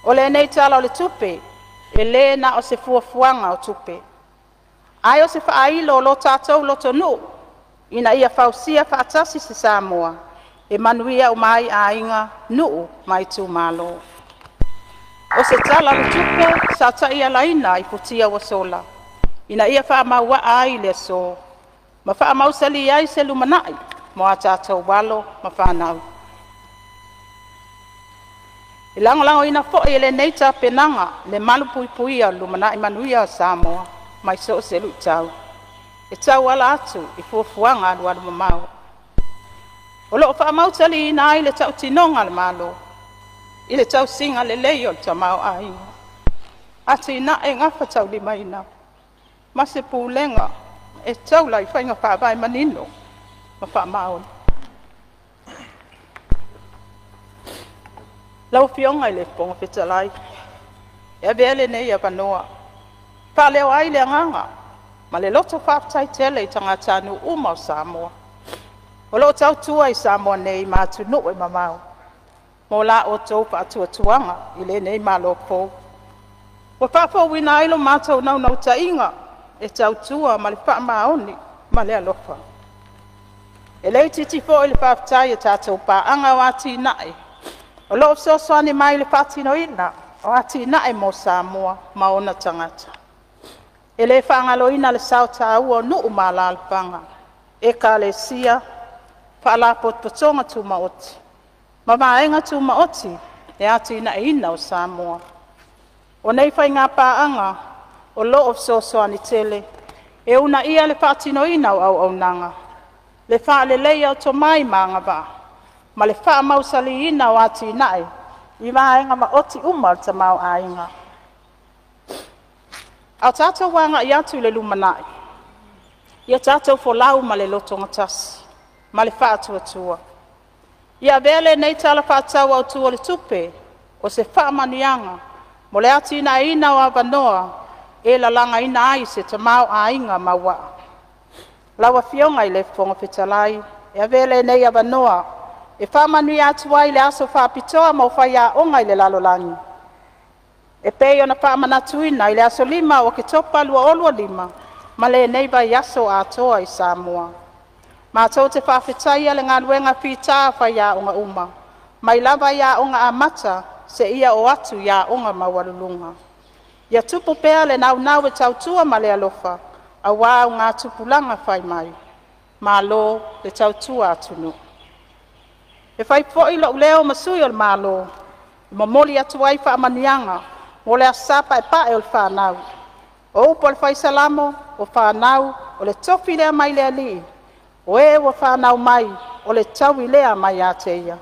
O lenei Tala o le Tupe, e le na o se fuafuaga o tupe, ae o se faailo o lo tatou lotonuu ina ia fausia faatasi se Samoa e manuia uma ai aiga, nuu ma itumalo. O se Tala o le Tupe sa taialaina i futia ua sola, ina ia faamauaa ai le aso, ma faamausali ai se lumanai mo a tatou alo ma fanau. E lagolagoina foi e lenei tapenaga le malupuipuia o le lumanai manuia o Samoa mai so o se luitau, e tauala atu i fuafuaga alualumamao. O lo o faamausaliina ai le tautinoga a le Malo i le tausiga lelei o le tamaoaiga, atinae gafataulimaina ma se pulega e taula i faiga faavae manino ma faamaoni. Lau Afioga i le Fofoga Fetalai, e avea lenei avanoa e faaleo ai le agaga ma le loto faafetai tele i tagatanuu uma o Samoa o lo o tautua i Samoa nei ma atunuu e mamao mo la outou faatuatuaga i lenei Malo fou. Ua faafouina ai lo matou naunautaiga e tautua ma le faamaoni ma le alofa. E le itiiti foi le faafetai a tatou paaga o atinae o lo o fesoasoani mai i le faatinoina o atinae mo Samoa ma ona tagata. E le faagaloina le sao taua o nuu ma alaalafaga, ekalesia, faalapotopotoga tumaoti ma vaega tumaoti i le atinaeina o Samoa. O nei faiga paaga o lo o fesoasoani tele e uunaia le faatinoina o auaunaga, le faaleleia o tomai ma agavaa ma le faamausaliina o atinae i vaega maoti uma o le tamaoaiga. A o tatou agai atu i le lumanai, ia tatou folau ma le lotogatasi ma le faatuatua. Ia avea lenei Tala Faatatau Autu o le Tupe o se faamanuiaga mo le atinaeina o avanoa e lalagaina ai se tamaoaiga mauaa. Lau Afioga i le Fofoga Fetalai, e avea lenei avanoa e faamanuia atu ai i le aso faapitoa mo faiaoga i le lalolagi, e pei ona faamanatuina i le aso 5 Oketopa 2025 ma lenei vaiaso atoa i Samoa. Matou te faafetaia le galuega fita a faiaoga uma, mai lava i Aoga Amata seia oo atu i aoga maualuluga. Ia tupu pea le naunau e tautua ma le alofa aua augatupulaga fai mai. Malo le tautua atunuu. E fai foi lou leo ma sui o le Malo e momoli atu ai faamanuiaga mo le Aso Sa Paepae o le Fanau. O upu a le Fai Salamo, “O fanau, o le tofi lea mai le Alii, o e ua fanau mai, o le taui lea mai ia te Ia.”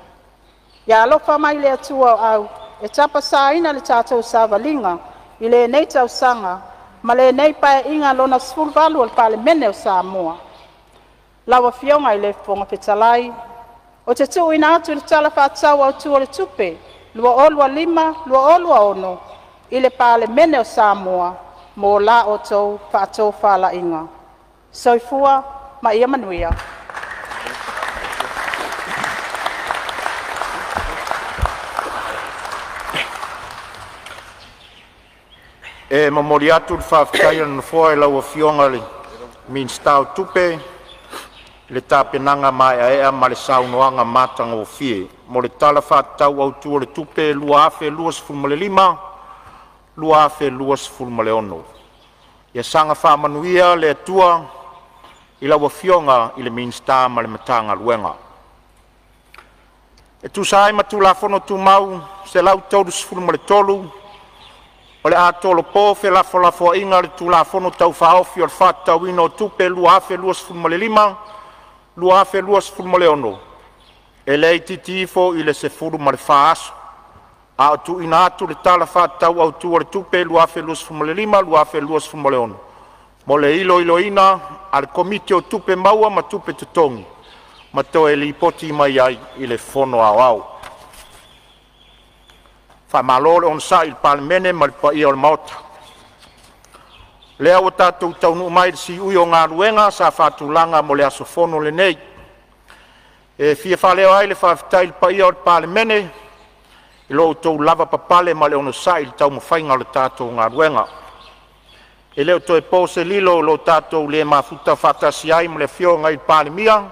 Ia alofa mai le Atua o Au e tapasaina le tatou savaliga i lenei tausaga ma lenei Paeaiga Lona XVIII o le Palemene o Samoa. Lau Afioga i le Fofoga Fetalai, ou te tuuina atu le Tala Faatatau Autu o le Tupe 2025/2026 i le Palemene o Samoa mo la outou faatofalaiga. Soifua ma ia manuia. E momoli atu le faafetai a le Nofoa i lau Afioga i le Minisita o Tupe i le tapenaga maeaea ma le saunoaga matagofie mo le Tala Faatatau Autu o le Tupe 2025/2026. Ia saga faamanuia le Atua i lau Afioga i le Minisita ma le Matagaluega. E tusa ai ma Tulafono Tumau 133, o le a tolopo felafolafoaiga i le Tulafono Tau Faaofi o le Faatatauina o Tupe 2025/2026 e le itiiti ifo i le 14 aso, a o tuuina atu le Tala Faatatau Autu o le Tupe 2025/2026 mo le iloiloina a le Komiti o Tupe Maua ma Tupe Totogi ma toe lipoti mai ai i le Fono Aoao. Faamalo le onosai i le Palemene ma le paia o le Maota. O lea ua tatou taunuu mai i le siui o galuega sa faatulaga mo le aso fono lenei. E fia faaleo ai le faafetai i le paia o le Palemene I lo outou lavapapale ma le onosai i le taumafaiga o le tatou galuega. E le o toe po se lilo i lo tatou le mafuta faatasi ai ma le Afioga i le Palemia,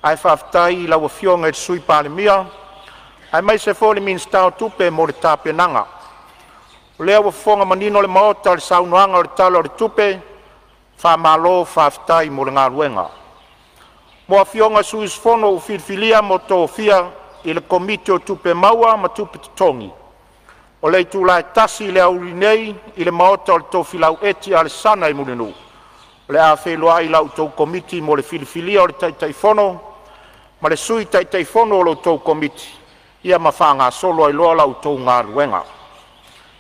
ae faafetai i lau Afioga i le Sui Palemia aemaise foi le Minisita o Tupe mo le tapenaga. O lea ua fofoga manino le Maota i le saunoaga o le Tala o le Tupe, faamalo faafetai mo le galuega. Mo afioga i sui usufono ua filifilia ma tofia i le Komiti o Tupe Maua ma Tupe Totogi, o le itula e 1:00 i le aoauli nei i le Maota o le Tofilau Eti Alesana i Mulinuu, o le a feiloai la outou Komiti mo le filifilia o le Taitaifono ma le Sui Taitaifono o la outou Komiti, ma faagasolo ai loa la outou galuega.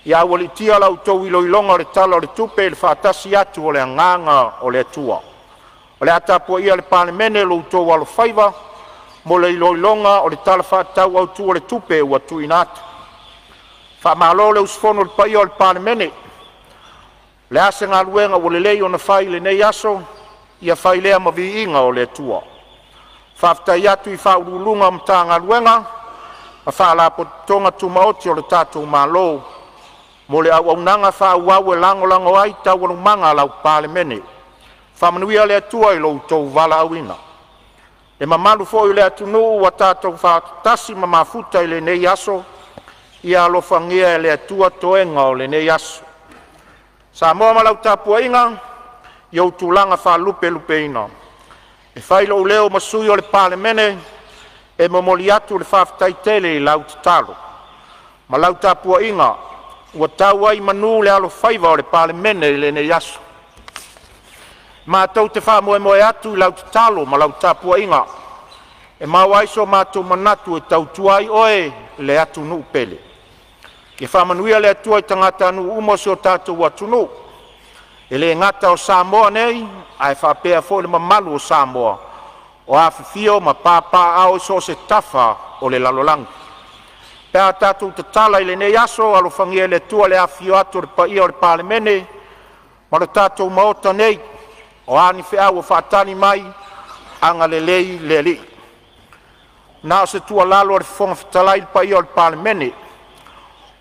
Ia aualiitia la outou iloiloga o le Tala o le Tupe i le faatasi atu o le agaga o le Atua. O le a tapuaia e le Palemene lo outou alofaiva mo le iloiloga o le Tala Faatatau Autu o le Tupe ua tuuina atu. Faamalo le usufono i le paia o le Palemene. O le a se galuega ua lelei ona fai i lenei aso, ia fai lea ma viiga o le Atua. E faafetai atu i Ofisa Sili o Pulega o Matagaluega ma Faalapotopotoga Tumaoti a le tatou Malo mo le auaunaga faaauau e lagolago ai taualumaga a lau Palemene. Faamanuia le Atua i lo outou valaauina. Le mamalu foi o le atunuu ua tatou faatasi ma mafuta i lenei aso, ia alofagia e le Atua toega o lenei aso. Samoa ma lau tapuaiga i ou tulaga faalupelupeina, e fai lou leo ma sui o le Palemene e momoli atu le faafetai tele i lau tatalo ma lau tapuaiga ua tau ai i manu le alofaiva o le Palemene i lenei aso. Matou te faamoemoe atu i lau tatalo ma lau tapuaiga e maua ai so matou manatu e tautua ai oe le atunuu pele. Ia faamanuia le Atua i tagatanuu uma o si o tatou atunuu, e le gata o Samoa nei, ae faapea foi le mamalu o Samoa o afifio ma papaaao i so o se tafa o le lalolagi. Pe a tatou tatala i lenei aso, alofagia e le Atua le afifio atu o le paia o le Palemene ma le tatou Maota nei, o a ni feau ua faatali mai, agalelei le Alii. Na o se tuualalo a le Fofoga Fetalai i le paia o le Palemene,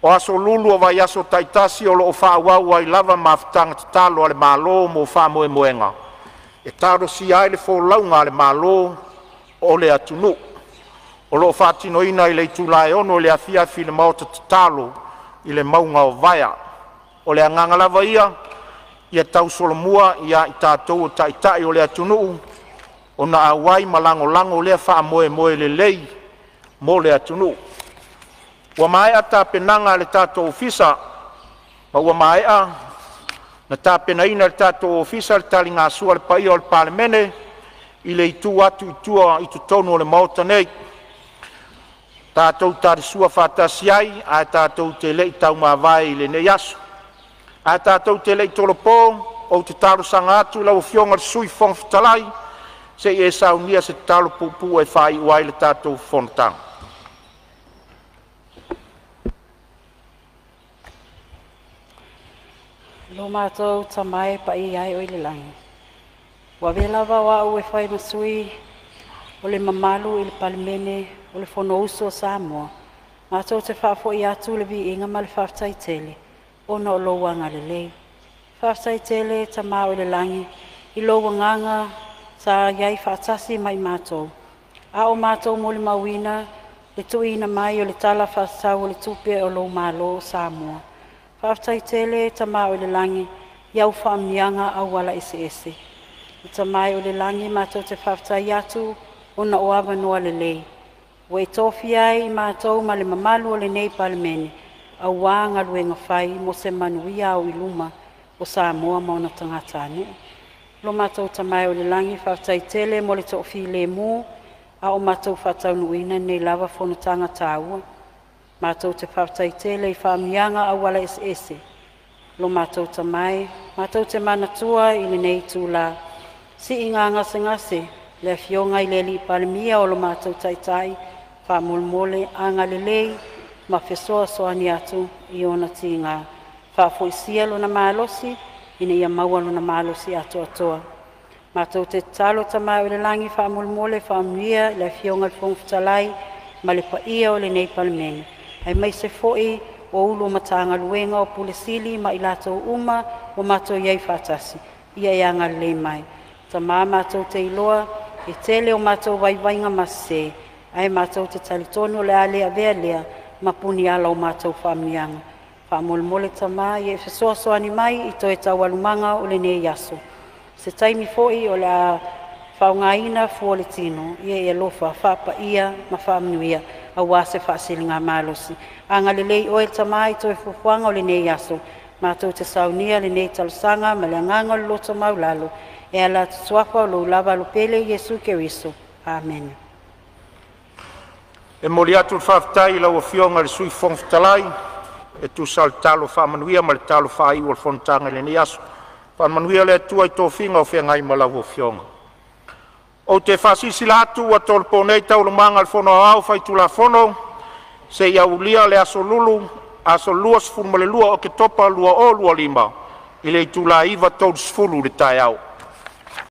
o aso Lulu o vaiaso taitasi o lo o faaauau ai lava mafutaga tatalo a le Malo mo faamoemoega e talosia ai le folauga a le malo o le atunuu. O lo o faatinoina i le itula e 6:00 i le afiafi i le maota tatalo i le mauga o Vaea. O le agaga lava ia, ia tausolomua ia i tatou o Taitai o le atunuu ona auai ma lagolago lea faamoemoe lelei mo le atunuu. Ua maea tapenaga a le tatou Ofisa ma ua maea ona tapenaina e le tatou Ofisa le taligasua a le paia o le Palemene i le itu atu i tua i totonu o le Maota nei. Tatou talisua faatasi ai ae tatou te le i taumavae i lenei aso. Ae tatou te le i tolopo, ou te talosaga atu i lau Afioga i le Sui Fofoga Fetalai se i e saunia se tatalo puupuu e faaiu ai le tatou fonotaga. Lo matou Tama e paia e oe i le lagi, ua avea lava o au e fai ma sui o le mamalu i le Palemene o le Fonousu a Samoa, matou te faafoi atu le viiga ma le faafetai tele ona o lou agalelei. Faafetai tele Tama oi le lagi i lou agaga sa iai faatasi ma i matou, a o matou molimauina le tuuina mai o le Tala Faatatau o le Tupe o lou Malo o Samoa. Faafetai tele Tama oi le lagi i au faamanuiaga auala eseese. Le Tama e oi le lagi, matou te faafetai atu ona o avanoa lelei ua e tofia ai i matou ma le mamalu o lenei Palemene aua galuega fai mo se manuia au i luma o Samoa ma ona tagatanuu. Lo matou Tama e oi le lagi, faafetai tele mo le toafilemu a o matou faataunuuina lenei lava fonotaga taua. Matou te faafetai tele i faamanuiaga auala eseese. Lo matou Tama e, matou te manatua i lenei itula siiga gasegase le Afioga i le Alii Palemia o lo matou Taitai, faamolemole agalelei ma fesoasoani atu i ona tiga, faafoisia lona malosi ina ia maua lona malosi atoatoa. Matou te tatalo Tama oi le lagi, faamolemole faamanuia le Afioga i le Fofoga Fetalai ma le paia o lenei Palemene. Aemaise foi o Ulu o Matagaluega o Pule Sili ma i latou uma ua matou i ai faatasi, ia e agalelei mai. Tama, matou te iloa e tele o matou vaivaiga ma sese, ae matou te talitonu o le a le avea lea ma puniala o matou faamanuiaga. Faamolemole Tama, ia e fesoasoani mai i toe taualumaga o lenei aso. Se taimi foi o le a faaaogaina fua o le tino, ia e alofa faapaia ma faamanuia aua se faasiligamalosi. Agalelei oe Tama i toe fuafuaga o lenei aso, matou te saunia lenei talosaga ma le agaga o le loto maualalo, e ala atu suafa o lou lava alo pele Iesu Keriso. Amene. E momoli atu le faafetai i lau Afioga i le Sui Fofoga Fetalai e tusa o le talo faamanuia ma le talo faaiu o le fonotaga i lenei aso. Faamanuia le Atua i tofiga o feagai ma lau Afioga. Ou te faasilasila atu ua tolopo nei Taualumaga a le Fono Aoao Faitulafono seia aulia le aso Lulu, aso 22 Oketopa 2025 i le itula e 9:30 i le taeao.